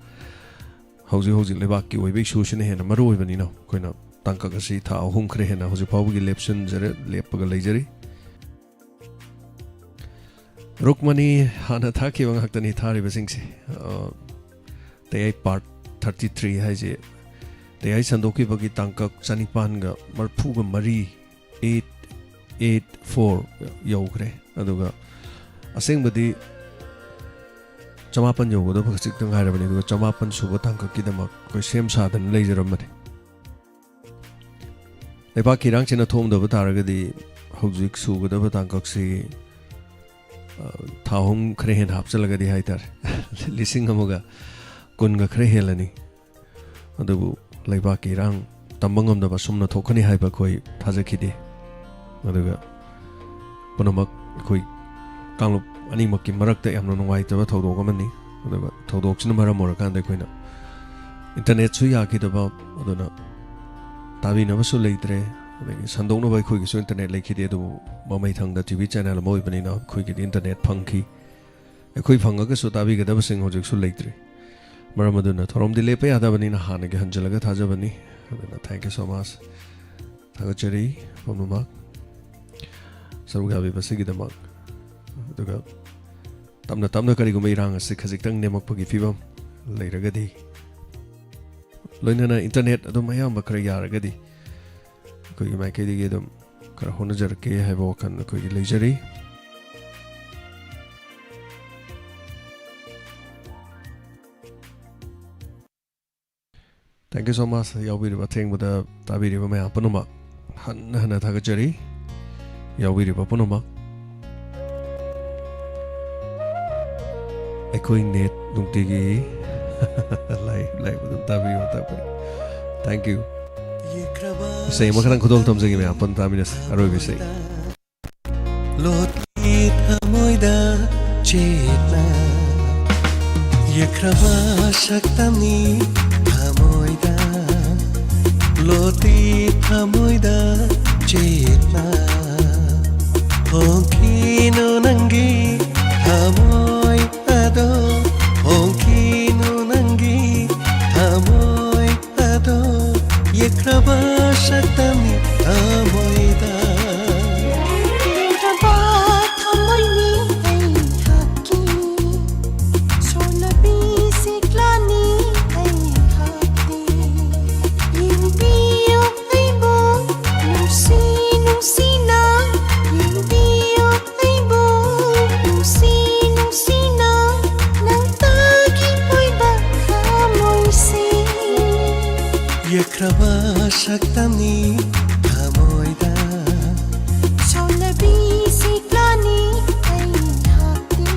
ꯍꯧꯖꯤꯛ ꯍꯧꯖꯤꯛ ꯂꯩꯕꯥꯛꯀꯤ ꯑꯣꯏꯕ ꯏꯁꯨꯁꯤꯅ ꯍꯦꯟꯅ ꯃꯔꯨ ꯑꯣꯏꯕꯅꯤꯅ ꯑꯩꯈꯣꯏꯅ ꯇꯥꯡꯀꯛ ꯑꯁꯤ ꯊꯥ ꯑꯍꯨꯝ ꯈꯔ ꯍꯦꯟꯅ ꯍꯧꯖꯤꯛ ꯐꯥꯎꯕꯒꯤ ꯂꯦꯞꯁꯤꯟꯖꯔꯦ, ꯂꯦꯞꯄꯒ ꯂꯩꯖꯔꯤ꯫ ꯔꯨꯛꯃꯅꯤ ꯍꯥꯟꯅ ꯊꯥꯈꯤꯕ ꯉꯥꯛꯇꯅꯤ ꯊꯥꯔꯤꯕꯁꯤꯡꯁꯦ꯫ ꯑ, ꯇꯌꯥꯏ part thirty three ꯍꯥꯏꯁꯦ ꯇꯌꯥꯏ ꯁꯟꯗꯣꯛꯈꯤꯕꯒꯤ ꯇꯥꯡꯀꯛ ꯆꯅꯤꯄꯥꯟꯒ ꯃꯔꯤꯐꯨꯒ ꯃꯔꯤ, eight eight four ꯌꯧꯈ꯭ꯔꯦ꯫ ꯑꯗꯨꯒ ꯑꯁꯦꯡꯕꯗꯤ ꯆꯃꯥꯄꯟ ꯌꯧꯒꯗꯕ ꯈꯖꯤꯛꯇ ꯉꯥꯏꯔꯕꯅꯤ꯫ ꯑꯗꯨꯒ ꯆꯃꯥꯄꯟ ꯁꯨꯕ ꯇꯥꯡꯀꯛꯀꯤꯗꯃꯛ ꯑꯩꯈꯣꯏ ꯁꯦꯝ ꯁꯥꯗꯅ ꯂꯩꯖꯔꯝꯕꯅꯤ꯫ ꯂꯩꯕꯥꯛꯀꯤ ꯏꯔꯥꯡꯁꯤꯅ ꯊꯣꯛꯑꯝꯗꯕ ꯇꯥꯔꯒꯗꯤ ꯍꯧꯖꯤꯛ ꯁꯨꯒꯗꯕ ꯇꯥꯡꯀꯛꯁꯤ, ꯑ, ꯊꯥ ꯑꯍꯨꯝ ꯈꯔ ꯍꯦꯟꯅ ꯍꯥꯞꯆꯤꯜꯂꯒꯗꯤ ꯍꯥꯏꯇꯥꯔꯦ, ꯂꯤꯁꯤꯡ ꯑꯃꯒ ꯀꯨꯟꯒ ꯈꯔ ꯍꯦꯜꯂꯅꯤ꯫ ꯑꯗꯨꯕꯨ ꯂꯩꯕꯥꯛꯀꯤ ꯏꯔꯥꯡ ꯇꯝꯕ ꯉꯝꯗꯕ ꯑꯁꯨꯝꯅ ꯊꯣꯛꯀꯅꯤ ꯍꯥꯏꯕ ꯑꯩꯈꯣꯏ ꯊꯥꯖꯈꯤꯗꯦ꯫ ꯑꯗꯨꯒ ꯄꯨꯝꯅꯃꯛ ꯑꯩꯈꯣꯏ ꯀꯥꯡꯂꯨꯞ ꯑꯅꯤꯃꯛꯀꯤ ꯃꯔꯛꯇ ꯌꯥꯝꯅ ꯅꯨꯡꯉꯥꯏꯇꯕ ꯊꯧꯗꯣꯛ ꯑꯃꯅꯤ꯫ ꯑꯗꯨꯒ ꯊꯧꯗꯣꯛꯁꯤꯅ ꯃꯔꯝ ꯑꯣꯏꯔꯀꯥꯟꯗ ꯑꯩꯈꯣꯏꯅ ꯏꯟꯇꯔꯅꯦꯠꯁꯨ ꯌꯥꯈꯤꯗꯕ, ꯑꯗꯨꯅ ꯇꯥꯕꯤꯅꯕꯁꯨ ꯂꯩꯇ꯭ꯔꯦ꯫ ꯑꯗꯒꯤ ꯁꯟꯗꯣꯛꯅꯕ ꯑꯩꯈꯣꯏꯒꯤꯁꯨ ꯏꯟꯇꯔꯅꯦꯠ ꯂꯩꯈꯤꯗꯦ, ꯑꯗꯨꯕꯨ ꯃꯃꯩ ꯊꯪꯗ ꯇꯤ ꯚꯤ ꯆꯦꯅꯦꯜ ꯑꯃ ꯑꯣꯏꯕꯅꯤꯅ ꯑꯩꯈꯣꯏꯒꯤꯗꯤ ꯏꯟꯇꯔꯅꯦꯠ ꯐꯪꯈꯤ꯫ ꯑꯩꯈꯣꯏ ꯐꯪꯉꯒꯁꯨ ꯇꯥꯕꯤꯒꯗꯕꯁꯤꯡ ꯍꯧꯖꯤꯛꯁꯨ ꯂꯩꯇ꯭ꯔꯤ꯫ ꯃꯔꯝ ꯑꯗꯨꯅ ꯊꯧꯔꯝꯗꯤ ꯂꯦꯞꯄ ꯌꯥꯗꯕꯅꯤꯅ ꯍꯥꯟꯅꯒꯤ ꯍꯟꯖꯤꯜꯂꯒ ꯊꯥꯖꯕꯅꯤ꯫ ꯑꯗꯨꯅ thank you so much꯫ ꯊꯥꯒꯠꯆꯔꯤ ꯄꯨꯝꯅꯃꯛ ꯁꯔꯨꯛ ꯌꯥꯕꯤꯕꯁꯤꯒꯤꯗꯃꯛ꯫ ꯑꯗꯨꯒ ꯇꯞꯅ ꯇꯞꯅ ꯀꯔꯤꯒꯨꯝꯕ ꯏꯔꯥꯡ ꯑꯁꯤ ꯈꯖꯤꯛꯇꯪ ꯅꯦꯝꯃꯛꯄꯒꯤ ꯐꯤꯕꯝ ꯂꯩꯔꯒꯗꯤ, ꯂꯣꯏꯅꯅ ꯏꯟꯇꯔꯅꯦꯠ ꯑꯗꯨꯝ ꯑꯌꯥꯝꯕ ꯈꯔ ꯌꯥꯔꯒꯗꯤ, ꯑꯩꯈꯣꯏꯒꯤ ꯃꯥꯏꯀꯩꯗꯒꯤ ꯑꯗꯨꯝ ꯈꯔ ꯍꯣꯠꯅꯖꯔꯛꯀꯦ ꯍꯥꯏꯕ ꯋꯥꯈꯜ ꯑꯩꯈꯣꯏꯒꯤ ꯂꯩꯖꯔꯤ꯫ Thank you so much꯫ ꯌꯥꯎꯕꯤꯔꯤꯕ, ꯑꯊꯦꯡꯕꯗ ꯇꯥꯕꯤꯔꯤꯕ ꯃꯌꯥꯝ ꯄꯨꯝꯅꯃꯛ ꯍꯟꯅ ꯍꯟꯅ ꯊꯥꯒꯠꯆꯔꯤ꯫ ꯌꯥꯎꯕꯤꯔꯤꯕ ꯄꯨꯝꯅꯃꯛ꯫ ꯑꯩꯈꯣꯏ ꯅꯦꯠ ꯅꯨꯡꯇꯤꯒꯤ ꯂꯥꯏ, ꯂꯥꯏ ꯑꯗꯨꯝ ꯇꯥꯕꯤꯌꯨ, ꯇꯥꯛꯄꯤꯌꯨ꯫ Thank you꯫ ꯏꯁꯩ ꯑꯃꯈꯛꯇꯪ ꯈꯨꯗꯣꯜ ꯇꯝꯖꯒꯦ ꯃꯌꯥꯝ ꯄꯨꯟꯅ ꯇꯥꯃꯤꯟꯅꯁꯤ꯫ ꯑꯔꯣꯏꯕ ꯏꯁꯩ꯫ ꯂꯣꯇꯤ ꯊꯃꯣꯏꯗ ꯆꯦꯠꯅ ꯌꯦꯛꯈ꯭ꯔꯕ ꯁꯛꯇꯝꯅꯤ ꯊꯃꯣꯏꯗ꯫ ꯂꯣꯇꯤ ꯊꯃꯣꯏꯗ ꯆꯦꯠꯅ ꯍꯣꯡꯈꯤꯅꯨ ꯅꯪꯒꯤ ꯊꯃꯣꯏ ꯑꯗꯣ, ꯍꯣꯡꯈꯤꯅꯨ ꯅꯪꯒꯤ ꯊꯃꯣꯏ ꯑꯗꯣ, ꯌꯦꯛꯈ꯭ꯔꯕ ꯁꯛꯇꯝꯅꯤ ꯊꯃꯣꯏꯗ꯫ ꯂꯦꯡꯗ꯭ꯔꯕ ꯊꯃꯣꯏꯅꯤ ꯑꯩꯍꯥꯛꯀꯤ, ꯁꯣꯜꯂꯕꯤ ꯁꯤꯛꯂꯥꯅꯤ ꯑꯩꯍꯥꯛꯀꯤ꯫ ꯌꯦꯡꯕꯤꯌꯨ ꯑꯩꯕꯨ ꯅꯨꯡꯁꯤ ꯅꯨꯡꯁꯤꯅ, ꯌꯦꯡꯕꯤꯌꯨ ꯑꯩꯕꯨ ꯅꯨꯡꯁꯤ ꯅꯨꯡꯁꯤꯅ, ꯅꯪꯇꯒꯤ ꯑꯣꯏꯕ ꯊꯃꯣꯏꯁꯤ꯫ ꯌꯦꯛꯈ꯭ꯔꯕ ꯁꯛꯇꯝꯅꯤ ꯊꯃꯣꯏꯗ꯫ ꯁꯣꯜꯂꯕꯤ ꯁꯤꯛꯂꯥꯅꯤ ꯑꯩꯍꯥꯛꯇꯤ꯫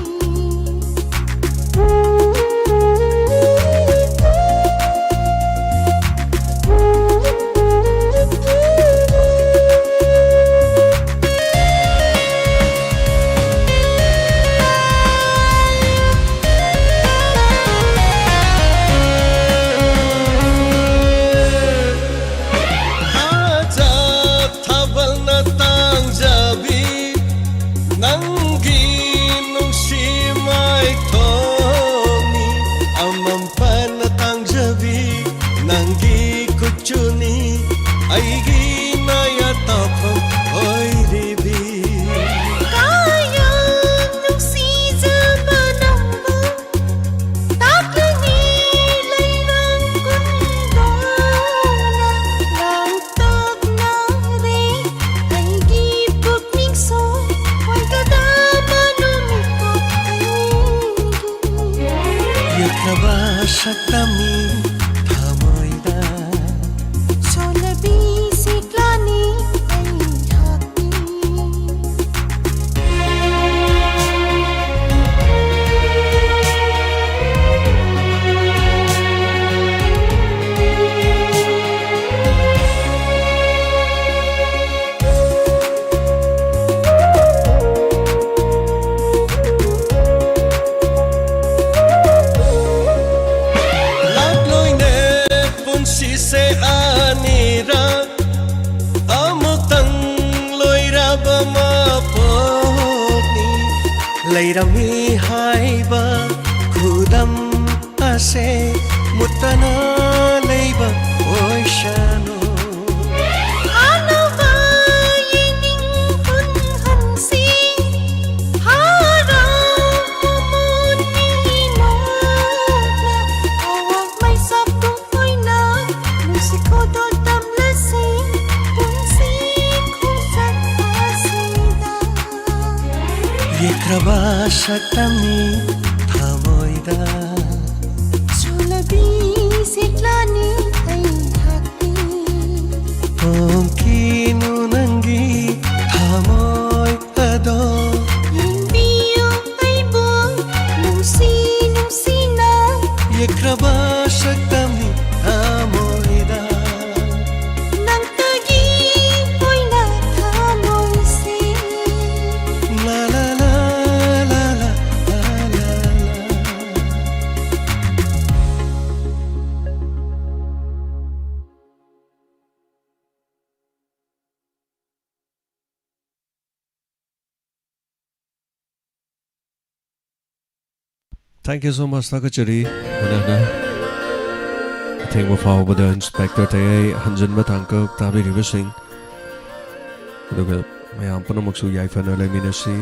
ꯂꯩꯔꯝꯃꯤ ꯍꯥꯏꯕ ꯈꯨꯗꯝ ꯑꯁꯦ ꯃꯨꯠꯇꯅ ꯂꯩꯕ ꯑꯣꯏꯁꯅꯨ꯫ ꯑꯅꯧꯕ ꯌꯦꯡꯅꯤꯡ ꯄꯨꯟꯍꯟꯁꯤ, ꯍꯔꯥꯎ ꯃꯃꯣꯟ ꯃꯤꯅꯣꯛꯅ ꯑꯋꯥꯡ ꯃꯩꯁꯥ ꯄꯨꯡ ꯑꯣꯏꯅ ꯅꯨꯡꯁꯤ ꯈꯣꯗꯣ ꯇꯝꯂꯁꯤ ꯄꯨꯟꯁꯤ ꯈꯣꯡꯆꯠ ꯑꯁꯤꯗ꯫ ꯌꯦꯛꯈ꯭ꯔꯕ ꯁꯛꯇꯝꯅꯤ ꯊꯃꯣꯏꯗ꯫ ꯆꯨꯂꯕꯤ ꯁꯤꯠꯂꯅꯤ ꯑꯩꯍꯥꯛꯀꯤ꯫ ꯍꯣꯡꯈꯤꯅꯨ ꯅꯪꯒꯤ ꯊꯃꯣꯏ ꯑꯗꯣ꯫ ꯌꯦꯡꯕꯤꯌꯨ ꯑꯩꯕꯨ ꯅꯨꯡꯁꯤ ꯅꯨꯡꯁꯤꯅ꯫ ꯌꯦꯛꯈ꯭ꯔꯕ ꯁꯛꯇꯝꯅꯤ ꯊꯃꯣꯏꯗ꯫ ꯅꯪꯇꯒꯤ ꯑꯣꯏꯅ ꯊꯃꯣꯏꯁꯦ꯫ ꯂꯥ ꯂꯥ ꯂꯥ ꯂꯥ ꯂꯥ ꯂꯥ ꯂꯥ ꯂꯥ꯫ Thank you so much, ꯊꯥꯒꯠꯆꯔꯤ꯫ ꯍꯟꯅ ꯍꯟꯅ ꯑꯊꯦꯡꯕ ꯐꯥꯎꯕꯗ ꯏꯟꯁꯄꯦꯛꯇꯔ ꯇꯌꯥꯏ ꯍꯟꯖꯤꯟꯕ ꯇꯥꯡꯀꯛ ꯇꯥꯕꯤꯔꯤꯕꯁꯤꯡ, ꯑꯗꯨꯒ ꯃꯌꯥꯝ ꯄꯨꯝꯅꯃꯛꯁꯨ ꯌꯥꯏꯐꯅ ꯂꯩꯃꯤꯟꯅꯁꯤ꯫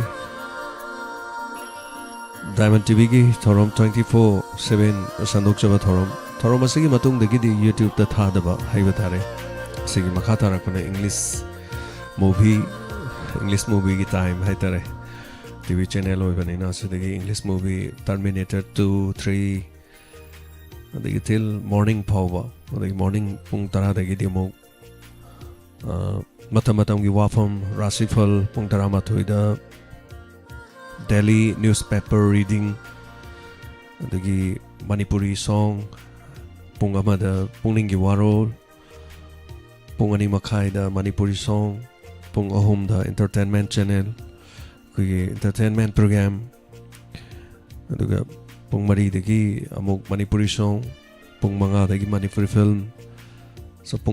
ꯗꯥꯏꯃꯟ ꯇꯤꯚꯤꯒꯤ ꯊꯧꯔꯝ twenty four seven ꯁꯟꯗꯣꯛꯆꯕ ꯊꯧꯔꯝ꯫ ꯊꯧꯔꯝ ꯑꯁꯤꯒꯤ ꯃꯇꯨꯡꯗꯒꯤꯗꯤ YouTube-ꯇ ꯊꯥꯗꯕ ꯍꯥꯏꯕ ꯇꯥꯔꯦ꯫ ꯑꯁꯤꯒꯤ ꯃꯈꯥ ꯇꯥꯔꯛꯄꯅ English movie, English movie-ꯒꯤ time ꯍꯥꯏ ꯇꯥꯔꯦ꯫ ꯇꯤ ꯚꯤ channel ꯑꯣꯏꯕꯅꯤꯅ ꯁꯤꯗꯒꯤ English movie Terminator two, three, ꯑꯗꯒꯤ till morning ꯐꯥꯎꯕ, ꯑꯗꯒꯤ morning ꯄꯨꯡ ꯇꯔꯥꯗꯒꯤꯗꯤ ꯑꯃꯨꯛ, ꯑ, ꯃꯇꯝ ꯃꯇꯝꯒꯤ ꯋꯥꯐꯝ, ꯔꯥꯁꯤꯐꯜ ꯄꯨꯡ ꯇꯔꯥꯃꯥꯊꯣꯏꯗ, daily newspaper reading, ꯑꯗꯒꯤ ꯃꯅꯤꯄꯨꯔꯤ song, ꯄꯨꯡ ꯑꯃꯗ ꯄꯨꯛꯅꯤꯡꯒꯤ ꯋꯥꯔꯣꯜ, ꯄꯨꯡ ꯑꯅꯤ ꯃꯈꯥꯏꯗ ꯃꯅꯤꯄꯨꯔꯤ song, ꯄꯨꯡ ꯑꯍꯨꯝꯗ entertainment channel, ꯑꯩꯈꯣꯏꯒꯤ entertainment program, ꯑꯗꯨꯒ ꯄꯨꯡ ꯃꯔꯤꯗꯒꯤ ꯑꯃꯨꯛ ꯃꯅꯤꯄꯨꯔꯤ song, ꯄꯨꯡ ꯃꯉꯥꯗꯒꯤ ꯃꯅꯤꯄꯨꯔꯤ film, so ꯄꯨꯡ